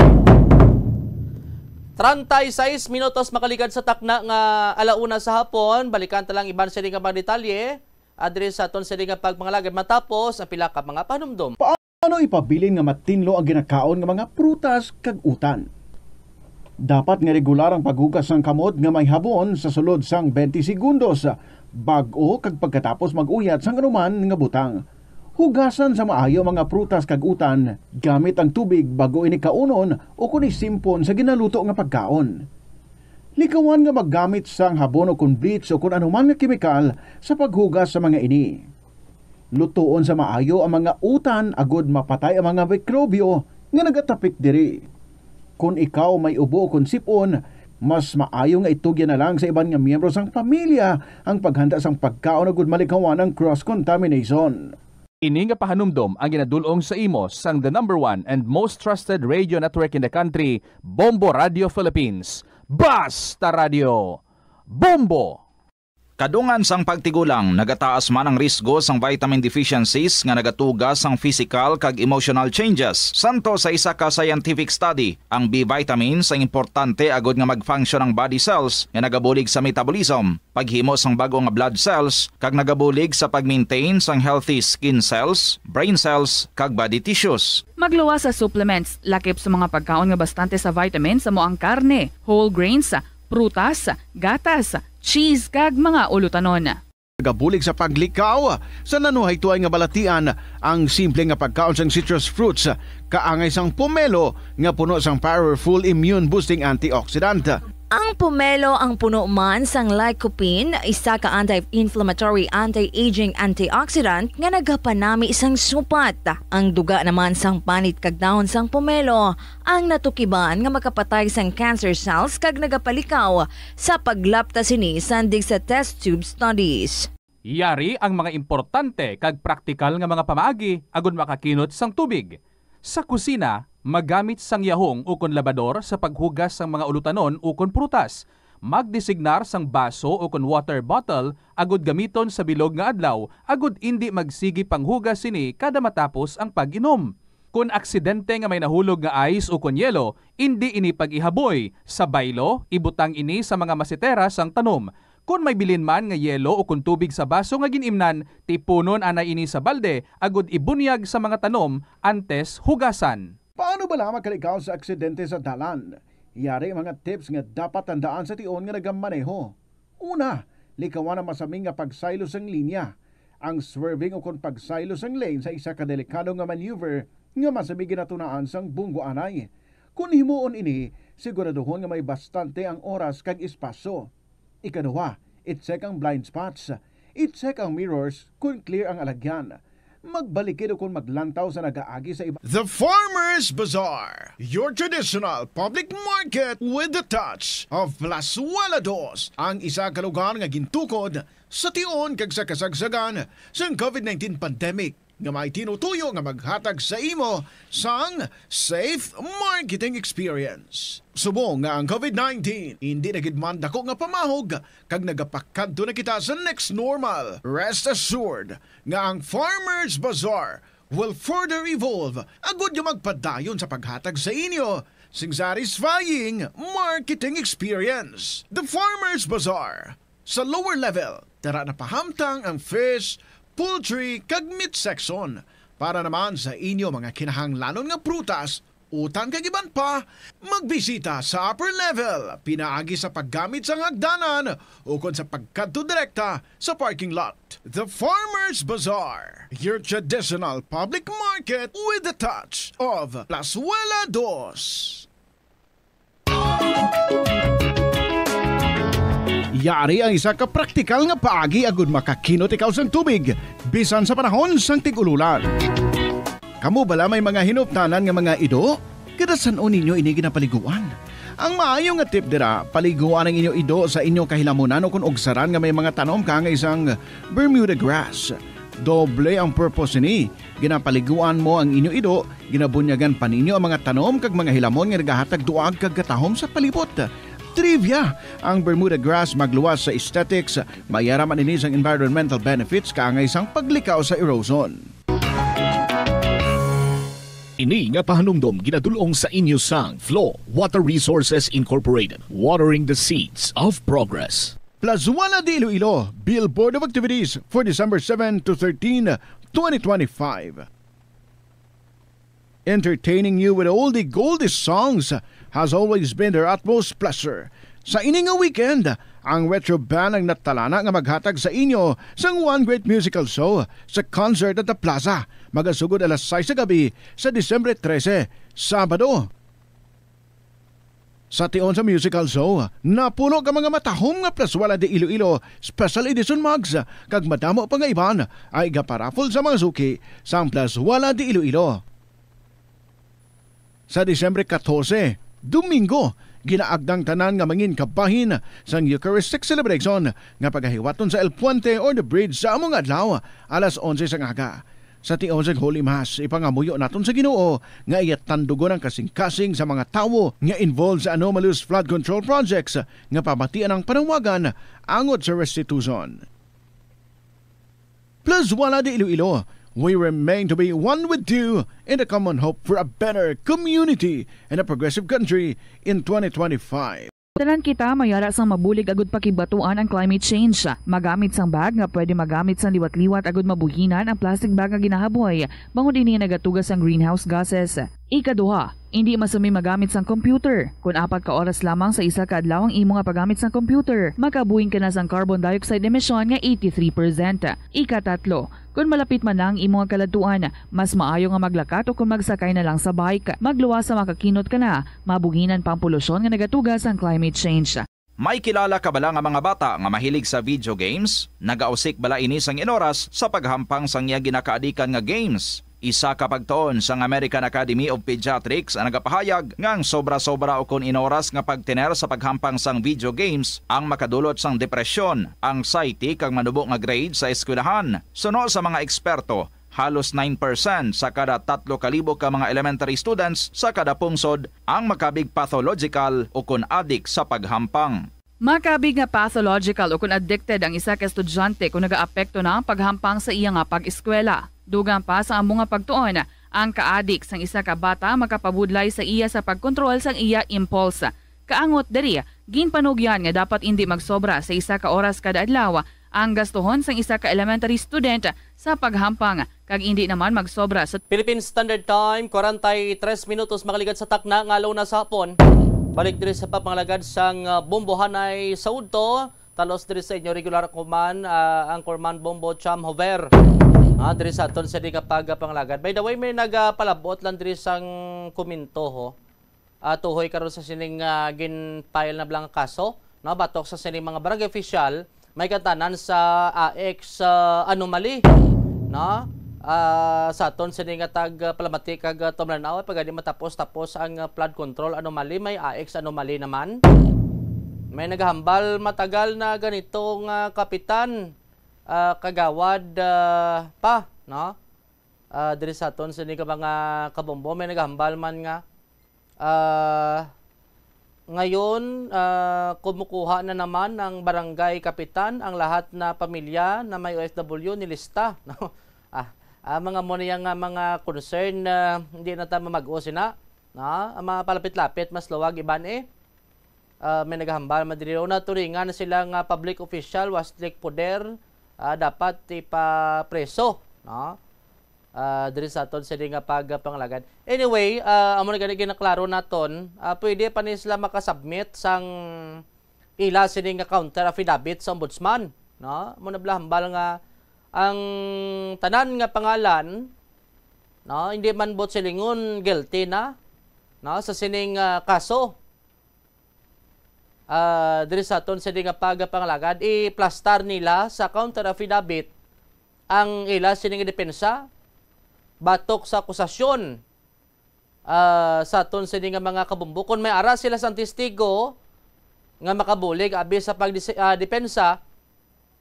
Treinta y seis minutos makaligad sa takna nga ala una sa hapon. Balikan ta lang iban sini nga mga detalye, ah, diri sa aton sini nga pagpangalagad matapos ang pila ka mga panumdom. Ano ipabilin nga matinlo ang ginakaon nga mga prutas kag utan? Dapat nga regular ang paghugas sang kamot nga may habon sa sulod sang twenty segundos, bag-o kag pagkatapos mag-uyat sang anuman nga butang. Hugasan sa maayo ang mga prutas kag utan gamit ang tubig bag-o ini kaunon o kon isimpon sa ginaluto nga pagkaon. Likawan nga maggamit sang habon o kon bleach o kon anuman nga kemikal sa paghugas sa mga ini. Lutoon sa maayo ang mga utan agod mapatay ang mga mikrobyo nga nagatapik diri. Kon ikaw may ubo o kon sip-on, mas maayo nga itugyan na lang sa iban nga miyembro sang pamilya ang paghanda sang pagkaon agud malikawan ang cross-contamination. Ini nga pahanumdom ang ginadul-ong sa imo sang the number one and most trusted radio network in the country, Bombo Radio Philippines. Basta Radio! Bombo! Kadungan sang pagtigulang, nagataas man ang risgo sang vitamin deficiencies nga nagatuga sang physical kag emotional changes. Santo sa isa ka scientific study, ang B vitamins ang importante agud nga mag-function ang body cells nga nagabulig sa metabolism, paghimo sang bag-o nga blood cells, kag nagabulig sa pag-maintain sang healthy skin cells, brain cells, kag body tissues. Magluwas sa supplements, lakip sa mga pagkaon nga bastante sa vitamins amo ang karne, whole grains, prutas, gatas, cheese, kag mga ulutanon. Nagabulig sa paglikaw sa nanuhaytoay nga balatian ang simple nga pagkaon sang citrus fruits, kaangay sang pomelo nga puno sang powerful immune-boosting antioxidant. Ang pomelo ang puno man sang lycopene, isa ka anti-inflammatory, anti-aging antioxidant nga nagapanami sang supat. Ang duga naman sang panit kag dahon sang pomelo ang natukiban nga makapatay sang cancer cells kag nagapalikaw sa paglapta sini sandig sa test tube studies. Yari ang mga importante kag praktikal nga mga pamaagi agud makakinot sang tubig. Sa kusina, magamit sang yahong ukon labador sa paghugas sang mga ulutanon ukon prutas. Magdesignar sang baso ukon water bottle agud gamiton sa bilog nga adlaw agud indi magsigi panghugas sini kada matapos ang pag-inom. Kon aksidente nga may nahulog nga ice ukon yelo, indi ini pag-ihaboy. Sa baylo, ibutang ini sa mga masetera sang tanom. Kon may bilin man nga yelo ukon tubig sa baso nga gin-imnan, tipunon anay ini sa balde agud ibunyag sa mga tanom antes hugasan. Paano bala makalikaw sa aksidente sa dalan? Yari mga tips nga dapat tandaan sa tion nga nagamaneho. Una, likawan ang masami nga pagsaylo sang linya. Ang swerving ukon pagsaylo sang lane sa isa ka delikado nga maneuver nga masami ginatunaan sang bunggo anay. Kon himuon ini, siguraduhon nga may bastante ang oras kag espasyo. Ikaduha, i-check ang blind spots. I-check ang mirrors kon clear ang alagyan. Magbalikid ukon maglantaw sa nagaagi sa iba. The Farmers Bazaar, your traditional public market with the touch of Plazuela Dos, ang isa ka lugar nga gintukod sa tion kag sa kasagsagan sang covid nineteen pandemic nga may tinutuyo nga maghatag sa imo sang safe marketing experience. Subong nga ang covid nineteen indi na gid man dako nga pamahog kag nagapakadto na kita sa next normal, rest assured nga ang Farmers Bazaar will further evolve agud nga magpadayon sa paghatag sa inyo sing satisfying marketing experience. The Farmers Bazaar. Sa lower level, tara na pahamtang ang fish, poultry, kag meat section. Para naman sa inyo mga kinahanglanon nga prutas, utan kag iban pa, magbisita sa upper level pinaagi sa paggamit sang hagdanan ukon sa pagkadto direkta sa parking lot. The Farmers Bazaar, your traditional public market with the touch of Plazuela Dos. Yari ang isa ka praktikal nga paagi agud makakinot ikaw sang tubig, bisan sa panahon sang tig-ululan. Kamo bala may mga hinuptanan nga mga ido? Kada san-o ninyo ini ginapaliguan? Ang maayo nga tip dira, paliguan ang inyo ido sa inyo kahilamunan o kon ugsaran nga may mga tanom kaangay sang Bermuda grass. Doble ang purpose sini. Ginapaliguan mo ang inyo ido, ginabunyagan pa ninyo ang mga tanom kag mga hilamon nga nagahatag duag kag katahom sa palibot. Trivia: ang Bermuda grass magluwas sa aesthetics, mayara man ini sang environmental benefits kaangay sang paglikaw sa erosion. Ini nga pahanumdom ginadul-ong sa inyo sang Flow Water Resources Incorporated, watering the seeds of progress. Plazuela de Iloilo, Billboard of Activities for December seven to thirteen, twenty twenty-five. Entertaining you with oldie goldie songs has always been their utmost pleasure. Sa ini nga weekend, ang Retro Band ang natalana nga maghatag sa inyo sang one great musical show sa concert at the plaza. Magasugod alas sais sa gabi sa Disyembre trese, Sabado. Sa tion sa musical show, napuno ka mga matahom nga Plazuela de Iloilo Special Edition mugs, kag madamo pa nga iban ay igaparaffle sa mga suki sang Plazuela de Iloilo. Sa Disyembre katorse, Domingo, ginaagdang tanan nga mangin kabahin sang Eucharistic celebration nga pagahiwaton sa El Puente or the Bridge sa amo nga adlaw, alas onse sang aga. Sa tion sang Holy Mass, ipangamuyo naton sa Ginoo nga iya tandugon ang kasingkasing sa mga tawo nga involved sa anomalous flood control projects nga pamatian ang panawagan angot sa restitution. Plazuela de Iloilo, we remain to be one with you in the common hope for a better community and a progressive country in twenty twenty-five. Tanan kita mayara sang mabulig agud pakigbatuan ang climate change. Magamit sang bag nga pwede magamit sang liwat-liwat agud mabuhinan ang plastic bag nga ginahaboy, bangod ini nagatuga sang greenhouse gases. Ikaduha, indi masumi magamit sang computer. Kon apat ka oras lamang sa isa ka adlaw ang imo nga paggamit sang computer, makabuhin ka na sang carbon dioxide emission nga eighty-three percent. Ikatatlo, kon malapit man na ang imo nga kaladtuan, mas maayo nga maglakat o kon magsakay na lang sa bike. Magluwas sa makakinot ka na, mabuhinan pa ang polusyon nga nagatuga sang climate change. May kilala ka bala nga mga bata nga mahilig sa video games? Nagausik bala ini sang inoras sa paghampang sang iya ginakaadikan nga games? Isa ka pagtuon sang American Academy of Pediatrics ang nagapahayag nga ang sobra-sobra ukon inoras nga pagtener sa paghampang sang video games ang makadulot sang depresyon, anxiety, kag manubo nga grade sa eskwelahan. Suno sa mga eksperto, halos nine percent sa kada tatlo ka libo ka mga elementary students sa kada pungsod ang makabig pathological ukon adik sa paghampang. Makabig nga pathological ukon addicted ang isa ka estudyante kon nagaapekto na ang paghampang sa iya nga pag-eskwela. Dugang pa sa amo nga pagtuon, ang kaadik sang isa ka bata makapabudlay sa iya sa pagkontrol sang iya impulse. Kaangot diri, ginpanugyan nga dapat indi magsobra sa isa ka oras kada adlaw ang gastuhon sang isa ka elementary student sa paghampang, kag indi naman magsobra sa Philippine Standard Time, kwarenta y tres minutos makaligad sa takna nga aluna sa hapon. Balik diri sa pagpangalagad sang, ah, bombohanay sa udto, talos diri sa inyo regular kuman, ah, anchorman Bombo Cham Hover. Ah, diri sa aton sa di nga pagpangalagad. By the way, may nagapalabot lang diri sang komento, ho. Ah, tuhoy karon sa sining, ah, gin-file na bala nga kaso, no, batok sa sining mga barangay official, may katanan sa A X, ah, anomaly, no? Ah, sa aton sini nga tag, ah, Palamati kag, ah, Tumlanao, pagani matapos-tapos ang, ah, flood control anomaly, may A X anomaly naman. May nagahambal matagal na ganito nga kapitan, ah, kagawad, ah, pa, no? Ah, diri sa aton sini ka mga kabombo, may nagahambal man nga Ah, ngayon, ah, kumukuha na naman ang barangay kapitan, ang lahat na pamilya na may O F W nilista, no? Ah, ah, mga mo niya nga mga concern, ah, hindi na ta mamag-o sina, no? Ang mga palapit-lapit, mas luwag iban eh. Ah, may nagahambal, madiri na turingan sila nga public official, waslik poder, ah, dapat ipapreso, no? Ah, diri sa aton sini nga pagpangalagad. Anyway, ah, amo na gani ginaklaro naton, ah, pwede pa ni sila makasubmit sang ila sini nga counter affidavit sa ombudsman, no? Amo na bala hambal nga ang tanan nga pangalan, no, hindi man buot silingon guilty na, no, sa sining, ah, kaso. ah, diri sa aton sini nga pagpangalagad, iplastar nila sa counter affidavit ang ila sini nga depensa batok sa akusasyon, ah, sa aton sini nga mga kabombo. Kung may ara sila sang testigo nga makabulig abi sa pagdise-, ah, depensa,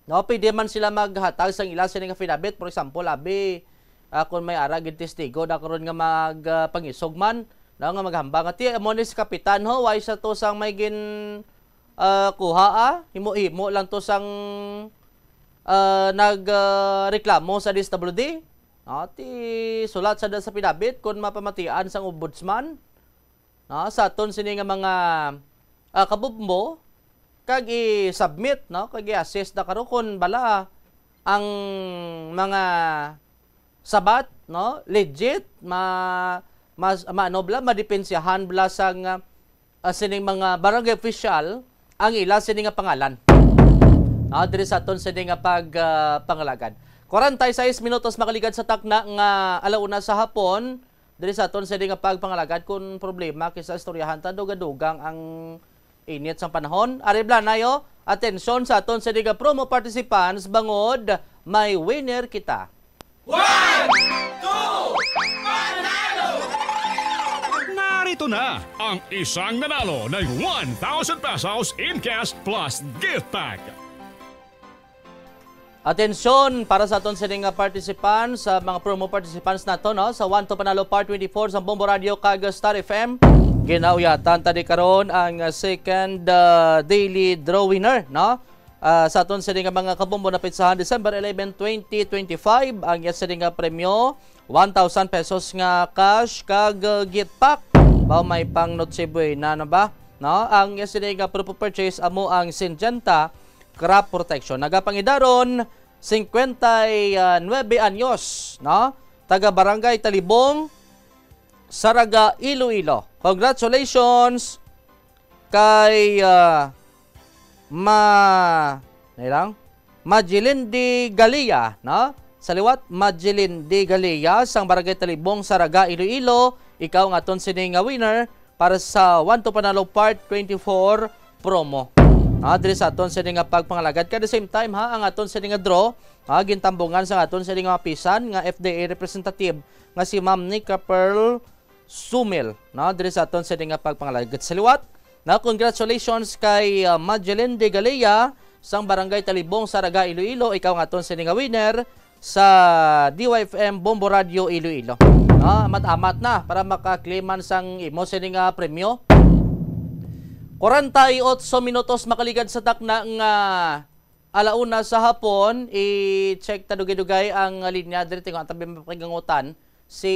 no, pwede man sila maghatag sang ila sini nga affidavit. For example, abi, ah, kung may ara gid testigo na karon nga mag, ah, pangisog man, no, nga maghambal nga, "Ti, amo ni si Kapitan ho, way sa to sang may gin, ah, kuha, ah. Himo-himo lang to sang, ah, nag, ah, reklamo sa D S W D." No, ti sulat sa, sa affidavit kung mapamatian sang ombudsman, no, sa aton sini nga mga, ah, kabombo, kag i-submit, no, kag i-assess na karon kung bala ang mga sabat, no, legit, ma-, mas, ma-, ano bala, madipensyahan bala sang, ah, sining mga barangay official ang ila sini nga pangalan. Ah, diri sa aton sini nga pag, ah, pangalagad. Kwarenta y seis minutos makaligad sa takna nga ala una sa hapon, diri sa aton sini nga pagpangalagad, kung problema kisa istoryahan ta, duga-dugang ang init sang panahon. Ari bala nayo, atensyon sa aton sini nga promo participants, bangod may winner kita. One, two, panalo! Narito na ang isang nanalo ng one thousand pesos in cash plus gift pack. Atensyon para sa aton sini nga participants, sa mga promo participants nato, no, sa One to Panalo Part twenty-four sa Bombo Radio kag Star F M. Ginauyatan ta di karon ang, uh, second, uh, daily draw winner, no? Ah, sa aton sini nga mga kabombo, napetsahan December eleven, twenty twenty-five, ang iya sini nga premyo, one thousand pesos nga cash kag, uh, gift pack. Ba, may pang Noche Buena na ba? No? Ang iya sini nga proof of purchase amo ang Syngenta crop protection. Nagapangidaron, cincuenta y nueve anyos, no? Taga Barangay Talibong, Saraga, Iloilo. Congratulations kay, ah, Ma-, ano lang? Magelinde Galia, no? Sa liwat, Magelinde Galia, sang Barangay Talibong, Saraga, Iloilo. Ikaw ang aton sini nga winner para sa One to Panalo Part twenty-four promo. Ah, diri sa aton sini nga pagpangalagad. At the same time, ha, ang aton sini nga draw, ah, gintambungan sa aton sini nga mapisan nga F D A representative nga si Ma'am Nica Pearl Sumil, no, diri sa aton sini nga pagpangalagad. Sa liwat, na congratulations kay, ah, Madeline de Galea sang Barangay Talibong, Saraga, Iloilo. Ikaw ang aton sini nga winner sa D Y F M Bombo Radio Iloilo. No, amat-amat na para makaklaim man sang imo sini nga premyo. Kwarenta y otso minutos makaligad sa takna nga ala una sa hapon, i-check ta dugay-dugay ang linya diri, tingo ang tabi mapakigangutan si,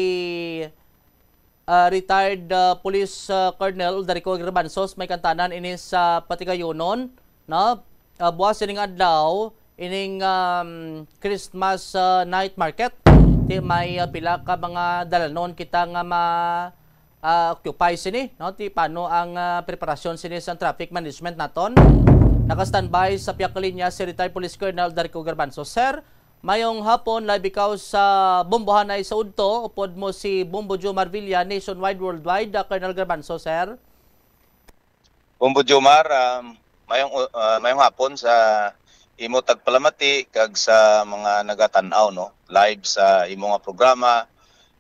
ah, retired, ah, Police, ah, Colonel Darico Garbanzos, may kantanan ini sa Patigayonon, no? Ah, buwas sining adlaw, ining, um, Christmas, ah, night market. Ti may, ah, pila ka mga dalanon kita nga ma-, ah, occupy sini, no? Ti paano ang, ah, preparasyon sini sa traffic management naton? Naka-standby sa pihak linya si retired Police Colonel Darico Garbanzos. Sir, mayong hapon, live ikaw sa Bombohanay sa Udto. Upod mo si Bombo Jomar Villa, nationwide, worldwide. Ah, Colonel Garbanzos, sir. Bombo Jomar, um, mayong, uh, mayong hapon sa imo tagpalamati kag sa mga nagatan-aw, no, live sa imo nga programa.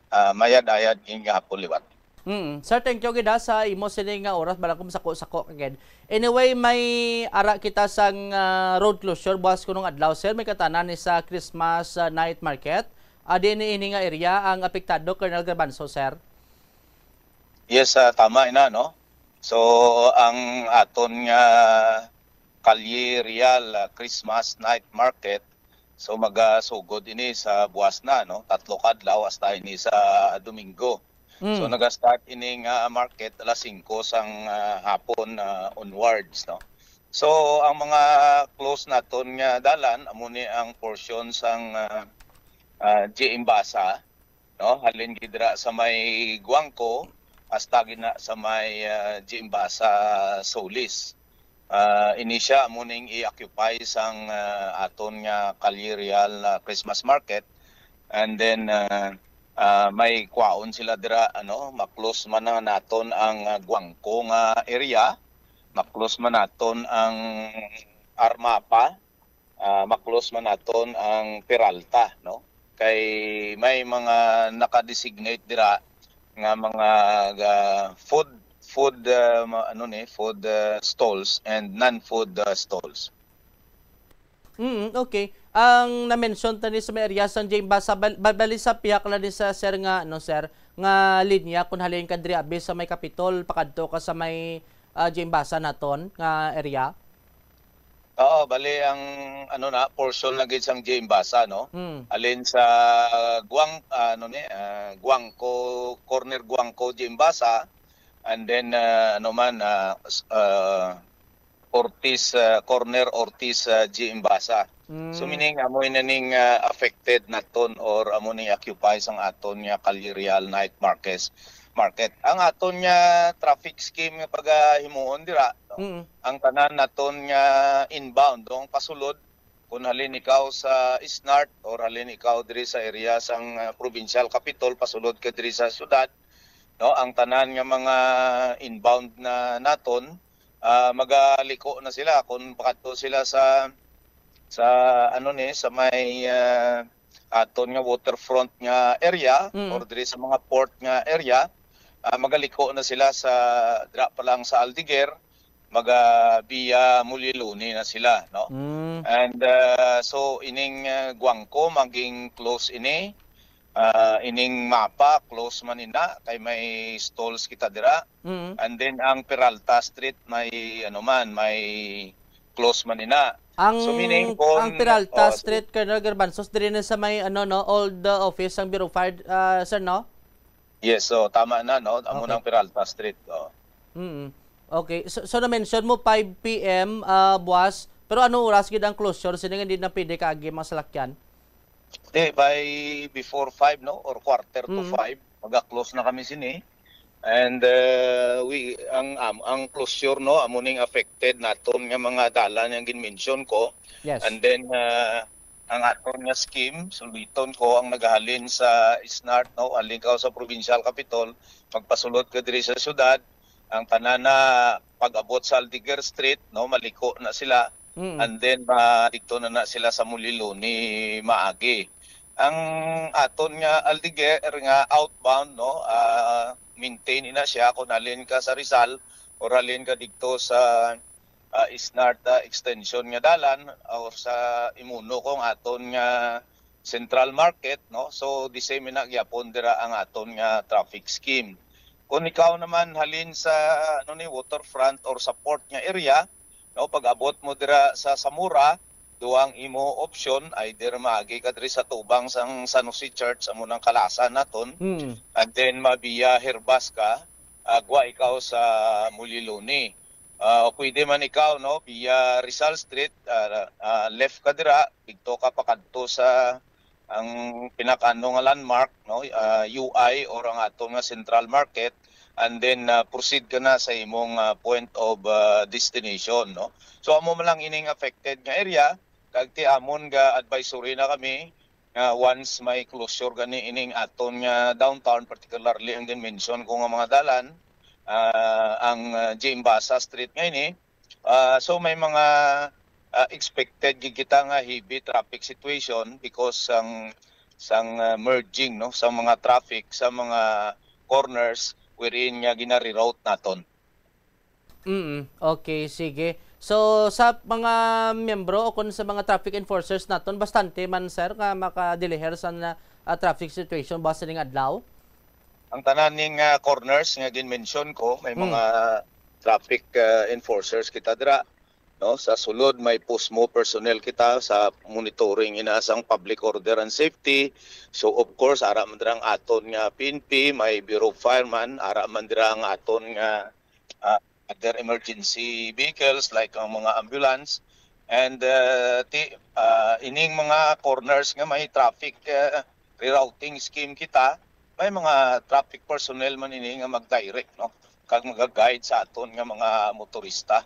Ah, mayad-ayad king hapon liwat. Mm. Sir, thank you gid, ha, sa imo sini nga oras, balang kung sako-sako ka gid. Anyway, may ara kita sang, ah, road closure buwas kunong adlaw, sir. May kantanan ni sa Christmas, ah, night market. Ah, diin ni ini nga area ang apektado, Colonel Garbanzos, sir? Yes, ah, tama ina, no? So, ang aton nga Kalye Real, ah, Christmas Night Market, so magasugod ini sa buwas na, no? Tatlo ka adlaw hasta ini sa Domingo. So, mm, naga-start ini nga market alas singko sang, ah, hapon, ah, onwards, no? So, ang mga close naton nga dalan, amo ni ang portion sang, ah, ah, G M Basa, no? Halin gid dira sa may Guangco hasta gid na sa may, ah, G M Basa Solis. Ah, ini sia amo ning i-occupy sang, ah, aton nga Kalye Real, ah, Christmas Market. And then, ah, ah, may kwaon sila dira, ano, ma-close man na naton ang, ah, Guangco nga area. ma-close man naton ang Armapa, ah, ma-close man naton ang Peralta, no? Kay may mga naka-designate dira nga mga, ah, food, food, ah, ma-, ano ni, food, ah, stalls and non-food, ah, stalls. Mm, okay. Ang na-mention tani sa may area sang James Basa, bal-, bal-, bali sa pihak lang ni sa, sir, nga, no, sir, nga linya, kung halin ka diri abi sa may Capitol, pakadto ka sa may, ah, James Basa naton nga area? Oo, bali ang, ano na, portion na gid sang James Basa, no? Mm. Halin sa Guang-, ah, ano ni, ah, Guangco, corner Guangco, James Basa, and then, ah, ano man, ah, s-, ah, Ortiz, ah, corner Ortiz, ah, James Basa. So, Mm. meaning, amo na ning, ah, affected naton or amo ning occupy sang aton nga Calle Real Night Market. Market. Ang aton nga traffic scheme nga pagahimuon dira, no? Mm. Ang tanan naton nga inbound, no? Ang pasulod, kung halin ikaw sa Isnart or halin ikaw diri sa area sang, ah, provincial capitol, pasulod ka diri sa syudad, no? Ang tanan nga mga inbound na naton, ah, magaliko na sila kung pakadto sila sa, sa, ano ni, sa may, ah, aton nga waterfront nga area Mm. or diri sa mga port nga area, ah, magaliko na sila sa, dira pa lang sa Aldeguer, maga via Muliloni na sila, no? Mm. And, ah, so, ining, ah, Guangco, maging close ini. Ah, ining Mapa, close man ina, kay may stalls kita dira. Mm. And then, ang Peralta Street, may, ano man, may close man ina. Ang, So, meaning, kung ang Peralta oh, Street, Colonel Garbanzos, diri na sa may, ano, no, old, uh, office ang Bureau of Fire, uh, sir, no? Yes, so, tama na, no? Amo Okay. nang Peralta Street, oh. Mm. Okay. So, so na-mention mo five P M, ah, buwas. Pero anong oras gid ang closure? Sino nga hindi na pwede kaagi mga salakyan? Eh, by before five, no? Or quarter to Mm. five, maga-close na kami sini. And, uh, we, ang, am-, ang closure, no? Amo ning affected naton nga mga dalan yang gin-mention ko. Yes. And then, uh, ang aton nga scheme, suliton ko ang nagahalin sa Isnart, no? Halin ka sa provincial capitol, magpasulod ka diri sa syudad, ang tanan na pag-abot sa Aldeguer Street, no, maliko na sila. Mm. And then, ma-, didto na na sila sa Muliloni maagi. Ang aton nga Aldeguer nga outbound, no, ah, maintain ina siya kung halin ka sa Rizal or halin ka didto sa, ah, Isnart, ah, extension nga dalan or sa Imuno kung aton nga Central Market, no? So, the same ina gyapon dira ang aton nga traffic scheme. Kung ikaw naman halin sa, ano ni, waterfront or sa port nga area, no, pag-abot mo dira sa Zamora, duha ang imo option, either maagi ka diri sa tubang sang San Jose Church, amo nang kalasan naton, Hmm. and then mabiya Herbas ka, agwa ikaw sa Muliloni. Ah, pwede man ikaw, no, via Rizal Street, ah, ah, left ka dira, didto ka pakadto sa ang pinakaano nga landmark, no, ah, U I or ang aton nga Central Market, and then, ah, proceed ka na sa imong, ah, point of, ah, destination, no. So, amo man lang ining affected nga area, kag ti amon ga advisory na kami nga once may closure gani ining aton nga downtown, particularly ang gin-mention ko nga mga dalan, ah, ang, ah, James Basa Street nga ini, ah, so may mga, ah, expected gid kita nga heavy traffic situation because sang, sang, ah, merging, no, sa mga traffic sa mga corners wherein nga gina-reroute naton. Mm, okay, sige. So, sa mga miyembro o kung sa mga traffic enforcers naton, bastante man, sir, nga makadiliher sa na, ah, traffic situation ba sining adlaw? Ang tanan ning, ah, corners nga gin-mention ko, may Hmm. mga traffic, ah, enforcers kita dira, no? Sa sulod, may POSMO personnel kita sa monitoring ina sang public order and safety. So, of course, ara man dira ang aton nga P N P, may Bureau of Fire man, ara man dira ang aton nga, ah, other emergency vehicles like ang mga ambulance. And, uh, ti-, uh, ining mga corners nga may traffic, uh, rerouting scheme kita, may mga traffic personnel man ini nga mag-direct, no? Kag mag-guide sa aton nga mga motorista.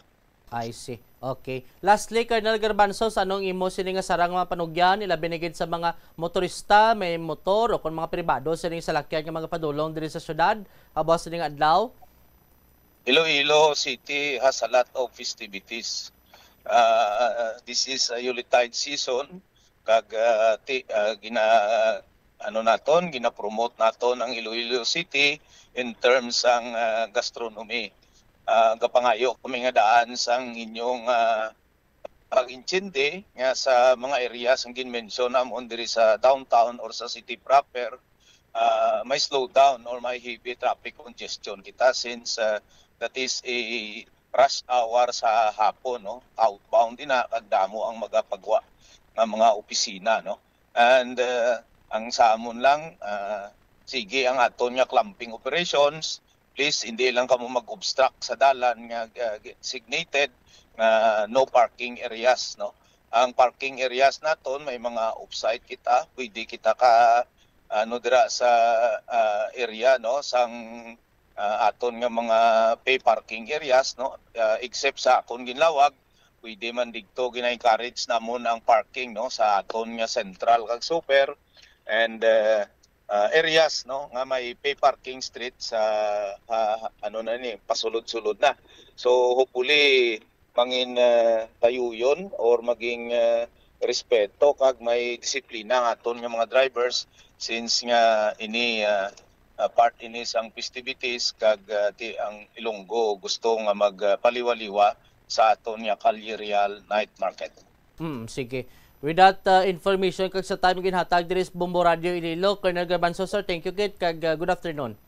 I see. Okay. Lastly, Colonel Garbanzos, anong imo sini nga sarang nga panugyan, ilabi na gid sa mga motorista, may motor o kon mga pribado sining salakyan nga magapadulong diri sa syudad, habaw sining adlaw? Iloilo City has a lot of festivities. Uh, this is a Yuletide season, kag uh, ti, uh, gina ano naton, ginapromote naton ang Iloilo City in terms sang uh, gastronomy. Uh, gapangayo kami nga daan sang inyong uh, pag-intindi nga sa mga areas ang ginmensyon namon diri sa downtown or sa city proper, uh, may slowdown or may heavy traffic congestion kita since uh, that is a rush hour sa hapon, no? Outbound din na, kag damo ang magapagwa nga mga opisina, no? And uh, ang sa amon lang, uh, sige ang aton nga clamping operations, please hindi lang kamo mag-obstruct sa dalan nga uh, designated nga no parking areas, no? Ang parking areas naton may mga off-site kita, pwede kita ka ano dira sa uh, area, no, sang uh, aton nga mga pay parking areas, no, uh, except sa akon ginlawag, pwede man didto gina-encourage namon ang parking, no, sa aton nga central kag super and uh, uh, areas, no, nga may pay parking street sa uh, ano na ni, pasulod-sulod na. So hopefully mangin uh, tayuyon or maging uh, respeto kag may disiplina ang aton nga mga drivers since nga ini uh, uh, part ini sang festivities kag uh, ti ang Ilonggo gusto nga magpaliwaliwa uh, sa aton nga Kalye Real Night Market. Hmm, sige. With that uh, information kag sa time ginhatag diri sa Bombo Radio Iloilo, Colonel Garbanzo, sir, thank you kit kag uh, good afternoon.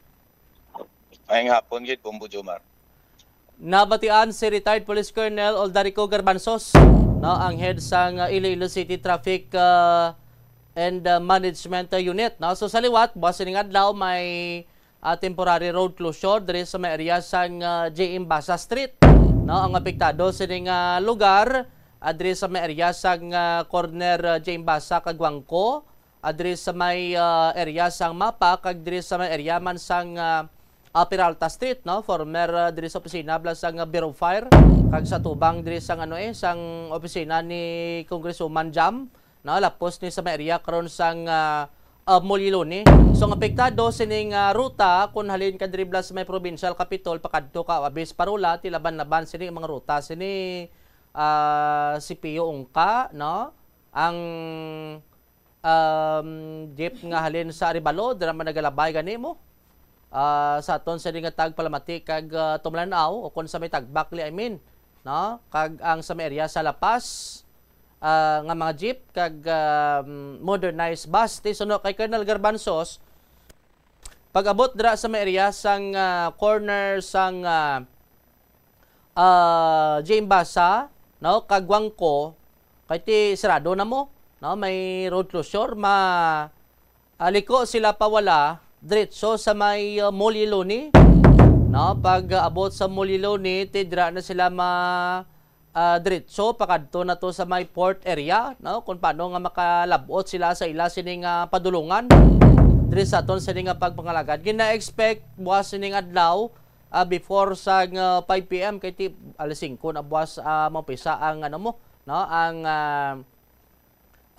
Maayong hapon gid, Bombo Jomar. Nabatian si retired Police Colonel Oldarico Garbanzos, no, ang head sang uh, Iloilo City Traffic uh, and uh, Management uh, Unit, no. So sa liwat, buwas sining adlaw may uh, temporary road closure diri sa may area sang uh, J M Basa Street, no. Ang apektado sining uh, lugar uh, diri sa may area sang uh, corner uh, J M Basa kag Guangco, uh, diri sa may uh, area sang Mapa kag diri sa may area man sang uh, uh, Peralta Street, no, former uh, diri sa opisina bala sang uh, Bureau of Fire kag sa tubang diri sang ano eh sang opisina ni Congresswoman Jam, no, lapos ni sa may area karon sang uh, uh, Muliloni. So ang apektado sining uh, ruta kun halin ka diri bala sa may provincial capitol pakadto ka Abis Parola, ti laban-laban sini mga ruta sini uh, C P U Ungka, no, ang um, jeep nga halin sa Arevalo, dira man nagalabay gani mo. Uh, sa aton sa nga tagpalamati kag uh, tumlanaw o kung sa may tagbakli, I mean, no? Kag ang sa may area sa La Paz uh, nga mga jeep kag um, modernized bus. Ti suno kay Colonel Garbanzos, pag-abot dira sa may area sang uh, corner sang uh, uh, Jane Basa, no, kag Guangco, kay ti sirado na mo, no, may road closure, ma uh, liko sila pawala diretso sa may uh, Muliloni, no, pag uh, abot sa Muliloni, ti dira na sila ma uh, diretso pakadto na to sa may port area, no, kung paano nga makalabot sila sa ila sining uh, padulungan diri sa aton sining nga pagpangalagad. Gina-expect buwas sining adlaw uh, before sa uh, five p m kay ti alas singko na buwas uh, maupisa ang ano mo, no, ang uh,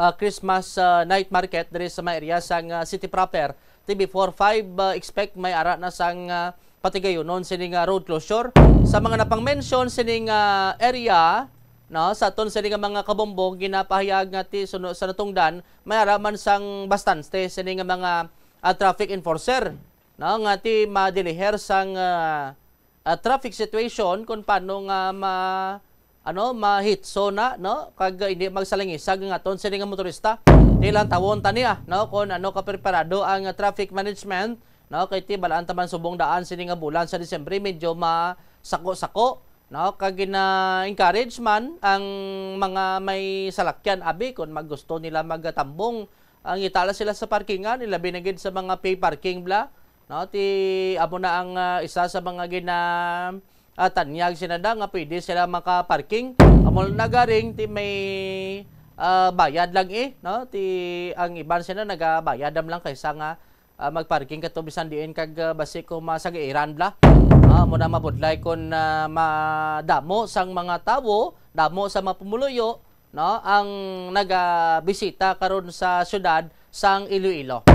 uh, Christmas uh, night market diri sa may area sang uh, city proper. Ti before five uh, expect may ara na sang uh, patigayunon sining uh, road closure. Sa mga napang-mention sining uh, area, no, sa aton sining mga kabombong ginapahayag nga ti suno sa natungdan may ara man sang bastante sining mga uh, traffic enforcer, no, nga ti madiliher sang uh, uh, traffic situation kung paano nga ma ano mahitso na, no, kag uh, hindi magsalangisag nga aton sini nga motorista. Ti lantawon ta niya, no, kung ano kapreparado ang uh, traffic management, no, kay ti balaan ta man subong daan sini nga bulan sa Disyembre medyo masako-sako, no, kag gina-encourage man ang mga may salakyan abi kung maggusto nila magtambong, ang itala sila sa parkingan, ilabi na gid sa mga pay parking bla, no, ti amo na ang uh, isa sa mga gina uh, tanyag sinada nga pwede sila makaparking. Amo na garing ti may uh, bayad lang eh, no? Ti ang iban sila nagabayad am lang kaysa nga uh, magparking kato bisan diin kag uh, basi ko masagairan bla. Uh, amo na mabudlay kon uh, madamo sang mga tawo, damo sa mga pumuluyo, no, ang nagabisita karon sa siyudad sang Iloilo.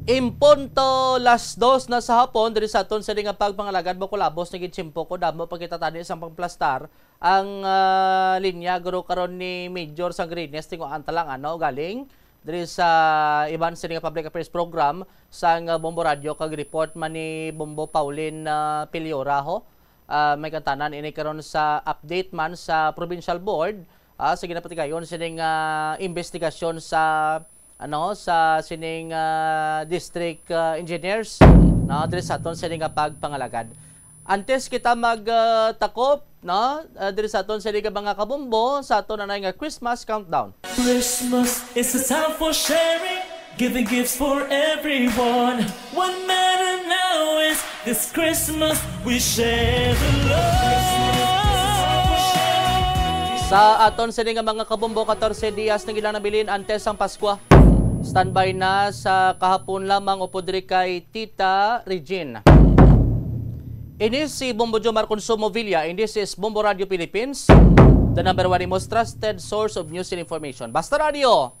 Impunto las dos na sa hapon, diri sa aton sini nga pagpangalagad, Bacolabos, nagitsimpo ko, damo pa kita tani sang pangplastar ang, ah, linya, guro, karon ni Major Sangrines, tinguhaan ta lang, ano, galing diri sa iban sini nga public affairs program sang, ah, Bombo Radio, kag report man ni Bombo Pauline, ah, Piliora, ho. Ah, may kantanan ini karon sa update man sa provincial board, ah, sa ginapatigayon sining, ah, investigasyon sa, ano, sa sining, ah, district, ah, engineers, no, diri sa aton sini nga pagpangalagad. Antes kita mag, ah, takop, no, ah, diri sa aton sini nga mga kabombo, sa aton anay nga Christmas countdown. Christmas is a time for sharing, giving gifts for everyone. What matter now is this Christmas we share the love. Sa aton sini nga mga kabombo, katorse dias na gid lang nabilin antes ang Paskwa. Standby na sa kahapon lamang upod diri kay Tita Regine. Ini si Bombo Jomar Consumo Villa, and this is Bombo Radio Philippines, the number one and most trusted source of news and information. Basta Radio,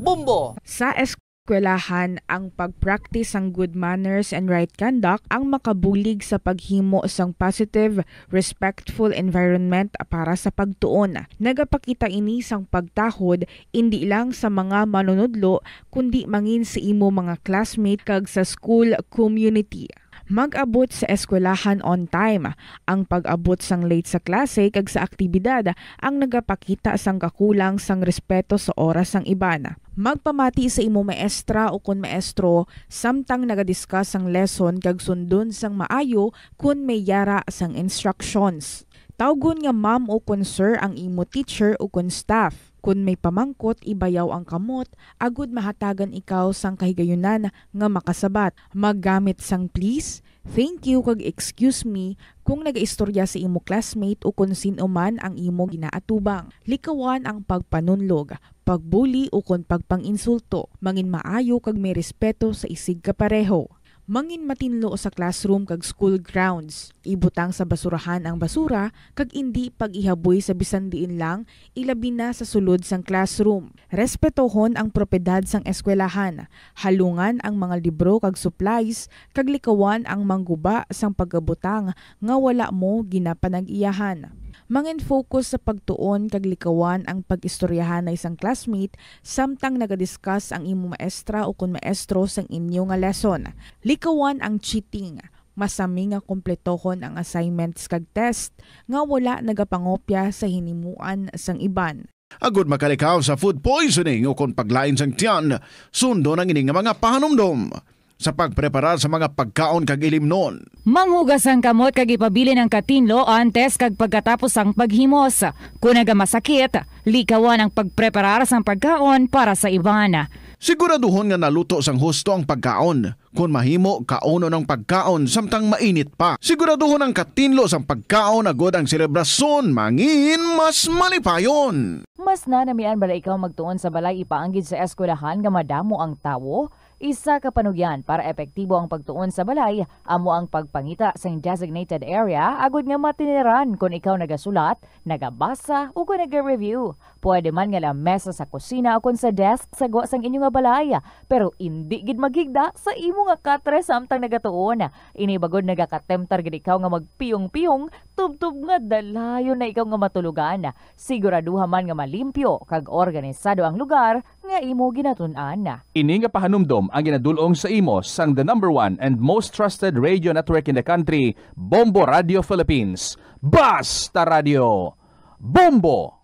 Bombo! Sa eskwelahan, ang pag-practice sang good manners and right conduct ang makabulig sa paghimo sang positive, respectful environment para sa pagtuon. Nagapakita ini sang pagtahod indi lang sa mga manunudlo, kundi mangin sa imo mga classmate kag sa school community. Mag-abot sa eskwelahan on time. Ang pag-abot sang late sa klase kag sa aktibidad ang nagapakita sang kakulang sang respeto sa oras sang iban. Magpamati sa imo maestra ukon maestro samtang naga-discuss sang lesson kag sundon sang maayo kon may yara sang instructions. Tawgon nga ma'am ukon sir ang imo teacher ukon staff. Kon may pamangkot, ibayaw ang kamot agod mahatagan ikaw sang kahigayunan nga makasabat. Maggamit sang please, thank you, kag excuse me kung nagaistorya sa imo classmate ukon sin-o man ang imo ginaatubang. Likawan ang pagpanunlog, pagbuli, ukon pagpang-insulto. Mangin maayo kag may respeto sa isigkapareho. Mangin matinlo sa classroom kag school grounds. Ibutang sa basurahan ang basura kag indi pag-ihaboy sa bisan diin lang, ilabi na sa sulod sang classroom. Respetohon ang propiedad sang eskwelahan. Halungan ang mga libro kag supplies, kag likawan ang mangguba sang pagabutang nga wala mo ginapanag-iyahan. Mangin-focus sa pagtuon kag likawan ang pag-istoryahanay sang classmate samtang naga-discuss ang imo maestra ukon maestro sang inyo nga lesson. Likawan ang cheating. Masami nga kompletohon ang assignments kag test nga wala nagapangopya sa hinimuan sang iban. Agud makalikaw sa food poisoning ukon paglain sang tiyan, sundon ang ini nga mga pahanumdom sa pagpreparar sa mga pagkaon kag ilimnon. Manghugas ang kamot kag ipabilin ang katinlo antes kag pagkatapos sang paghimos. Kon nagamasakit, likawan ang pagpreparar sang pagkaon para sa iban. Siguraduhon nga naluto sang husto ang pagkaon. Kon mahimo, kaunon ang pagkaon samtang mainit pa. Siguraduhon ang katinlo sang pagkaon agud ang selebrasyon mangin mas malipayon. Mas nanamian bala ikaw magtuon sa balay ipaanggid sa eskwelahan nga madamo ang tawo? Isa ka panugyan para epektibo ang pagtuon sa balay amo ang pagpangita sang designated area agud nga matiniran kon ikaw nagasulat, nagabasa, o kon naga-review. Pwede man nga lamesa sa kusina o kon sa desk sa gwa sang inyo nga balay, pero indi gid maghigda sa imo nga katre samtang nagatuon. Ini bagod nagakatemptar gid ikaw nga magpiyong-piyong, tubtob nga dalayon na ikaw nga matulogan. Siguraduha man nga malimpyo kag organisado ang lugar nga imo ginatun-an. Ini nga pahanumdom ang ginadul-ong sa imo sang the number one and most trusted radio network in the country, Bombo Radio Philippines. Basta Radio, Bombo!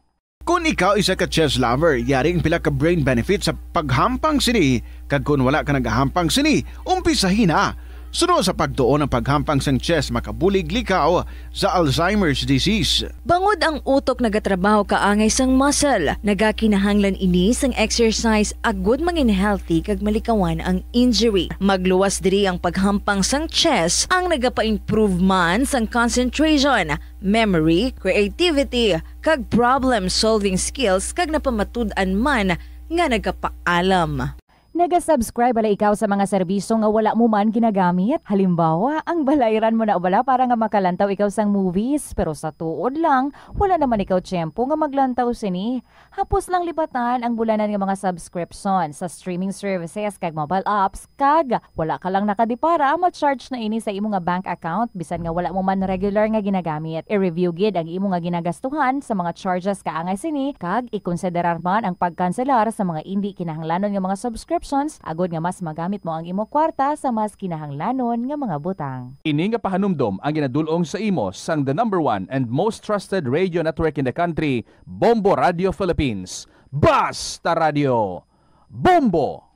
Kon ikaw isa ka chess lover, yari ang pila ka brain benefits sa paghampang sini, kag kon wala ka nagahampang sini, umpisahi na. Suno sa pagtuon, ang paghampang sang chess makabulig likaw sa Alzheimer's disease. Bangod ang utok nagatrabaho kaangay sang muscle, nagakinahanglan ini sang exercise agud mangin healthy kag malikawan ang injury. Magluwas diri ang paghampang sang chess ang nagapa-improve man sang concentration, memory, creativity, kag problem-solving skills kag napamatud-an man nga nagapaalam. Naga-subscribe bala ikaw sa mga serbisyo nga wala mo man ginagamit? Halimbawa, ang balayran mo na bala para nga makalantaw ikaw sang movies, pero sa tuod lang, wala naman ikaw tiyempo nga maglantaw sini. Hapos lang libatan ang bulanan nga mga subscription sa streaming services kag mobile apps, kag wala ka lang nakadipara, ma-charge na ini sa imo nga bank account bisan nga wala mo man regular nga ginagamit. I-review gid ang imo nga ginagastuhan sa mga charges kaangay sini, kag ikonsiderar man ang pagkanselar sa mga indi kinahanglanon nga mga subscriptions agod nga mas magamit mo ang imo kwarta sa mas kinahanglanon nga mga butang. Ini nga pahanumdom ang ginadul-ong sa imo sang the number one and most trusted radio network in the country, Bombo Radio Philippines. Basta Radio, Bombo!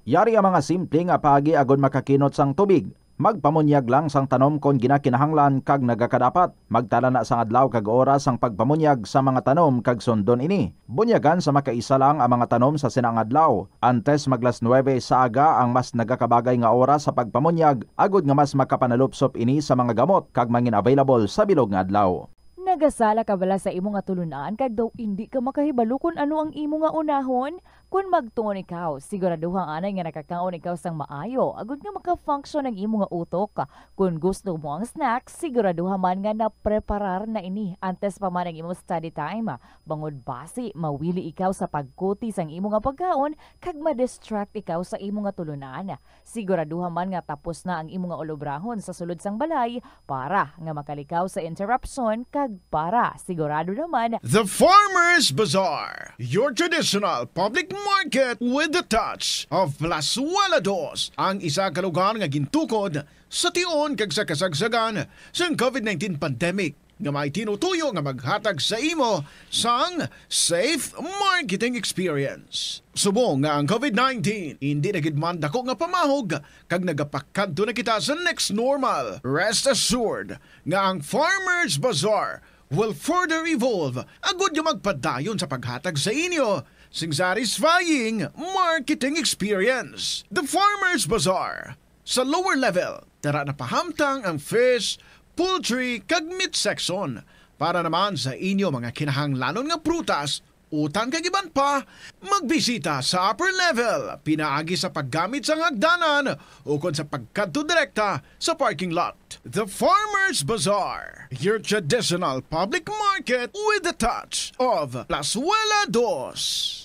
Yari ang mga simple nga paagi agod makakinot sang tubig. Magpamunyag lang sang tanom kon ginakinahanglan kag nagakadapat. Magtala na sang adlaw kag oras sang pagpamunyag sa mga tanom kag sundon ini. Bunyagan sa makaisa lang ang mga tanom sa sina nga adlaw. Antes mag las nuwebe sa aga ang mas nagakabagay nga oras sa pagpamunyag, agod nga mas makapanalupsop ini sa mga gamot kag mangin-available sa bilog nga adlaw. Nagasala ka bala sa imo nga tulunan kag daw indi ka makahibalo kon ano ang imo nga unahon? Kon magtuon ikaw, siguraduha anay nga nakakaon ikaw sang maayo agod nga maka-function ang imo nga utok. Kon gusto mo ang snack, siguraduha man nga napreparar na ini antes pa man ang imo study time, bangod basi mawili ikaw sa pagkuti sang imo nga pagkaon kag ma-distract ikaw sa imo nga tulunan. Siguraduha man nga tapos na ang imo nga ulobrahon sa sulod sang balay para nga makalikaw sa interruption kag para sigurado naman. The Farmers Bazaar, your traditional public market with the touch of Plazuela Dos, ang isa ka lugar nga gintukod sa tion kag sa kasagsagan sang covid nineteen pandemic, nga may tinutuyo nga maghatag sa imo sang safe marketing experience. Subong nga ang covid nineteen indi na gid man dako nga pamahog kag nagapakadto na kita sa next normal, rest assured nga ang Farmers Bazaar will further evolve agud nga magpadayon sa paghatag sa inyo sing satisfying marketing experience. The Farmers Bazaar, sa lower level, tara na pahamtang ang fish, poultry, kag meat section. Para naman sa inyo mga kinahanglanon nga prutas, utan kag iban pa, magbisita sa upper level, pinaagi sa paggamit sang hagdanan ukon sa pagkadto direkta sa parking lot. The Farmers Bazaar, your traditional public market with the touch of Plazuela Dos.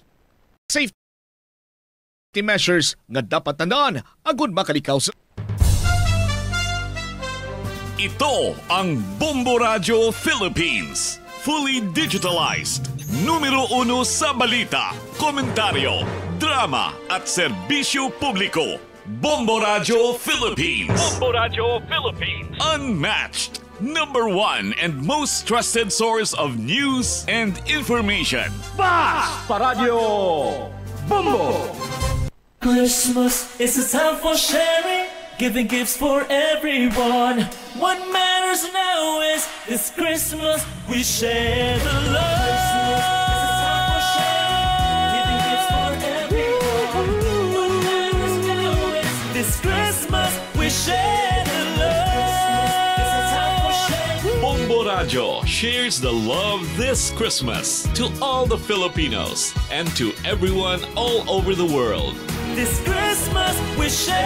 Safe measures nga dapat tandaan agud makalikaw sa Ito ang Bombo Radyo Philippines. Fully digitalized. Numero uno sa balita, komentaryo, drama, at serbisyo publiko. Bombo Radyo Philippines. Bombo Radyo Philippines. Unmatched. Number one and most trusted source of news and information. Basta Radyo Bombo! Christmas is a time for sharing, giving gifts for everyone. What matters now is this Christmas we share the love. Christmas is a time for sharing, giving gifts for everyone. What matters now is this Christmas we share the love. Bombo Radyo shares the love this Christmas to all the Filipinos and to everyone all over the world. This Christmas we share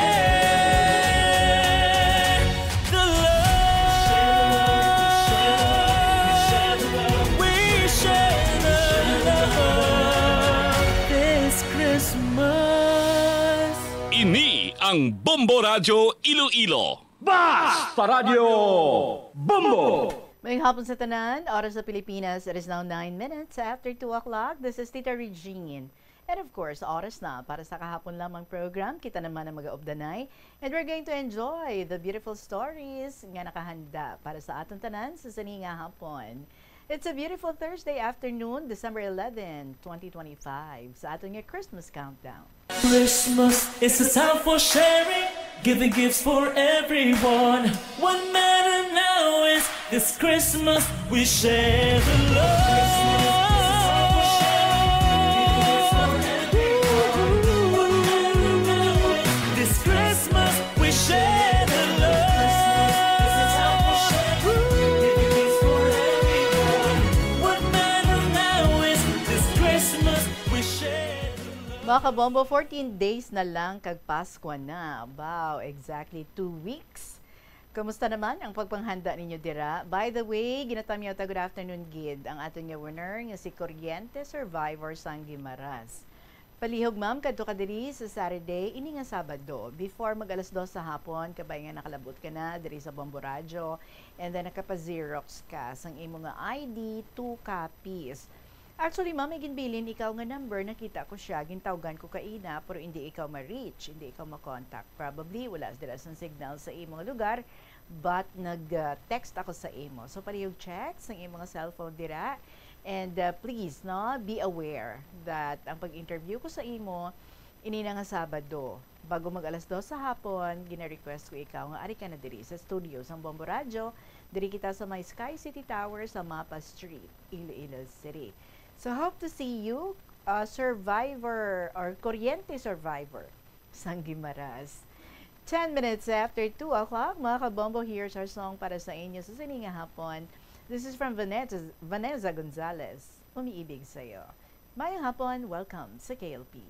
the love. We share the love this Christmas. Ini ang Bombo Radyo Iloilo. Basta Radyo Bombo! Maayong hapon sa tanan. Oras sa Pilipinas, it is now nine minutes after two o'clock. This is Tita Regine. And of course, oras na para sa kahapon lamang program. Kita naman ang mga ubdanay. And we're going to enjoy the beautiful stories nga nakahanda para sa aton tanan sa sini nga hapon. It's a beautiful Thursday afternoon, December eleven, twenty twenty-five, sa aton nga Christmas countdown. Christmas is a time for sharing, giving gifts for everyone. What matter now is this Christmas we share the love. This Christmas we share the love. What matter now is this Christmas we share the love. Mga kabombo, fourteen days na lang kag Paskwa na. Wow, exactly two weeks. Kumusta naman ang pagpanghanda ninyo dira? By the way, ginatamyaw ta, good afternoon gid, ang aton nga winner nga si Kuryente Survivor sang Guimaras. Palihog, ma'am, kadto ka diri sa Saturday, ini nga Sabado. Before mag alas dos sa hapon, kabay nga nakalabot ka na diri sa Bombo Radyo, and then nakapa-xerox ka sang imo nga I D, two copies. Actually, ma'am, may ginbilin ikaw nga number, nakita ko siya, gintawgan ko kaina, pero hindi ikaw ma-reach, hindi ikaw ma-contact. Probably, wala dira sang signal sa imo nga lugar, but nag, ah, text ako sa imo. So, palihog check sa imo nga cellphone dira. And, ah, please, no, be aware that ang pag-interview ko sa imo, ini na nga Sabado, bago mag alas dos sa hapon, gina-request ko ikaw nga ari ka na diri sa studio sang Bombo Radyo. Diri kita sa may Sky City Tower sa Mapa Street, Iloilo City. So, hope to see you, uh, survivor or kuryente survivor sang Guimaras. Ten minutes after two o'clock, mga kabombo, here's our song para sa inyo sa sini nga hapon. This is from Vanessa, Vanessa Gonzalez, Umiibig Sa'yo. Mayong hapon, welcome sa K L P.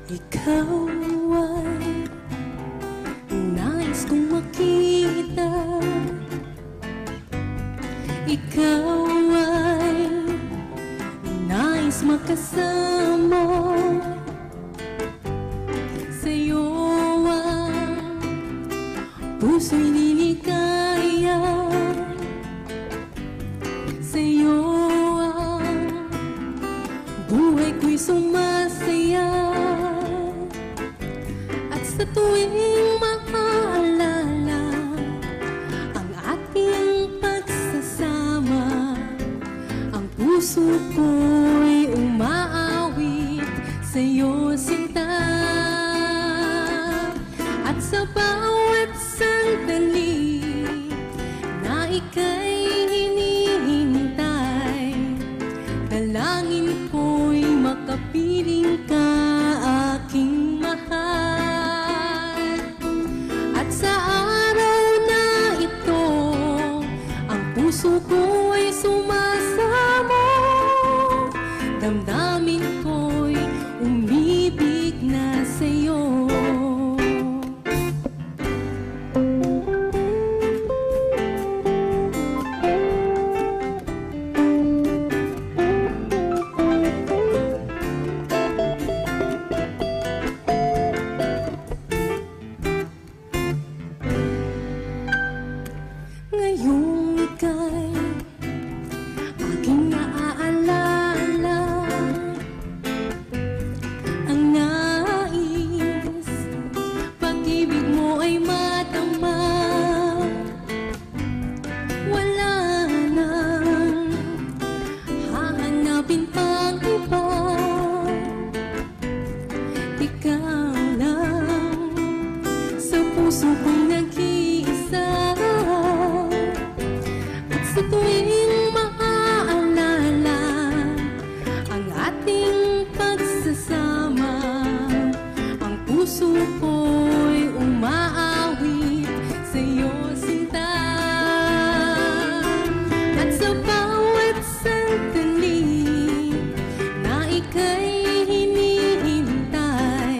Ikaw ay nais kong makita. Ikaw ay nais makasama. Sa'yo ang puso'y liligaya. Sa'yo ang buhay ko'y sumasaya. At sa tuwing maaalala ang ating pagsasama, ang puso ko'y umaawit sa'yo, sinta. At sa bawat sandali na ika'y hinihintay, dalangin ko'y makapiling ka, aking mahal. At sa araw na ito, ang puso ko'y sumasamo, damdamin ko'y umibig na sa'yo. Ngayong ika'y aking naaalala, ang nais, pag-ibig mo ay madama. Wala nang hahanapin pang iba. Ikaw lang sa puso ko'y nag-iisa. At sa tuwing maaalala ang ating pagsasama, ang puso ko'y umaawit sa'yo, sinta. At sa bawat sandali na ika'y hinihintay,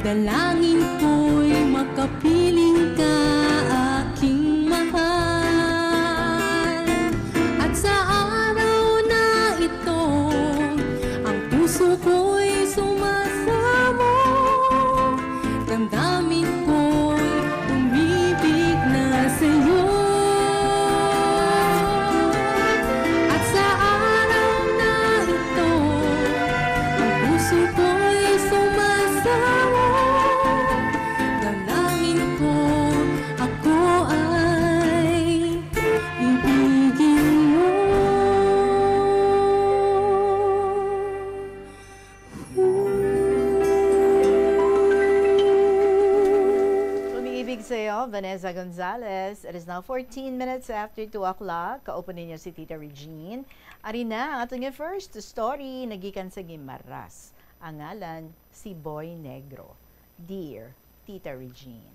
dalangin ko'y makapiling ka, aking mahal. At sa araw na ito, ang puso ko'y sumasamo, damdamin ko'y umibig na sa'yo. At sa araw na ito, ang puso ko'y sumasamo, dalangin ko, ako ay ibigin mo. Umiibig sa'yo, Vanessa Gonzalez. It is now fourteen minutes after two o'clock. Kaupo ninyo si Tita Regine. Ari na ang aton nga first story, nagikan sa Guimaras. Ang ngalan, si Boy Negro. Dear Tita Regine.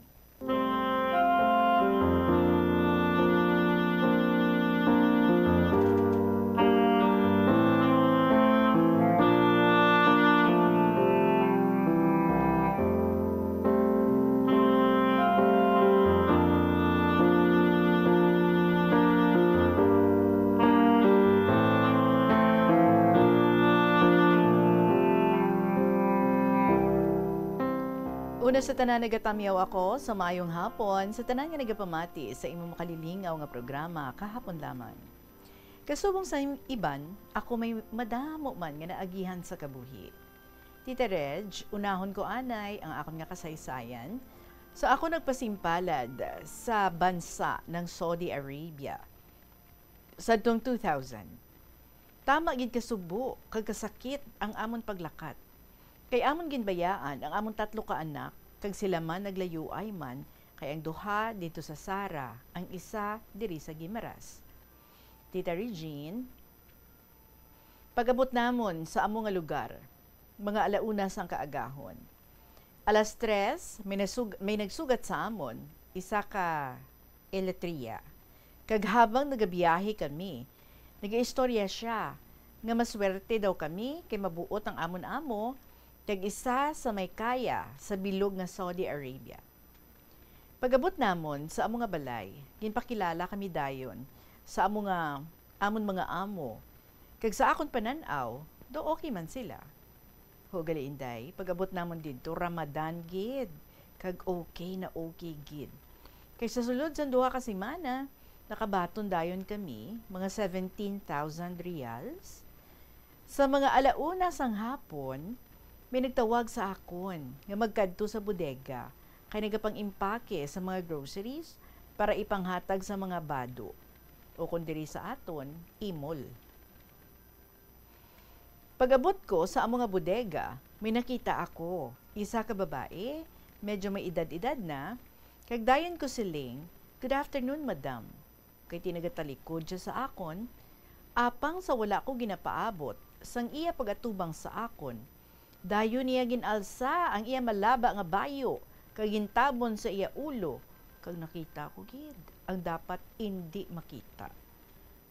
Una sa tanan, nagatamyaw ako sa maayong hapon sa tanan nga nagapamati sa imong makalilingaw nga programa kahapon lamang. Kasubong sa im-, iban, ako may madamo man nga naagihan sa kabuhi. Tita Reg, unahon ko anay ang akon nga kasaysayan. So, ako nagpasimpalad sa bansa ng Saudi Arabia sadtong two thousand. Tama gid kasubo kag kasakit ang amon paglakat. Kay amon ginbayaan ang amon tatlo ka anak, kag sila man naglayuay man, kay ang duha didto sa Sara, ang isa diri sa Guimaras. Tita Regine, pag-abot namon sa amo nga lugar, mga ala una sang kaagahon. Alas tres, may nasug-, may nagsugat sa amon, isa ka eletriya. Kag habang nagabiyahe kami, nagaistorya sia nga maswerte daw kami kay mabuot ang amon amo kag isa sa may kaya sa bilog nga Saudi Arabia. Pag-abot namon sa amo nga balay, ginpakilala kami dayon sa amo nga amon mga amo, kag sa akon panan-aw, daw okay man sila. Ho, gali, Inday, pag-abot namon didto, Ramadan gid, kag okay na okay gid. Kay sa sulod sang duha ka semana, nakabaton dayon kami, mga seventeen thousand riyals. Sa mga ala una sang hapon, may nagtawag sa akon nga magkadto sa bodega kay nagapang-impake sa mga groceries para ipanghatag sa mga bado, o kon diri sa aton, imol. Pag-abot ko sa amo nga bodega, may nakita ako, isa ka babae, medyo may edad-edad na, kag dayon ko siling, "Good afternoon, madam." Kay tinagatalikod sia sa akon, apang sa wala ko ginapaabot sang iya pag-atubang sa akon, dayon niya gin-alsa ang iya malaba nga bayo kag gintabon sa iya ulo, kag nakita ko gid ang dapat indi makita.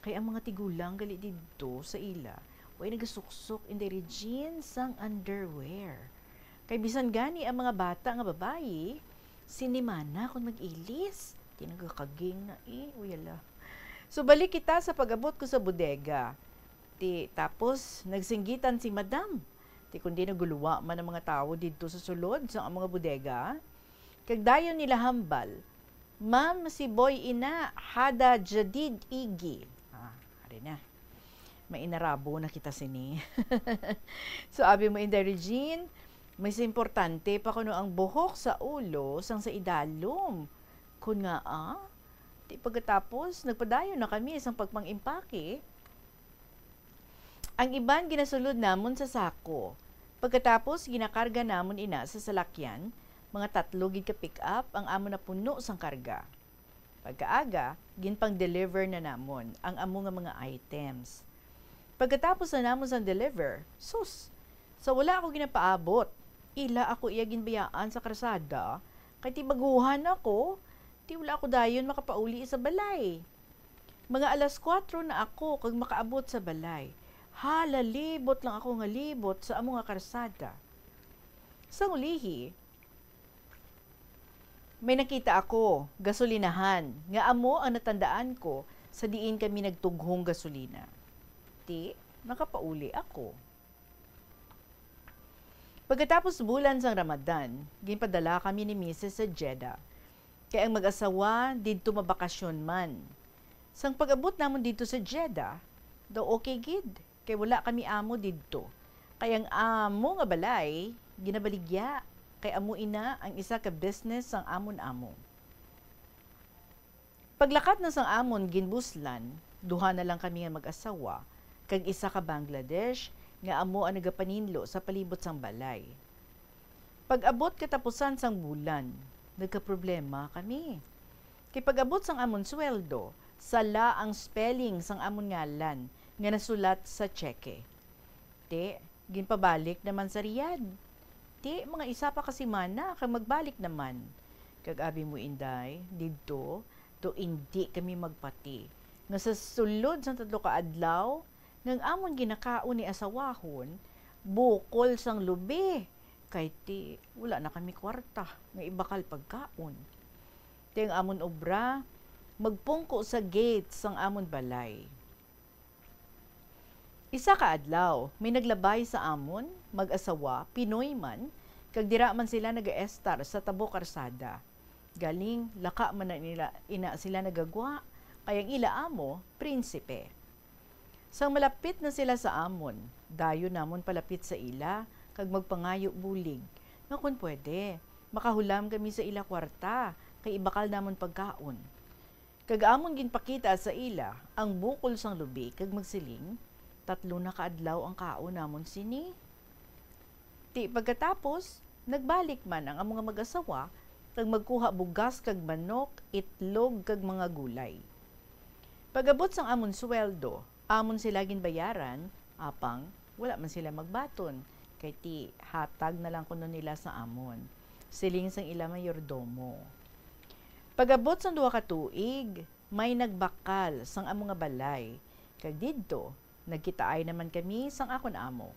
Kay ang mga tigulang gali didto sa ila, way nagasuksok, Inday Regine, sang underwear. Kay bisan gani ang mga bata nga babayi, sinimana kon mag-ilis. Tinagakaging na, eh, uyala. So, balik kita sa pag-abot ko sa bodega. Ti, tapos, nagsinggitan si madam. Ti, kundi naguluwa man ang mga tawo didto sa sulod sa mga bodega. Kag dayon nila hambal, "Ma'am, si Boy ina, hada jadid igi." Ah, ari na. May inarabo na kita sini. So, abi mo, Inday Regine, mas importante pa kuno ang buhok sa ulo sang sa idalom. Kun nga, ah, ti pagkatapos, nagpadayon na kami sang pagpang-impake. Ang iban ginasulod namon sa sako. Pagkatapos, ginakarga namon ina sa salakyan, mga tatlo gid ka pick-up ang amon napuno sang karga. Pagkaaga, ginpang-deliver na namon ang amo nga mga items. Pagkatapos na namon sang deliver, sus, sa wala ako ginapaabot, ila ako iya ginbayaan sa karsada, kay ti baguhan ako, ti wala ako dayon makapauli sa balay. Mga alas kuwatro na ako kag makaabot sa balay. Hala, libot lang ako nga libot sa amo nga karsada. Sang ulihi, may nakita ako, gasolinahan, nga amo ang natandaan ko sa diin kami nagtughong gasolina. Ti, makapauli ako. Pagkatapos bulan sang Ramadan, ginpadala kami ni Misis sa Jeddah, kay ang mag-asawa didto mabakasyon man. Sang pag-abot namon didto sa Jeddah, daw okay gid, kay wala kami amo didto. Kay ang amo nga balay, ginabaligya, kay amo ina ang isa ka business sang amon amo. Paglakat na sang amon ginbuslan, duha na lang kami nga mag-asawa, kag isa ka Bangladesh nga amo ang nagapaninlo sa palibot sang balay. Pag-abot katapusan sang bulan, nagkaproblema kami. Kay pag-abot sang amon sweldo, sala ang spelling sang amon ngalan nga nasulat sa tseke. Ti, Ginpabalik naman sa Riyadh. Ti, mga isa pa ka semana kag magbalik naman. Kag abi mo, Inday, didto, do indi kami magpati nga sa sulod sang tatlo ka adlaw nga ang amon ginakaon ni asawahon, bukol sang lubi, kay ti, wala na kami kwarta nga ibakal pagkaon. Ti, ang amon obra, magpungko sa gate sang amon balay. Isa ka adlaw, may naglabay sa amon, mag-asawa, Pinoy man, kag dira man sila nagaestar sa Tabo Karsada. Galing, laka man na nila, ina sila nagagwa, kay ang ila amo, prinsipe. Sang malapit na sila sa amon, dayon namon palapit sa ila, kag magpangayo bulig, nga kon pwede, makahulam kami sa ila kwarta, kay ibakal namon pagkaon. Kag amon ginpakita sa ila ang bukol sang lubi, kag magsiling, "Tatlo na ka adlaw ang kaon namon sini." Ti pagkatapos, nagbalik man ang amo nga mag-asawa, kag magkuha bugas kag manok, itlog, kag mga gulay. Pag-abot sang amon sweldo, amon sila ginbayaran, apang wala man sila magbaton, kay ti hatag na lang kuno nila sa amon, siling sang ila mayordomo. Pag-abot sang duha ka tuig, may nagbakal sang amo nga balay, kag didto nagkitaay naman kami sang akon amo.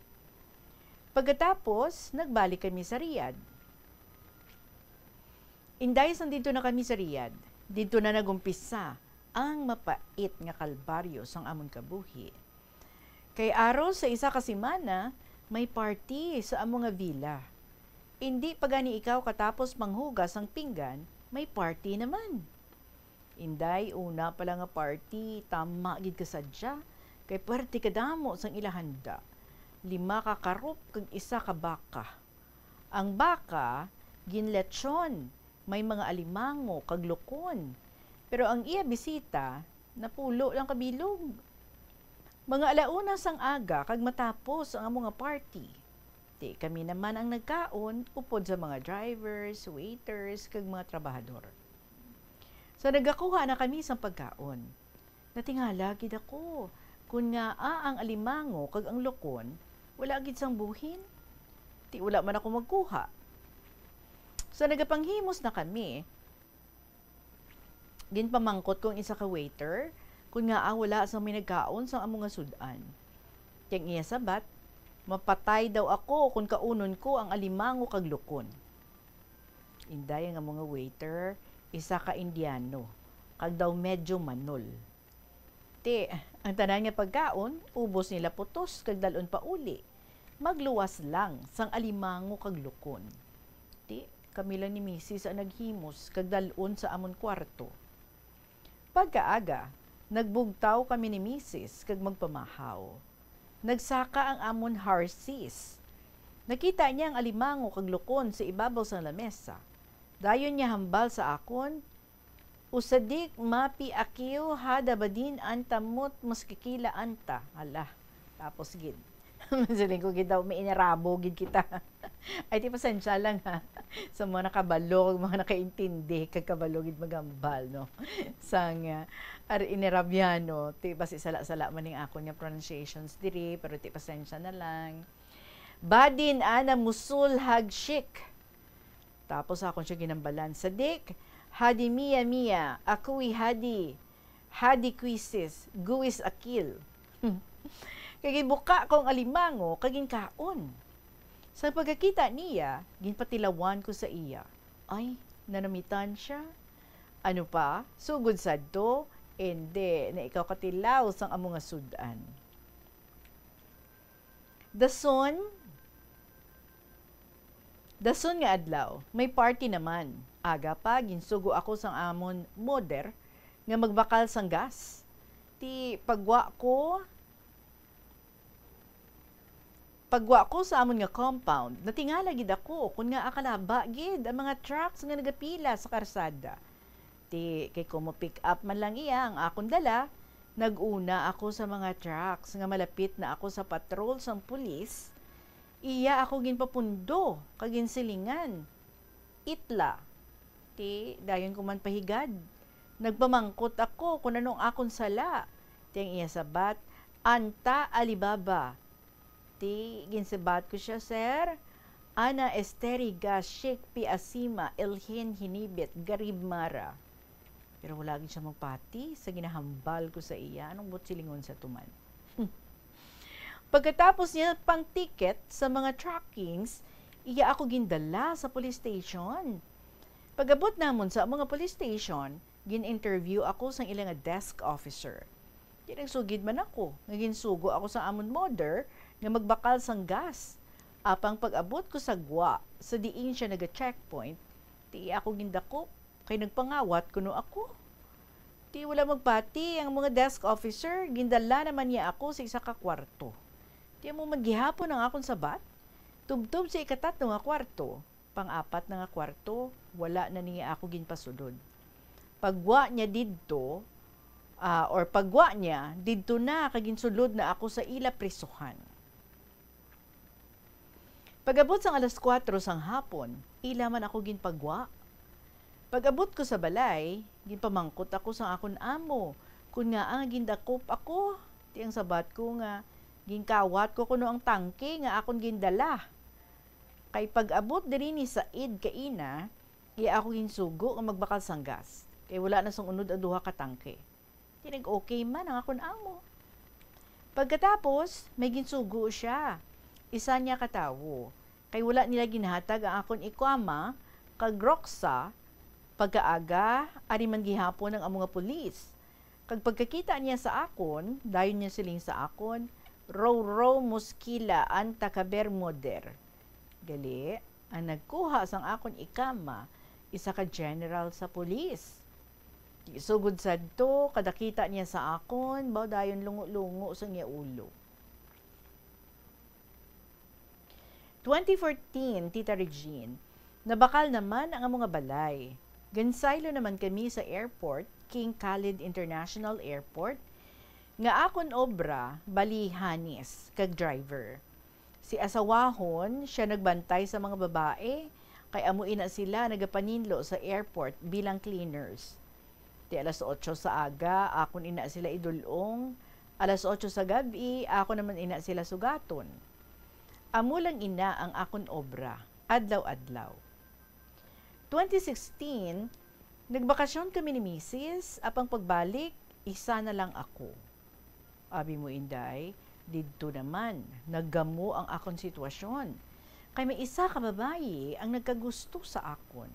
Pagkatapos, nagbalik kami sa Riyadh. Inday, sang didto na kami sa Riyadh, didto na nagumpisa ang mapait nga kalbaryo sang amon kabuhi. Kay aron sa isa ka semana, may party sa amo nga villa. Indi pa gani ikaw katapos manghugas sang pinggan, may party naman. Inday, una pa lang nga party, tama gid ka sadya, kay puwerte kadamo sang ila handa. Lima ka karop kag isa ka baka. Ang baka, ginlechon, may mga alimango kag lukon. Pero ang iya bisita, napulo lang ka bilog. Mga ala una sang aga kag matapos ang amo nga party. Ti kami naman ang nagkaon, upod sa mga drivers, waiters, kag mga trabahador. Sa nagakuha na kami sang pagkaon, natingala gid ako kon ngaa ang alimango kag ang lukon wala gid sang buhin. Ti wala man ako magkuha. Sa nagapanghimos na kami, ginpamangkot ko ang isa ka waiter kon ngaa wala sang may nagkaon sang amo nga sud-an. Ti ang iya sabat, mapatay daw ako kon kaunon ko ang alimango kag lukon. Inday, ang amo nga waiter, isa ka Indiano, kag daw medyo manol. Ti, ang tanan nga pagkaon, ubos nila putos kag dal-on pauli. Magluwas lang sang alimango kag lukon. Ti, kami lang ni misis ang naghimos kag dal-on sa amon kwarto. Pagkaaga, nagbugtaw kami ni misis kag magpamahaw. Nagsaka ang amon Harsis. Nakita niya ang alimango kag lukon sa ibabaw sang lamesa. Dayon niya hambal sa akon, "Usadik mapi akiw hada badin anta mut mas kikila anta." Hala, tapos gid. Siling ko gid daw, may inarabo gid kita. Ay, ti pasensya lang, ha. Sa mga nakabalo, mga nakaintindi, kag kabalo gid maghambal, no? Sang, ah, ar-, inarabiano, ti basi sala-sala man ning akon nga pronunciations diri, pero ti pasensya na lang. Badin ana musul hag shik. Tapos akon siya ginambalan, "Sadik, hadi mia mia, akui hadi, hadi kuisis, guis akil." Kag gibuka ko ang alimango kag ginkaon. Sa pagkakita niya, ginpatilawan ko sa iya. Ay, nanamitan siya. Ano pa? Sugod sadto, indi na ikaw katilaw sang amo nga sud-an. Dason, dason nga adlaw, may party naman. Aga pa, ginsugo ako sang amon mother nga magbakal sang gas. Ti pagwa ko, pagwa ko sa amon nga compound, natingala gid ako kon ngaa kalaba gid ang mga trucks nga nagapila sa karsada. Ti, kay kon mo-pick up man lang iya ang akon dala, nag-una ako sa mga trucks nga malapit na ako sa patrol sang pulis. Iya ako ginpapundo kag ginsilingan, "Itla." Ti, dayon ko man pahigad. Nagpamangkot ako kon ano ang akon sala. Ti ang iya sabat, "Anta Alibaba." Ti, ginsibat ko siya, "Sir, Ana Esteriga, Shikpi Asima, Elhen Hinibit, Garib Mara." Pero wala gid siya magpati sa ginahambal ko sa iya. Anong buot silingon sa tuman? Pagkatapos niya pang ticket sa mga trackings, iya ako gindala sa police station. Pag-abot namon sa mga police station, gin-interview ako sang ila nga desk officer. Di nagsugid man ako, nga ginsugo ako sa amon mother nga magbakal sang gas. Apang pag-abot ko sa gwa, sa diin siya naga-checkpoint, ti ako gindakop, kay nagpangawat kuno ako. Ti wala magpati ang mga desk officer, gindala naman niya ako sa isa ka kwarto. Ti amo man gihapon ang akon sabat. Tubtob sa ikatatlo nga kwarto, pang-apat na nga kwarto, wala na niya ako ginpasulod. Pagwa niya didto, ah, or pagwa niya, didto na kag ginsulod na ako sa ila prisuhan. Pag-abot sang alas kuwatro sang hapon, ila man ako ginpagwa. Pag-abot ko sa balay, ginpamangkot ako sang akon amo kon ngaa nga gindakop ako. Ti ang sabat ko nga ginkawat ko kuno ang tangke nga akon gindala. Kay pag-abot diri ni Said kaina, iya ako ginsugo nga magbakal sang gas, kay wala na sang unod ang duha ka tangke. Ti nag-okay man ang akon amo. Pagkatapos, may ginsugo siya, isa niya ka tawo, kay wala nila ginhatag ang akon ikama kag ruksa. Pagkaaga, ari man gihapon ang amo nga pulis. Kag pagkakita niya sa akon, dayon niya siling sa akon, "Roro Muskila, anta ka bermuder." Gali, ang nagkuha sang akon ikama, isa ka general sa pulis. Sugod sadto, kada kita niya sa akon, baw dayon lungo-lungo sang iya ulo. Twenty fourteen, Tita Regine, nabakal naman ang among nga balay. Gansaylo naman kami sa airport, King Khalid International Airport, nga akon obra, bali hanis, kag driver. Si asawahon, siya nagbantay sa mga babae, kay amo ina sila nagapaninlo sa airport bilang cleaners. Ti alas otso sa aga, akon ina sila idul-ong. Alas otso sa gab-i, akon naman ina sila sugaton. Amo lang ina ang akon obra, adlaw-adlaw. Twenty sixteen, nagbakasyon kami ni misis, apang pagbalik, isa na lang ako. Abi mo, Inday, didto naman, naggamo ang akon sitwasyon. Kay may isa ka babayi ang nagkagusto sa akon.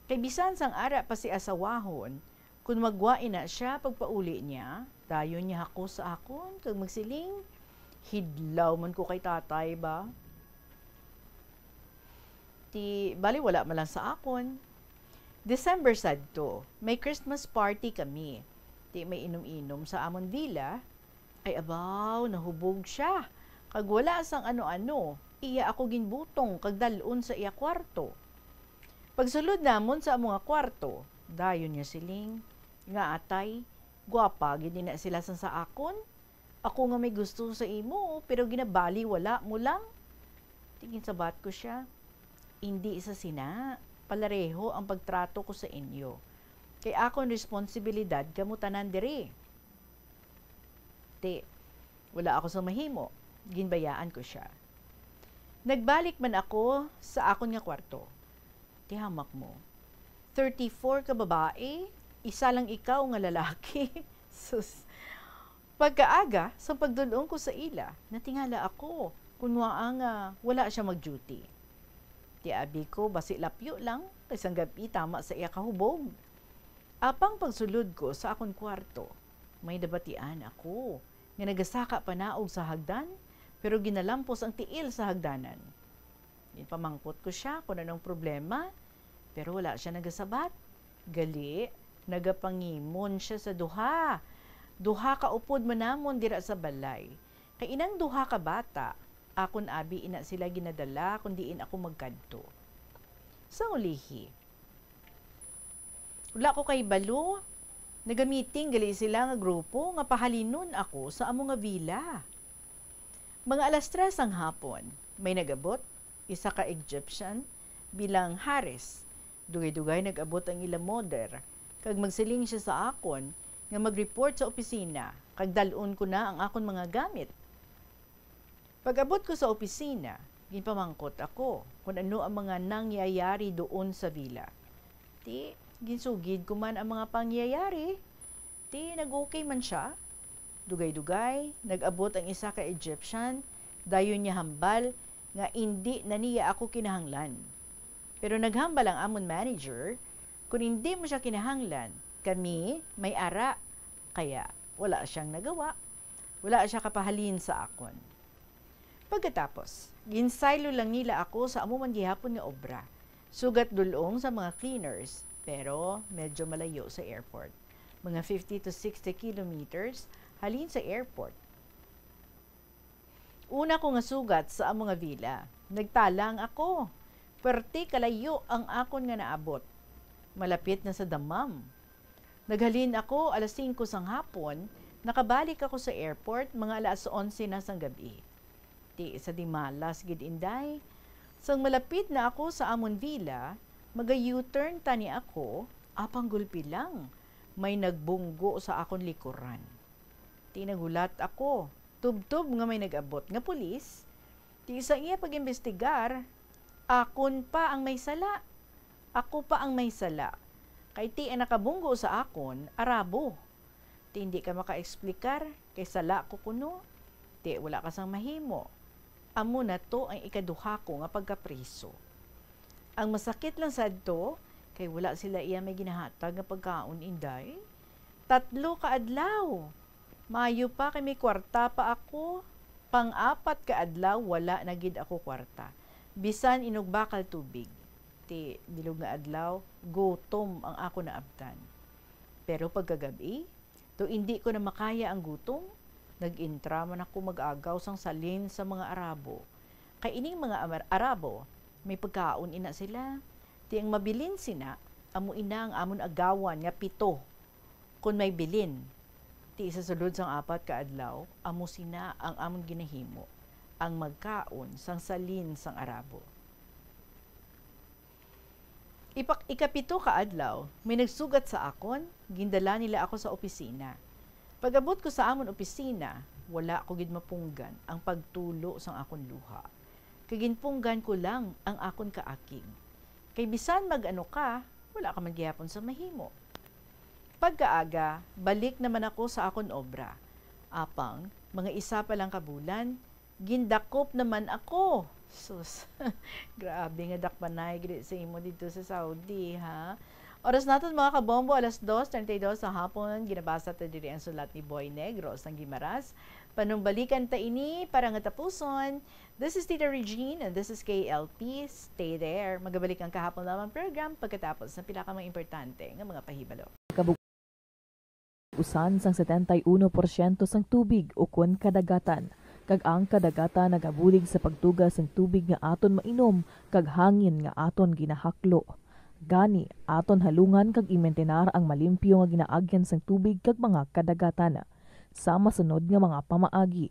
Kay bisan sang ara pa si asawahon, kun magwa ina siya pagpauli niya, dayon niya hakos sa akon kag magsiling, "Hidlaw man ko kay tatay ba?" Ti, bali wala man lang sa akon. December sadto, may Christmas party kami. Ti, may inom-inom sa amon villa. Ay abaw, nahubog siya. Kag wala sang ano-ano, iya ako ginbutong kag dal-on sa iya kwarto. Pagsulod namon sa amo nga kwarto, dayon niya siling, "Nga atay, gwapa gid ina sila sang sa akon. Ako nga may gusto sa imo, pero ginabaliwala mo lang." Ti ginsabat ko siya, "Indi sa sina, palareho ang pagtrato ko sa inyo. Kay akon responsibilidad kamo tanan diri." Ti, wala ako sa mahimo. Ginbayaan ko siya. Nagbalik man ako sa akon nga kwarto. Ti hamak mo. Thirty-four ka babae, isa lang ikaw nga lalaki. Sus. Pagkaaga, sa pagdul-ong ko sa ila, natingala ako kun ngaa nga wala siya mag-duty. Ti abi ko, basi lapyo lang, kay sang gab-i tama sa iya kahubog. Apang pagsulod ko sa akon kwarto, may nabatian ako nga nagasaka panaog sa hagdan, pero ginalampos ang tiil sa hagdanan. Ginpamangkot ko siya kung anong problema, pero wala siya nagasabat. Gali, nagapangimon siya sa duha. Duha ka upod man namon dira sa balay. Kay inang duha ka bata, akon abi ina sila ginadala kung diin ako magkadto. Sa ulihi, wala ko kahibalo. Nagamiting gali sila nga grupo nga pahalinon ako sa amo nga villa. Mga alas tres ang hapon, may nagabot, isa ka Egyptian, bilang Haris. Dugay-dugay nag-abot ang ila mother, kag magsiling siya sa akon nga mag-report sa opisina, kag dal-on ko na ang akon mga gamit. Pag-abot ko sa opisina, ginpamangkot ako kung ano ang mga nangyayari doon sa villa. Ti, ginsugid ko man ang mga pangyayari. Ti, nag-okay man siya. Dugay-dugay, nag-abot ang isa ka Egyptian, dayon niya hambal nga indi na niya ako kinahanglan. Pero naghambal ang amon manager, kung hindi mo siya kinahanglan, kami may ara. Kaya wala siyang nagawa. Wala siya kapahalin sa akon. Pagkatapos, ginsaylo lang nila ako sa amo man gihapon nga obra. Sugat dul-ong sa mga cleaners, pero medyo malayo sa airport. Mga fifty to sixty kilometers halin sa airport. Una ko nga sugat sa amo nga villa, nagtalang ako. Perte kalayo ang akon nga naabot. Malapit na sa Dammam. Naghalin ako alas singko sang hapon, nakabalik ako sa airport mga alas onse na sang gab-i. Ti sa dimalas gid, inday. Sang malapit na ako sa amon villa, maga-U-turn tani ako, apang gulpi lang, may nagbunggo sa akon likuran. Ti naghulat ako, tubtob nga may nag-abot nga pulis. Ti sa iya pag-imbestigar, akon pa ang may sala. Ako pa ang may sala. Kay ti ang nakabunggo sa akon, Arabo. Ti hindi ka makaeksplikar, kay sala ko kuno. Ti wala ka sang mahimo. Amo na to ang ikaduha ko nga pagkapriso. Ang masakit lang sadto, kay wala sila iya may ginahatag nga pagkaon, inday. Tatlo ka adlaw. Maayo pa kay may kwarta pa ako. Pang-apat ka adlaw, wala na gid ako kwarta. Bisan inugbakal tubig. Ti bilog nga adlaw, gutom ang ako naabtan. Pero pagkagab-i, to indi ko na makaya ang gutom, nag-intra man ako mag-agaw sang salin sa mga Arabo. Kay ining mga Amar-, Arabo, may pagkaon ina sila. Ti ang mabilin sina, amo ina ang amon agawan nga pito. Kon may bilin, ti sa sulod sang apat ka adlaw, amo sina ang amon ginahimo, ang magkaon sang salin sang Arabo. Ipak-, ikapito ka adlaw, may nagsugat sa akon, gindala nila ako sa opisina. Pag-abot ko sa amon opisina, wala ko gid mapunggan ang pagtulo sang akon luha. Kay ginpunggan ko lang ang akon kaakig. Kay bisan mag-ano ka, wala ka man gihapon sa mahimo. Pagkaaga, balik naman ako sa akon obra. Apang, mga isa pa lang ka bulan, gindakop naman ako. Sus, grabe nga dakpanay gid sa imo didto sa Saudi, ha? Oras naton, mga kabombo, alas dos treinta y dos sa hapon. Ginabasa ta diri ang sulat ni Boy Negros sang Guimaras. Panumbalikan ta ini para nga tapuson. This is Tita Regine and this is K L P. Stay there. Magabalik ang kahapon lamang program pagkatapos ng pila ka mga importante nga mga pahibalo. Usan sang setenta y uno porsyento sang tubig ukon kadagatan, kag ang kadagatan nagabulig sa pagtuga sang tubig nga aton mainom kag hangin nga aton ginahaklo. Gani, aton halungan kag imintenar ang malimpyo nga ginaagyan sang tubig kag mga kadagatan. Sa masunod nga mga pamaagi,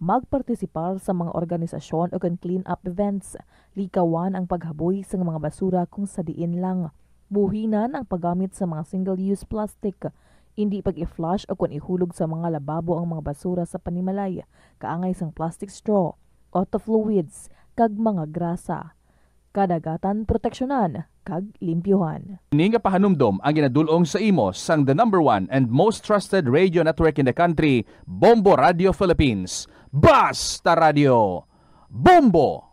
magpartisipar sa mga organisasyon ukon clean-up events. Likawan ang paghaboy sang mga basura kung sa diin lang. Buhinan ang paggamit sa mga single-use plastic. Indi pag-i-flush ukon ihulog sa mga lababo ang mga basura sa panimalay, kaangay sang plastic straw, auto fluids, kag mga grasa. Kadagatan proteksyonan kag limpyuhan. Ini nga pahanumdom ang ginadul-ong sa imo sang the number one and most trusted radio network in the country, Bombo Radio Philippines. Basta Radio, Bombo!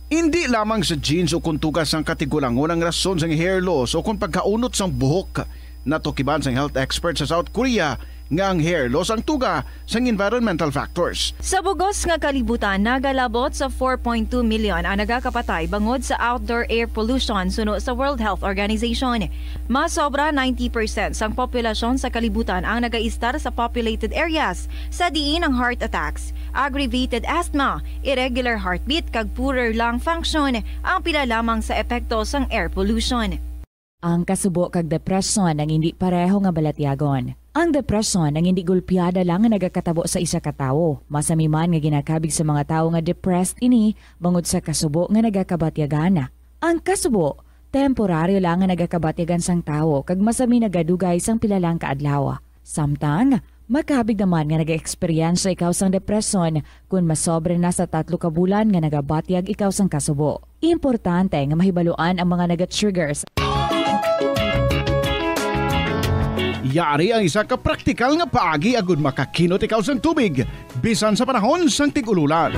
Indi lamang sa genes o kon tuga sang katigulangon ang rason sang hair loss o kon pagkaunot sang buhok. Natukiban sang health expert sa South Korea nga ang hair loss ang tuga sang environmental factors. Sa bugos nga kalibutan, nagalabot sa four point two million ang nagakapatay bangod sa outdoor air pollution, suno sa World Health Organization. Mas sobra ninety percent sang populasyon sa kalibutan ang nagaistar sa populated areas, sa diin ang heart attacks, aggravated asthma, irregular heartbeat, kag poorer lung function ang pila lamang sa epekto sang air pollution. Ang kasubo kag depresyon ang indi pareho nga balatyagon. Ang depresyon ang indi golpeada lang nga nagakatabo sa isa ka tawo. Masami man nga ginakabig sa mga tawo nga depressed ini bangod sa kasubo nga nagakabatyagan. Ang kasubo, temporaryo lang nga nagakabatyagan sang tawo kag masami nagadugay sang pila lang ka adlaw. Samtang, Makabig naman nga nag-eksperyensya ikaw sang depresyon kon masobra na sa tatlo ka bulan nga nagabatyag ikaw sang kasubo. Importante nga mahibaluan ang mga naga-triggers. Yari ang isa ka praktikal nga paagi agud makakinot ikaw sang tubig bisan sa panahon sang tig-ululan.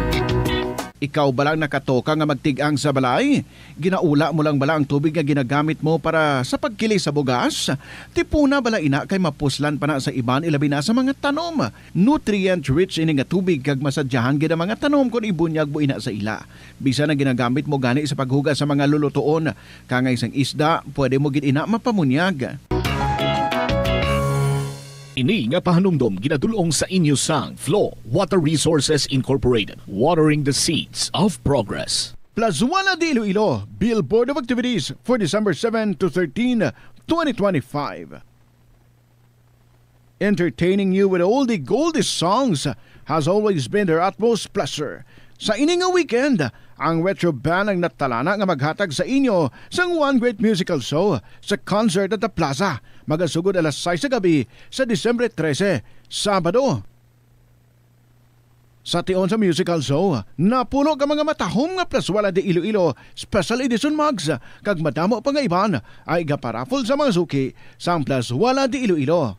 Ikaw bala ang nakatoka nga magtig-ang sa balay? Ginaula mo lang bala ang tubig nga ginagamit mo para sa pagkili sa bugas? Tipuna bala ina kay mapuslan pa na sa iban, ilabi na sa mga tanom. Nutrient-rich ini nga tubig kag masadyahan gid ang mga tanom kon ibunyag mo ina sa ila. Bisan ang ginagamit mo gani sa paghugas sa mga lulutuon, kangay sang isda, pwede mo gid ina mapamunyag. Ini nga pahanumdom ginadul-ong sa inyo sang Flow Water Resources Incorporated, watering the seeds of progress. Plazuela de Iloilo, Billboard of Activities for December seven to thirteen, twenty twenty-five. Entertaining you with all the goldies songs has always been their utmost pleasure. Sa ini nga weekend, ang Retro Band ang natalana nga maghatag sa inyo sang one great musical show sa concert at the plaza, magasugod alas sais sa gabi sa Disyembre trese, Sabado. Sa tion sa musical show, napuno ka mga matahom nga Plazuela de Iloilo Special Edition mugs, kag madamo pa nga iban ay gaparaffle sa mga suki sang Plazuela de Iloilo.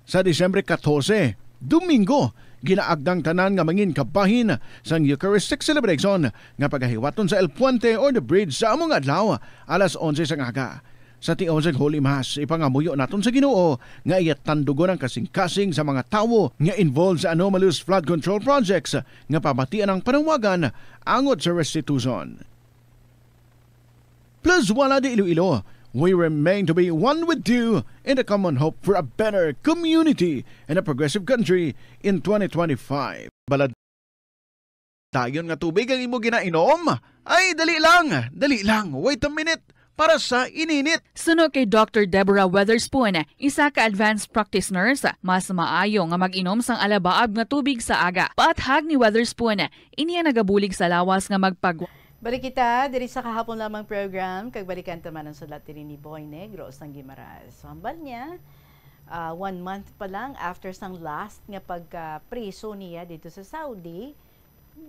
Sa Disyembre katorse, Domingo, ginaagdang tanan nga mangin kabahin sang Eucharistic celebration nga pagahiwaton sa El Puente or the Bridge sa amo nga adlaw, alas onse sang aga. Sa tion sang Holy Mass, ipangamuyo naton sa Ginoo nga iya tandugon ang kasingkasing sa mga tawo nga involved sa anomalous flood control projects nga pamatian ang panawagan angot sa restitution. Plazuela de Iloilo, we remain to be one with you in the common hope for a better community and a progressive country in twenty twenty-five. Balad dayon nga tubig ang imo ginainom? Ay, dali lang, dali lang. Wait a minute. Para sa ininit. Suno kay Doctor Deborah Weatherspoon, isa ka advanced practice nurse, mas maayo nga mag-inom sang alabaab nga tubig sa aga. Paathag ni Weatherspoon, ini ang nagabulig sa lawas nga magpag- Balik kita diri sa Kahapon Lamang program, kag balikan ta man ang sulat diri ni Boy Negros ng Guimaras. So, hambal niya, ah, one month pa lang after sang last nga pagka-priso niya dito sa Saudi,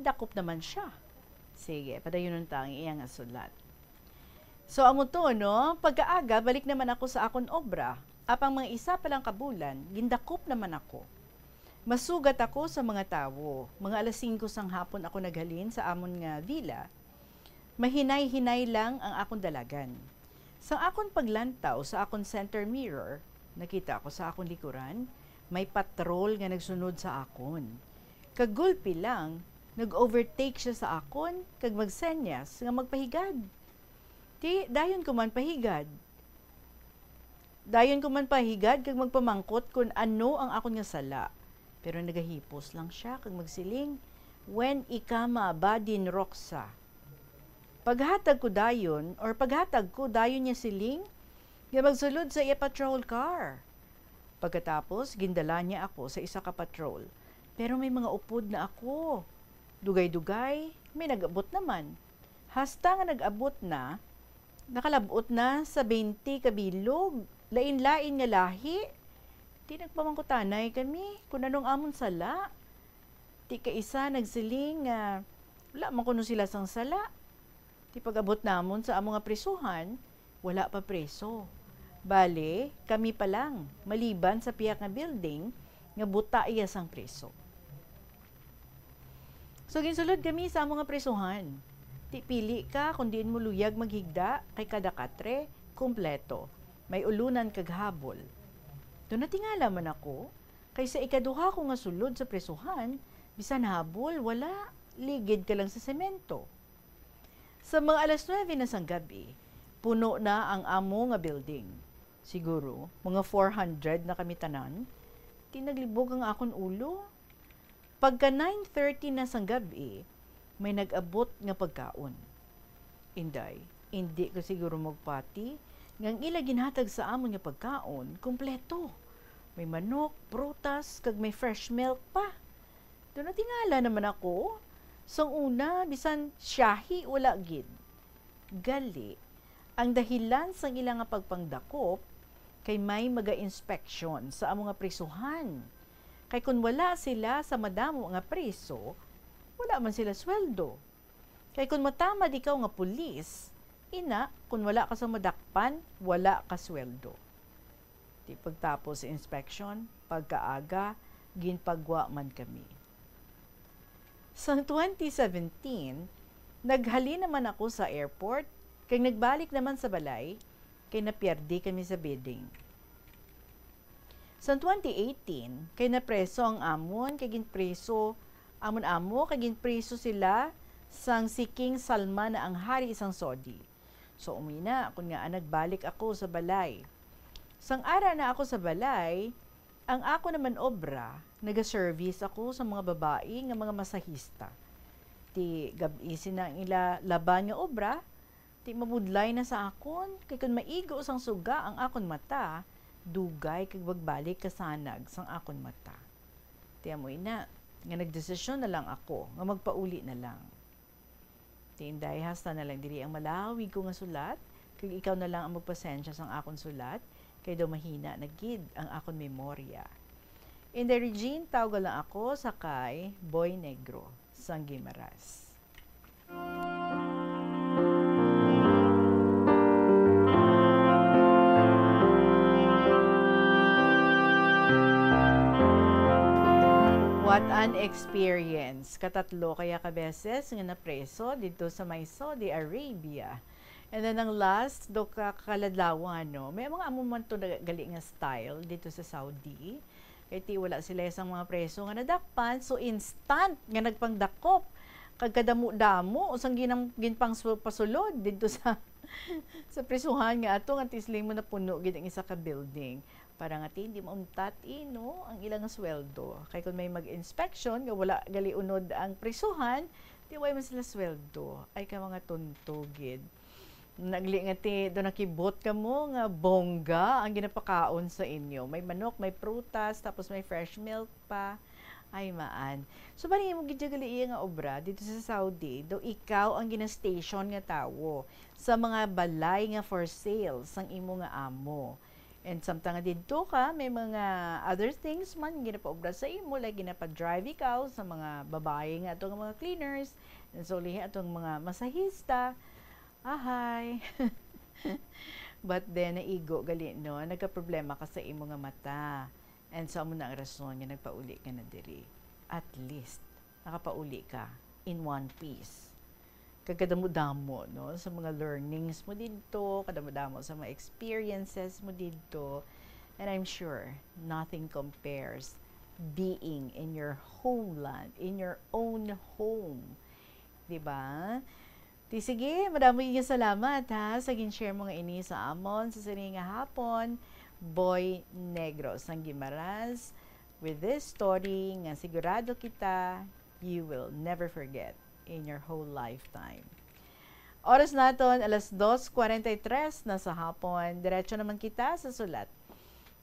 dakop naman siya. Sige, padayunon ta ang iya nga sulat. So, amo to, no? Pagkaaga, balik naman ako sa akon obra. Apang mga isa pa lang ka bulan, gindakop naman ako. Masugat ako sa mga tawo. Mga alas singko sang hapon ako naghalin sa amon nga villa. Mahinay-hinay lang ang akon dalagan. Sa akon paglantaw sa akon center mirror, nakita ko sa akon likuran, may patrol nga nagsunod sa akon. Kagulpi lang, nag-overtake siya sa akon kag magsenyas nga magpahigad. Ti, dayon ko man pahigad. Dayon ko man pahigad kag magpamangkot kon ano ang akon nga sala. Pero nagahipos lang sia kag magsiling, "Wen i kama, Badin Roxa." Paghatag ko dayon, or paghatag ko dayon niya siling nga magsulod sa iya patrol car. Pagkatapos, gindala niya ako sa isa ka patrol. Pero may mga upod na ako. Dugay-dugay, may nag-abot naman. Hasta nga nag-abot na, nakalab-ot na sa twenty ka bilog, lain-lain nga lahi. Ti nagpamangkutanay kami kon anong amon sala. Ti kaisa nagsiling nga wala man kuno sila sang sala. Ti pag-abot namon sa amo nga prisuhan, wala pa preso. Bale, kami pa lang, maliban sa pihak nga building nga buta iya sang preso. So, ginsulod kami sa amo nga prisuhan. Ti pili ka kung diin mo luyag maghigda, kay kada katre, kompleto. May ulunan kag habol. Do natingala man ako, kay sa ikaduha ko nga sulod sa prisuhan, bisan habol, wala, ligid ka lang sa semento. Sa mga alas nuebe na sang gab-i, puno na ang amo nga building. Siguro, mga four hundred na kami tanan. Ti naglibog ang akon ulo. Pagka nine thirty na sang gab-i, may nag-abot nga pagkaon. Inday, indi ka siguro magpati nga ang ila ginhatag sa amon nga pagkaon kompleto. May manok, prutas, kag may fresh milk pa. Do natingala naman ako. Sang una, bisan siyahi, wala gid. Gali, ang dahilan sang ila nga pagpangdakop kay may maga-inspection sa amo nga prisuhan. Kay kon wala sila sa madamo nga priso, wala man sila sweldo. Kay kon matamad ikaw nga pulis, ina, kon wala ka sa madakpan, wala ka sweldo. Di pagtapos sa inspection, pagkaaga, ginpagwa man kami. Sang twenty seventeen, naghalin naman ako sa airport, kag nagbalik naman sa balay, kay napiardi kami sa bidding. Sang twenty eighteen, kay napreso ang amon, kay ginpreso amon amo, kay ginpreso sila sang si King Salman na ang hari sang Saudi. So, umina, kun nga nagbalik ako sa balay. Sang ara na ako sa balay, ang ako naman obra, nagaservice ako sa mga babayi nga mga masahista. Ti gab-i sina ang ila laban nga obra, ti mabudlay na sa akon, kay kun maigo sang suga ang akon mata, dugay kag magbalik kasanag sang akon mata. Ti amo ina, nga nagdesisyon na lang ako nga magpauli na lang. Ti Inday, hasta na lang diri ang malawig ko nga sulat, kag ikaw na lang ang magpasensya sang akon sulat, kay daw mahina na gid ang akon memorya. Inday Regine, tawga lang ako sa kay Boy Negro sang Guimaras. What an experience! Katatlo kaya ka beses nga napreso didto sa may Saudi Arabia. And then ang last, do ka kaladlawan, no? May mga amo man to na gali nga style didto sa Saudi. Kay ti wala sila sang mga preso nga nadakpan, so instant nga nagpangdakop kag kadamo-damo sang ginang-, ginpangsu-, pasulod didto sa, sa prisuhan nga ato nga tisling mo napuno gid ang isa ka building. Para nga ti hindi mauntat, eh, no, ang ilang sweldo. Kay kung may mag-inspection nga wala gali unod ang prisuhan, ti way man sila sweldo. Ay ka mga tunto gid. Nagli nga ti, do nakibot kamo nga bongga ang ginapakaon sa inyo. May manok, may prutas, tapos may fresh milk pa. Ay, maan. So, bali mo gid gali iya nga obra dito sa Saudi, do ikaw ang ginastation nga tawo sa mga balay nga for sale sang imo nga amo. And samtang nga didto ka, may mga other things man ginapaobra sa imo, like ginapa-drive ikaw sa mga babae nga ato nga mga cleaners, and so lihi atong mga masahista. Ahay. But then, naigo gali, no? Nagkaproblema ka sa imo nga mata. And so, amo na ang rason nga nagpauli ka na diri. At least, nakapauli ka in one piece. Kag kadamo-damo, no? Sa mga learnings mo didto, kadamo-damo sa mga experiences mo didto. And I'm sure, nothing compares being in your homeland, in your own home. Di ba? Ti sige, madamo nga salamat, ha, sa gin-share mo nga ini sa amon sa sini nga hapon, Boy Negro sang Guimaras, with this story nga sigurado kita you will never forget in your whole lifetime. Oras naton, alas dos cuarenta y tres na sa hapon. Diretso naman kita sa sulat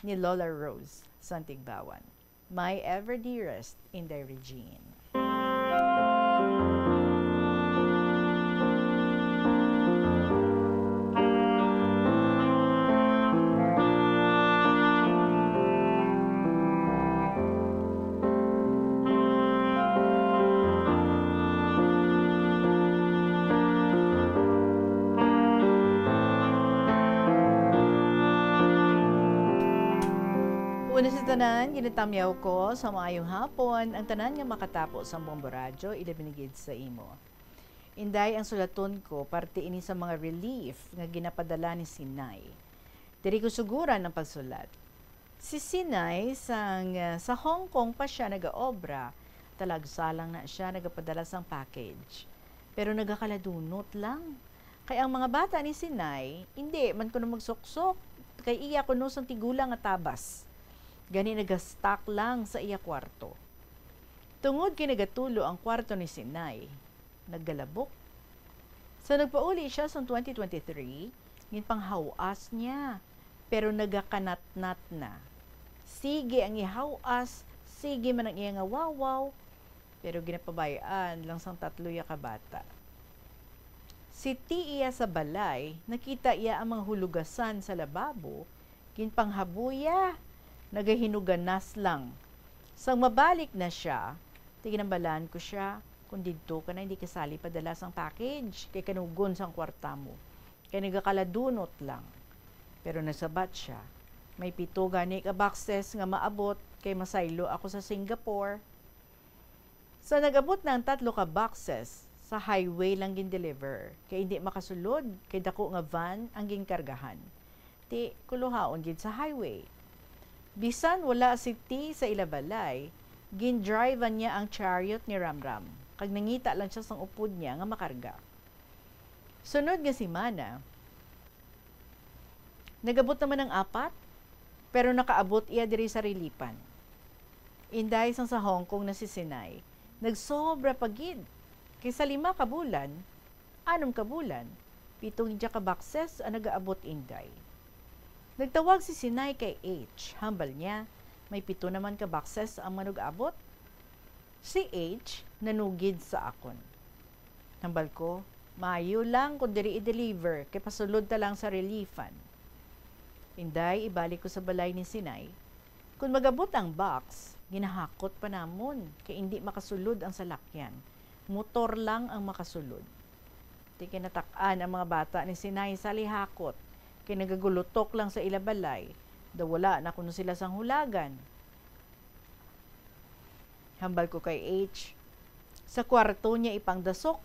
ni Lola Rose Santigbawan. My ever dearest Inday Regine. Una sa tanan, ginatamyaw ko sa maayong hapon ang tanan nga makatapo sa Bombo Radyo, ilabi na gid sa imo. Inday, ang sulaton ko, parte ini sa mga relief nga ginapadala ni Sinay. Diri ko suguran ang pagsulat. Si Sinay, sang, ah, sa Hong Kong pa siya nagaobra, talagsa lang na siya nagapadala sang package. Pero nagakaladunot lang. Kay ang mga bata ni Sinay, indi man kuno magsuksok, kay iya kuno sang tigulang nga tabas. Gani nagastock lang sa iya kwarto. Tungod kay nagatulo ang kwarto ni Sinay, naggalabok. Sa nagpauli siya sang twenty twenty-three, ginpanghaw-as niya, pero nagakanatnat na. Sige ang ihaw-as, sige man ang iya nga wawaw, pero ginapabay-an lang sang tatlo ya ka bata. Siti iya sa balay, nakita iya ang mga hulugasan sa lababo, Ginpanghabuya, nagahinuganas lang. Sang mabalik na sia, ti ginambalan ko sia, "Kung didto ka na, hindi kasali padala sang package, kay kanugon sang kwarta mo. Kay nagakaladunot lang." Pero nasabat sia, "May pito gani ka boxes nga maabot, kay masaylo ako sa Singapore." Sa nag-abot na ang tatlo ka boxes, sa highway lang gin-deliver, kay indi makasulod, kay dako nga van ang ginkargahan. Ti, kuluhaon gid sa highway. Bisan wala si T sa ila balay, gin-drive-an niya ang chariot ni Ramram, kag nangita lang sia sang upod niya nga makarga. Sunod nga semana, nag-abot naman ang apat, pero nakaabot iya diri sa Relipan. Inday, sang sa Hong Kong na si Sinay, nagsobra pa gid. Kay sa lima ka bulan, anom ka bulan, pito gid ka boxes ang nagaabot, inday. Nagtawag si Sinay kay H. Hambal niya, may pito naman ka boxes ang manug-abot. Si H nanugid sa akon. Hambal ko, "Maayo lang kung diri i-deliver, kay pasulod ta lang sa Relipan." Inday, ibalik ko sa balay ni Sinay. Kung magabot ang box, ginahakot pa namon, kay indi makasulod ang salakyan. Motor lang ang makasulod. Ti kinatak-an ang mga bata ni Sinay sa lihakot, kay nagagulutok lang sa ila balay, daw wala na kuno sila sang hulagan. Hambal ko kay H, "Sa kwarto niya ipangdasok."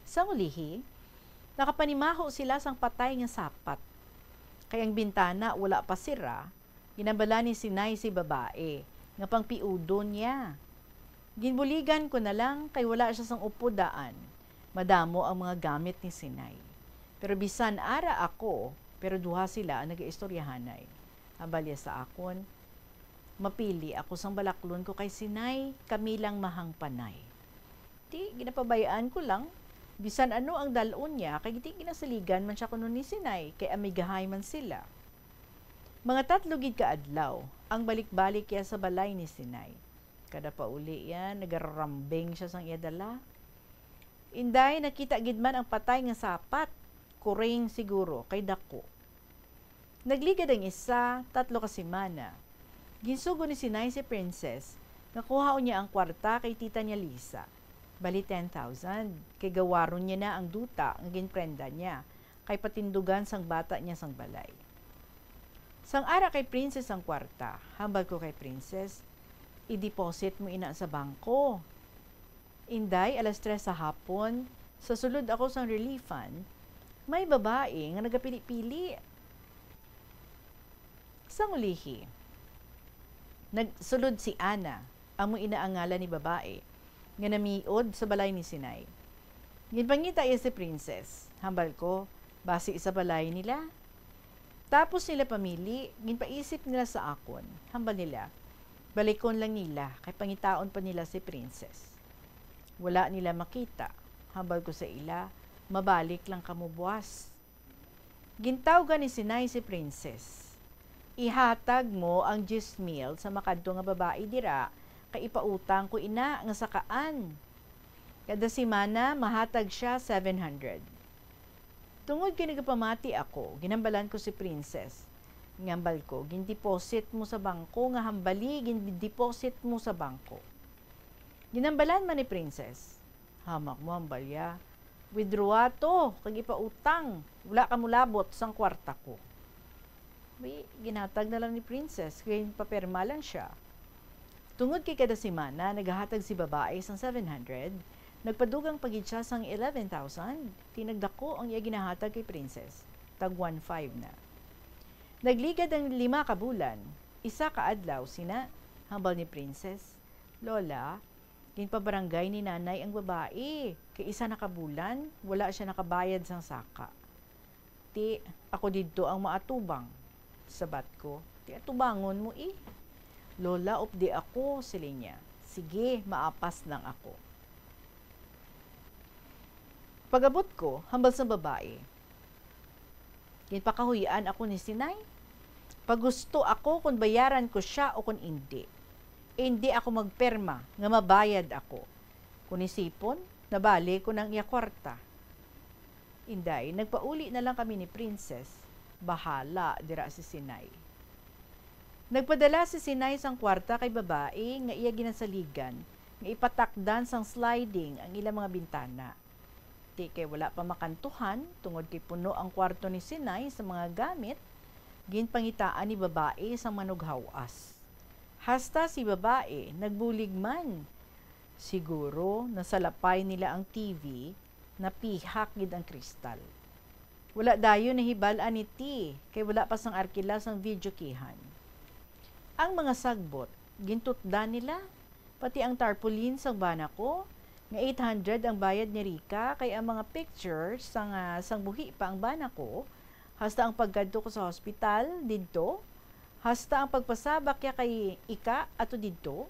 Sang ulihi, nakapanimaho sila sang patay nga sapat. Kay ang bintana wala pa sira, ginambalan ni Sinay si babae nga pangpiudon niya. Ginbuligan ko na lang kay wala sia sang upod daan. Madamo ang mga gamit ni Sinay. Pero bisan ara ako, pero duha sila ang nagaistoryahanay. Hambal niya sa akon, "Mapili ako sang balaklon ko kay Sinay, kami lang mahangpanay." Ti, ginapabay-an ko lang, bisan ano ang dal-on niya, kay ti ginasaligan man sia kuno ni Sinay, kay amigahay man sila. Mga tatlo gid ka adlaw ang balik-balik niya sa balay ni Sinay. Kada pauli niya, nagararambing sia sang iya dala. Inday, nakita gid man ang patay nga sapat, kuring siguro, kay dako. Nagligad ang isa, tatlo ka semana. Ginsugo ni Sinay si Princess nga kuhaon niya ang kwarta kay tita niya Lisa. Bali ten thousand, kay gawaron niya na ang duta nga ginprenda niya, kay patindugan sang bata niya sang balay. Sang ara kay Princess ang kwarta, hambal ko kay Princess, "I-deposit mo ina sa bangko." Inday, alas tres sa hapon, sa sulod ako sang Relipan, may babae nga nagapili-pili. Sang ulihi, nagsulod si Ana, amo ina ang ngalan ni babae, nga namiod sa balay ni Sinay. Ginpangita iya si Princess. Hambal ko, "Basi sa balay nila." Tapos nila pamili, ginpaisip nila sa akon. Hambal nila, "Balikon lang nila, kay pangitaon pa nila si Princess." Wala nila makita. Hambal ko sa ila, "Mabalik lang kamo buas." Gintawgan ni Sinay si Princess, "Ihatag mo ang diyes mil sa makadto nga babae dira, kay ipautang ko ina nga sakaan. Kada semana, mahatag siya seven hundred." Tungod kay nagapamati ako, ginhambalan ko si Princess. Ngambal ko, "Gin-deposit mo sa bangko nga hambali, gin-deposit mo sa bangko." Ginhambalan man ni Princess, "Hamak mo, hambalya. Withdraw to, kag ipautang. Wala ka mulabot sang kwarta ko." Wi, ginhatag na lang ni Princess, kay papirma lang siya. Tungod kay kada semana nagahatag si babae sang seven hundred, nagpadugang pa gid siya sang eleven thousand, ti nagdako ang iya ginahatag kay Princess, tag one five na. Nagligad ang lima ka bulan, isa ka adlaw sina, hambal ni Princess, "Lola, ginpabarangay ni Nanay ang babae, kay isa na ka bulan, wala siya nakabayad sang saka." "Ti, ako didto ang maatubang," sabat ko. "Ti, atubangon mo, eh." "Lola, updi ako," siling niya. "Sige, maapas lang ako." Pag-abot ko, hambal sang babae, ginpakahuy-an ako ni Sinay. Pagusto ako kon bayaran ko siya o kon indi. Indi ako magpirma nga mabayad ako. Kon isipon, nabali ko nang iya kwarta. Inday, nagpauli na lang kami ni Princess. Bahala dira si Sinay. Nagpadala si Sinay sang kwarta kay babae nga iya ginasaligan nga ipatakdan sang sliding ang ilang mga bintana. Ti kay wala pa makantuhan tungod kay puno ang kwarto ni Sinay sa mga gamit, ginpangitaan ni babae sang manughawas. Hasta si babae nagbulig man. Siguro nasalapay nila ang T V, napihak gid ang kristal. Wala dayon nahibal-an ni Ti kay wala pa sang arkila sang video kihan. Ang mga sagbot, gintutdan nila, pati ang tarpaulin sang bana ko, nga eight hundred ang bayad ni Rica, kay ang mga pictures sang, ah, sang buhi pa ang bana ko, hasta ang pagkadto ko sa hospital didto, hasta ang pagpasabak niya kay Ika ato didto,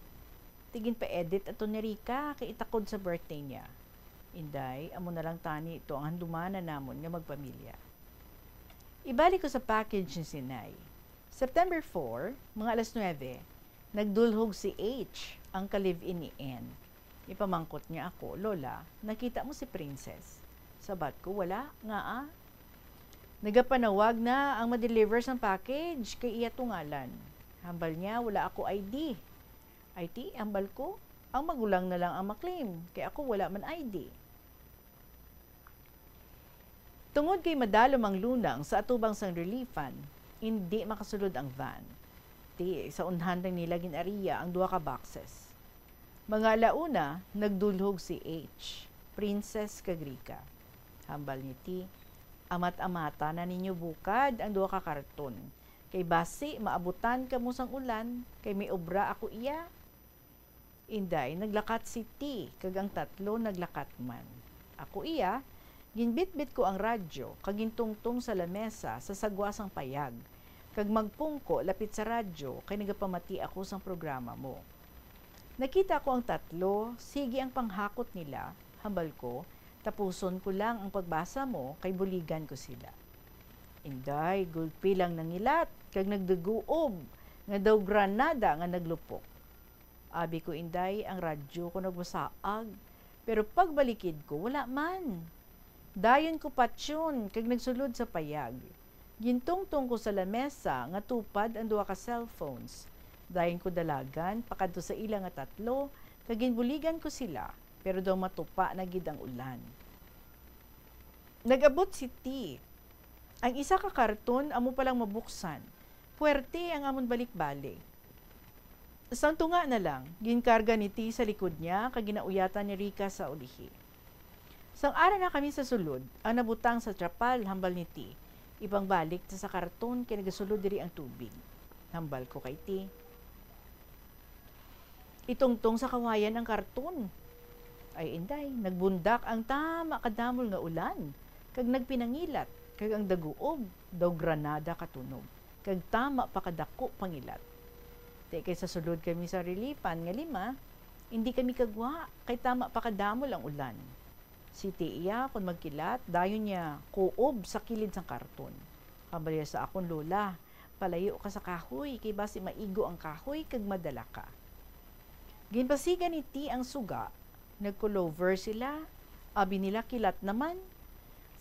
ti ginpa-edit ato ni Rica kay itakod sa birthday niya. Inday, amo na lang tani ito ang handumanan namon nga magpamilya. Ibalik ko sa package ni Sinay. September four, mga alas nuebe, nagdulhog si H, ang ka-live-in ni N. Ipamangkot niya ako, "Lola, nakita mo si Princess?" Sabat ko, "Wala, ngaa?" "Nagapanawag na ang ma-deliver sang package kay iya to ngalan. Hambal niya, wala ako I D." "Ay ti," hambal ko, "ang magulang na lang ang ma-claim, kay ako wala man I D." Tungod kay madalom ang lunang sa atubang sang reliefan, indi makasulod ang van. Ti, sa unhan lang nila gin-ariya ang duha ka boxes. Mga alauna, nagdulhog si H, Princess kag Rica. Hambal ni Ti, "Amat-amata na ninyo bukad ang duha ka karton, kay basi maabutan kamo sang ulan, kay may obra ako iya." Inday, naglakat si Ti, kag ang tatlo naglakat man. Ako iya, ginbitbit ko ang radyo, kag gintungtong sa lamesa sa sagwa sang payag, kag magpungko lapit sa radyo, kay nagapamati ako sang programa mo. Nakita ko ang tatlo, sige ang panghakot nila, hambal ko, tapuson ko lang ang pagbasa mo, kay buligan ko sila. Inday, gulpi lang nangilat, kag nagdaguob, nga daw granada nga naglupok. Abi ko, Inday, ang radyo ko nagmasaag, pero pagbalikid ko, wala man. Dayon ko patyon kag nagsulod sa payag. Gintungtong ko sa lamesa nga tupad ang duha ka cellphones. Dayon ko dalagan pakadto sa ila nga tatlo, kag ginbuligan ko sila, pero daw matupa na gid ang ulan. Nag-abot si Ti. Ang isa ka karton amo pa lang mabuksan. Puwerte ang amon balik-balik. Sang tunga na lang, ginkarga ni Ti sa likod niya kag ginauyatan ni Rica sa ulihi. Sang ara na kami sa sulod, ang nabutang sa trapal hambal ni Ti, "Ipangbalik ta sa karton kay nagasulod diri ang tubig," hambal ko kay Ti. "Itungtong sa kawayan ang karton." Ay, Inday, nagbundak ang tama kadamol nga ulan, kag nagpinangilat, kag ang daguob daw granada katunog, kag tama pa kadako pangilat. Ti kay sa sulod kami sa reliefan nga lima, indi kami kagwa, kay tama pa kadamol ang ulan. Si Ti iya kon magkilat, dayon niya kuob sa kilid sang karton. Hambal niya sa akon, "Lola, palayo ka sa kahoy, kay basi maigo ang kahoy kag madala ka." Ginpasigan ni Ti ang suga, nagkulover sila, abi nila kilat naman.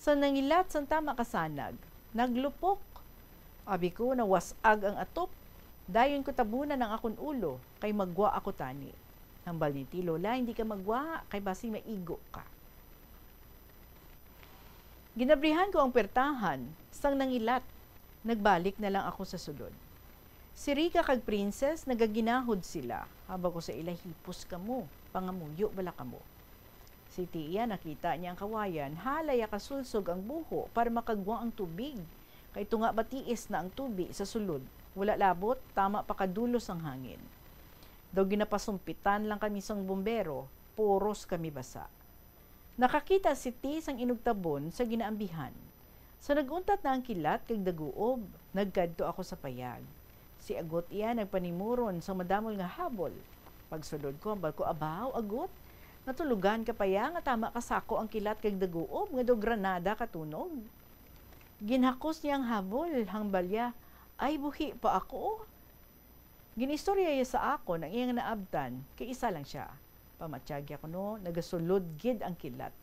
Sa nangilat sang tama kasanag, naglupok. Abi ko, nawas-ag ang atop. Dayon ko tabunan ang akon ulo, kay magwa ako tani. Hambal ni Ti, "Lola, hindi ka magwa, kay basi maigo ka." Ginabrihan ko ang pertahan, sang nangilat. Nagbalik na lang ako sa sulod. Si Rica kag Princess, nagaginahod sila. Hambal ko sa ila, "Hipos kamo, pangamuyo bala kamo." Si Ti iya, nakita niya ang kawayan, hala iya kasulsog ang buho para makagwa ang tubig. Kay tunga ba tiis na ang tubi sa sulod, wala labot, tama pa kadulos ang hangin. Daw ginapasumpitan lang kami sang bumbero, puros kami basa. Nakakita si Ti sang inugtabon sa ginaambihan. Sa nag-untat na ang kilat kag daguob, nagkadto ako sa payag. Si Agot iya nagpanimuron sang madamol nga habol. Pagsulod ko, hambal ko, "Abaw, Agot, natulugan ka pa ya nga tama ka sako ang kilat kag daguob nga daw granada katunog." Ginhakos niya ang habol, hambal iya, "Ay, buhi pa ako." Gin-istorya iya sa akon ang iyang naabtan, kay isa lang sia. Pamatyag iya kuno, nagasulod gid ang kilat.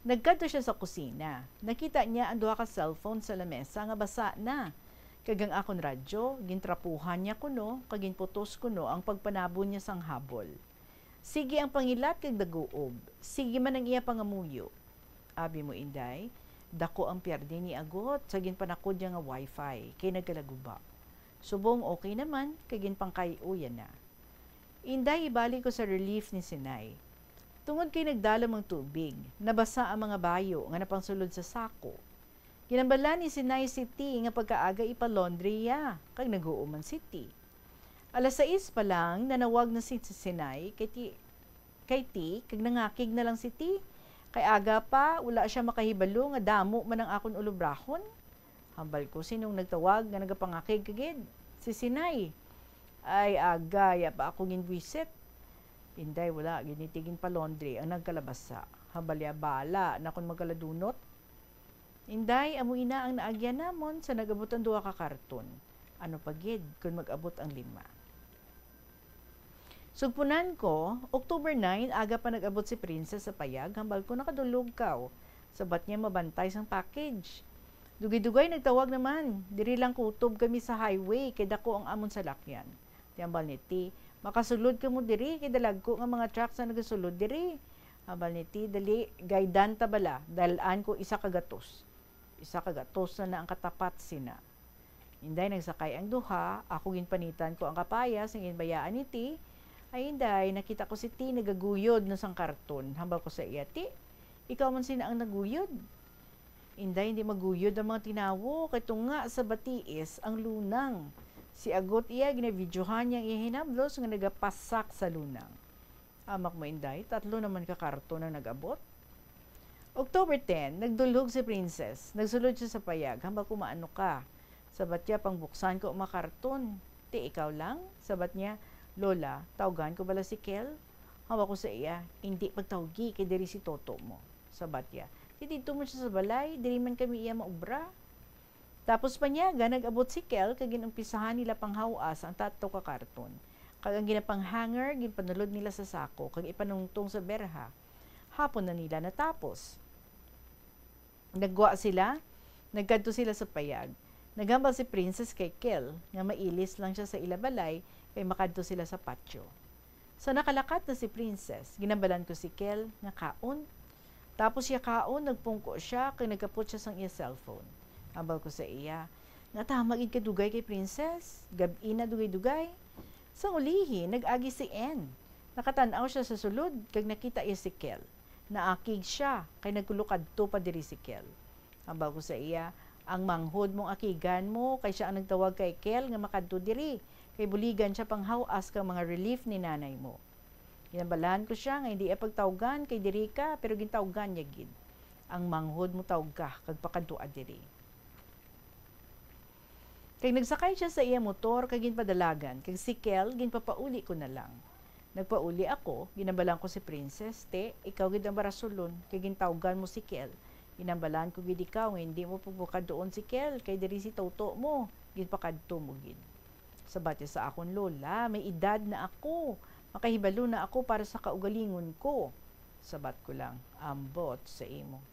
Nagkadto siya sa kusina. Nakita niya ang duha ka cellphone sa lamesa nga basa na. Kag ang akon radyo, gintrapuhan niya kuno, kag ginputos kuno ang pagpanabon niya sang habol. Sige ang pangilat kag daguob. Sige man ang iya pangamuyo. Abi mo, Inday, dako ang piardi ni Agot sa ginpanakod niya nga wifi, kay nagkalaguba. Subong okay naman, kay ginpangkay-uyan na. Inday, ibalik ko sa relief ni Sinay. Tungod kay nagdalom ang tubig, nabasa ang mga bayo nga napangsulod sa sako. Ginambalan ni Sinay si Ti nga pagkaaga ipa-laundry iya, kag nag-uuman si Ti. Alas sais pa lang, nanawag na si Sinay kay Ti, kay Ti, kag nangakig na lang si Ti. Kay aga pa, wala siya makahibalo nga damo man ang akon ulobrahon. Hambal ko, "Sinong nagtawag nga nagapangakig ka gid?" "Si Sinay." "Ay, aga, ya pa ako ginbuisit." Inday, wala gid ni Ti ginpa-laundry ang nagkalabasa. Hambal ya, "Bala na kon magaladunot." Inday, amo ina ang naagyan namon sa nag-abot ang duha ka karton. Ano pa gid kon mag-abot ang lima? Sugpunan ko, October nine, aga pa nag-abot si Princess sa payag, hambal ko, "Nakadulog kaw." Sabat niya, "Mabantay sang package." Dugay-dugay nagtawag naman, "Diri lang kutob kami sa highway, kay dako ang amon salakyan." Ti hambal ni Ti, "Makasulod kamo diri, kay dalagko nga mga trucks ang nagasulod diri." Hambal ni Ti, "Dali, gaydan ta bala, dal-an ko isa ka gatos." Isa ka gatos na na ang katapat sina. Inday, nagsakay ang duha, ako ginpanitan ko ang kapayas nga ginbayaan ni Ti. Ay, Inday, nakita ko si Ti nagaguyod na sang karton. Hambal ko sa iya, "Ti, ikaw man sina ang naguyod?" "Inday, hindi maguyod ang mga tinawo, kay tunga sa batiis ang lunang." Si Agot iya, ginabidyohan niya ang iya hinablos nga nagapasak sa lunang. Amak mo, Inday, tatlo naman ka karton ang nag-abot. October ten, nagdulhog si Princess. Nagsulod siya sa payag, "Hambal ko maano ka." Sabat niya, "Pangbuksan ko ang mga karton." "Ti, ikaw lang?" Sabat niya, "Lola, tawgan ko bala si Kel?" Hambal ko sa iya, "Indi pagtawgi, kay diri si Toto mo." Sabat niya, "Ti, didto man siya sa balay, diri man kami iya maubra." Tapos panyaga, nag-abot si Kel kag ginumpisahan nila panghaw-as ang tatlo ka karton, kag ang ginapang-hanger ginpanulod nila sa sako kag ipanungtong sa berha. Hapon na nila natapos. Naggwa sila, nagkadto sila sa payag. Naghambal si Princess kay Kel nga mailis lang siya sa ila balay kay makadto sila sa patio. Sa nakalakat na si Princess, ginambalan ko si Kel nga kaon. Tapos iya kaon, nagpungko siya kag nagkapot siya sang iya cellphone. Hambal ko sa iya, "Nga tama gid ka dugay kay Princess, gab-i na dugay-dugay." Sang ulihi, nag-agi si Ann. Nakatan-aw siya sa sulod kag nakita iya si Kel. Naakig siya kay nagkulukadto pa diri si Kel. Hambal ko sa iya, "Ang manghod mong akigan mo kay siya ang nagtawag kay Kel nga makadto diri, kay buligan siya panghaw-as kang mga relief ni nanay mo." Ginambalan ko siya nga hindi iya pagtawgan kay diri ka, pero gintawgan niya gid. "Ang manghod mo tawga kag pakadtoa diri." Kay nagsakay siya sa iya motor kag ginpadalagan, kag si Kel ginpapauli ko na lang. Nagpauli ako, ginambalan ko si Princess, "Te, ikaw gid ang barasulon, kay gintawgan mo si Kel. Ginambalan ko gid ikaw nga hindi mo pagpakadtuon si Kel, kay diri si Toto mo, ginpakadto mo gid." Sabat niya sa akon, "Lola, may edad na ako. Makahibalo na ako para sa kaugalingon ko." Sabat ko lang, "Ambot sa imo."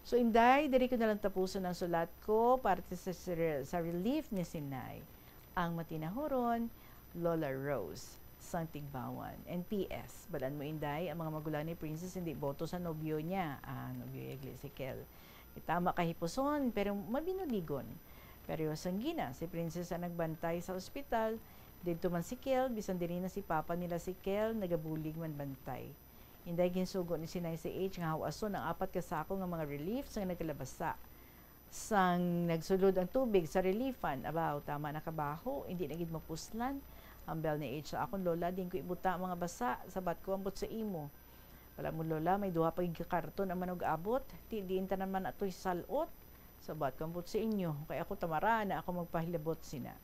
So, Inday, diri ko na lang tapuson ang sulat ko parte sa, sa, sa relief ni Sinay. Ang matinahuron, Lola Rose sang Tigbawan. And P S, balaan mo, Inday, ang mga magulang ni Princess hindi boto sa nobyo niya. Ah, nobyo niya gali si Kel. Itama kahipuson, pero mabinuligon. Pero sang gina, si Princess ang nagbantay sa ospital. Didto man si Kel, bisan diri na si papa nila si Kel, nagabulig man bantay. Inday, ginsugo ni Sinay si H nga hawason ang apat ka sako nga mga reliefs nga nagkalabasa. Sang nagsulod ang tubig sa reliefan, abaw, tama na kabaho, hindi na gid mapuslan. Hambal ni H sa akon, "Lola, din ko ibuta ang mga basa, sabat ko, ambot sa imo." "Wala mo, Lola, may duha pa gid ka karton ang manug-abot. Ti, diin ta naman atoy salot?" Sabat ko, "Ambot sa inyo, kay ako tamara na ako magpahilabot sina."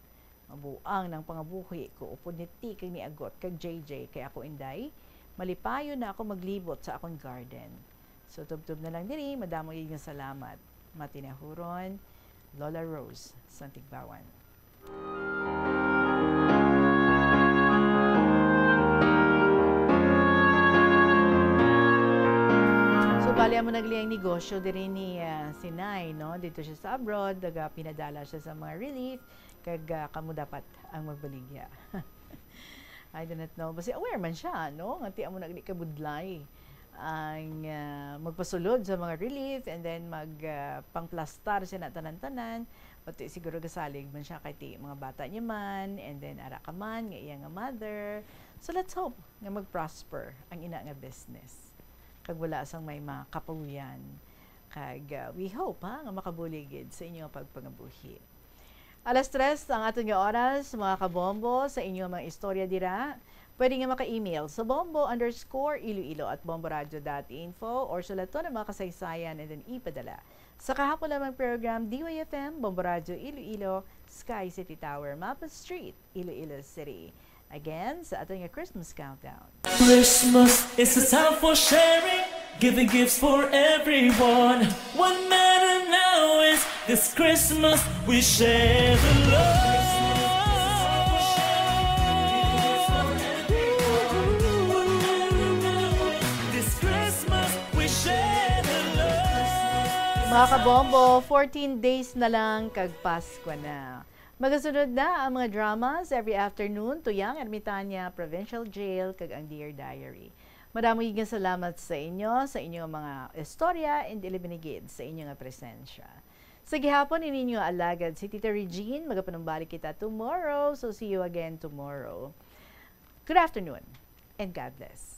Mabuang nang pangabuhi ko upod ni Ti kag ni Agot kag J J, kay ako, Inday, malipayon na ako maglibot sa akon garden. So, tubtob na lang diri, madamo gid nga salamat. Matinahuron, Lola Rose, sang Tigbawan. So, Bali, amo na gali ang negosyo diri ni, ah, Sinay, no? Dito siya sa abroad, naga-, pinadala siya sa mga relief, kag, ah, kamo dapat ang magbaligya. I do not know. Basi aware man siya, no? Nga ti amo na gali kabudlay ang, ah, magpasulod sa mga relief and then mag, ah, pangplastar siya na tanan-tanan. Pati siguro gasalig man siya kay ti mga bata niya man, and then ara ka man, nga iya nga mother. So let's hope nga mag-prosper ang ina nga business. Kag wala sang may makapuyan. Kag, ah, we hope, ha, nga makabulig gid sa inyo nga pagpangabuhi. Alas tres ang aton nga oras, mga kabombo, sa inyo mga istorya dira. Pwede nga maka-email sa bombo underscore iloilo at bomboradio dot info or sulaton ang mga kasaysayan and then ipadala sa kahapon lamang program, D Y F M, Bombo Radio Iloilo, Sky City Tower, Mapa Street, Iloilo City. Again, sa aton nga Christmas countdown. Christmas is a time for sharing, giving gifts for everyone. What matter now is this Christmas we share the love. This Christmas we share the love. Mga kabombo, fourteen days na lang kag Pasko na. Magasunod na ang mga dramas every afternoon, Tuyang Ermitaña Provincial Jail, kag ang Dear Diary. Madamo gid nga salamat sa inyo, sa inyong mga istorya, and ilabi na gid sa inyo nga presensya. Sa gihapon, ini inyo alagad si Tita Regine. Magapanumbalik kita tomorrow, so see you again tomorrow. Good afternoon, and God bless.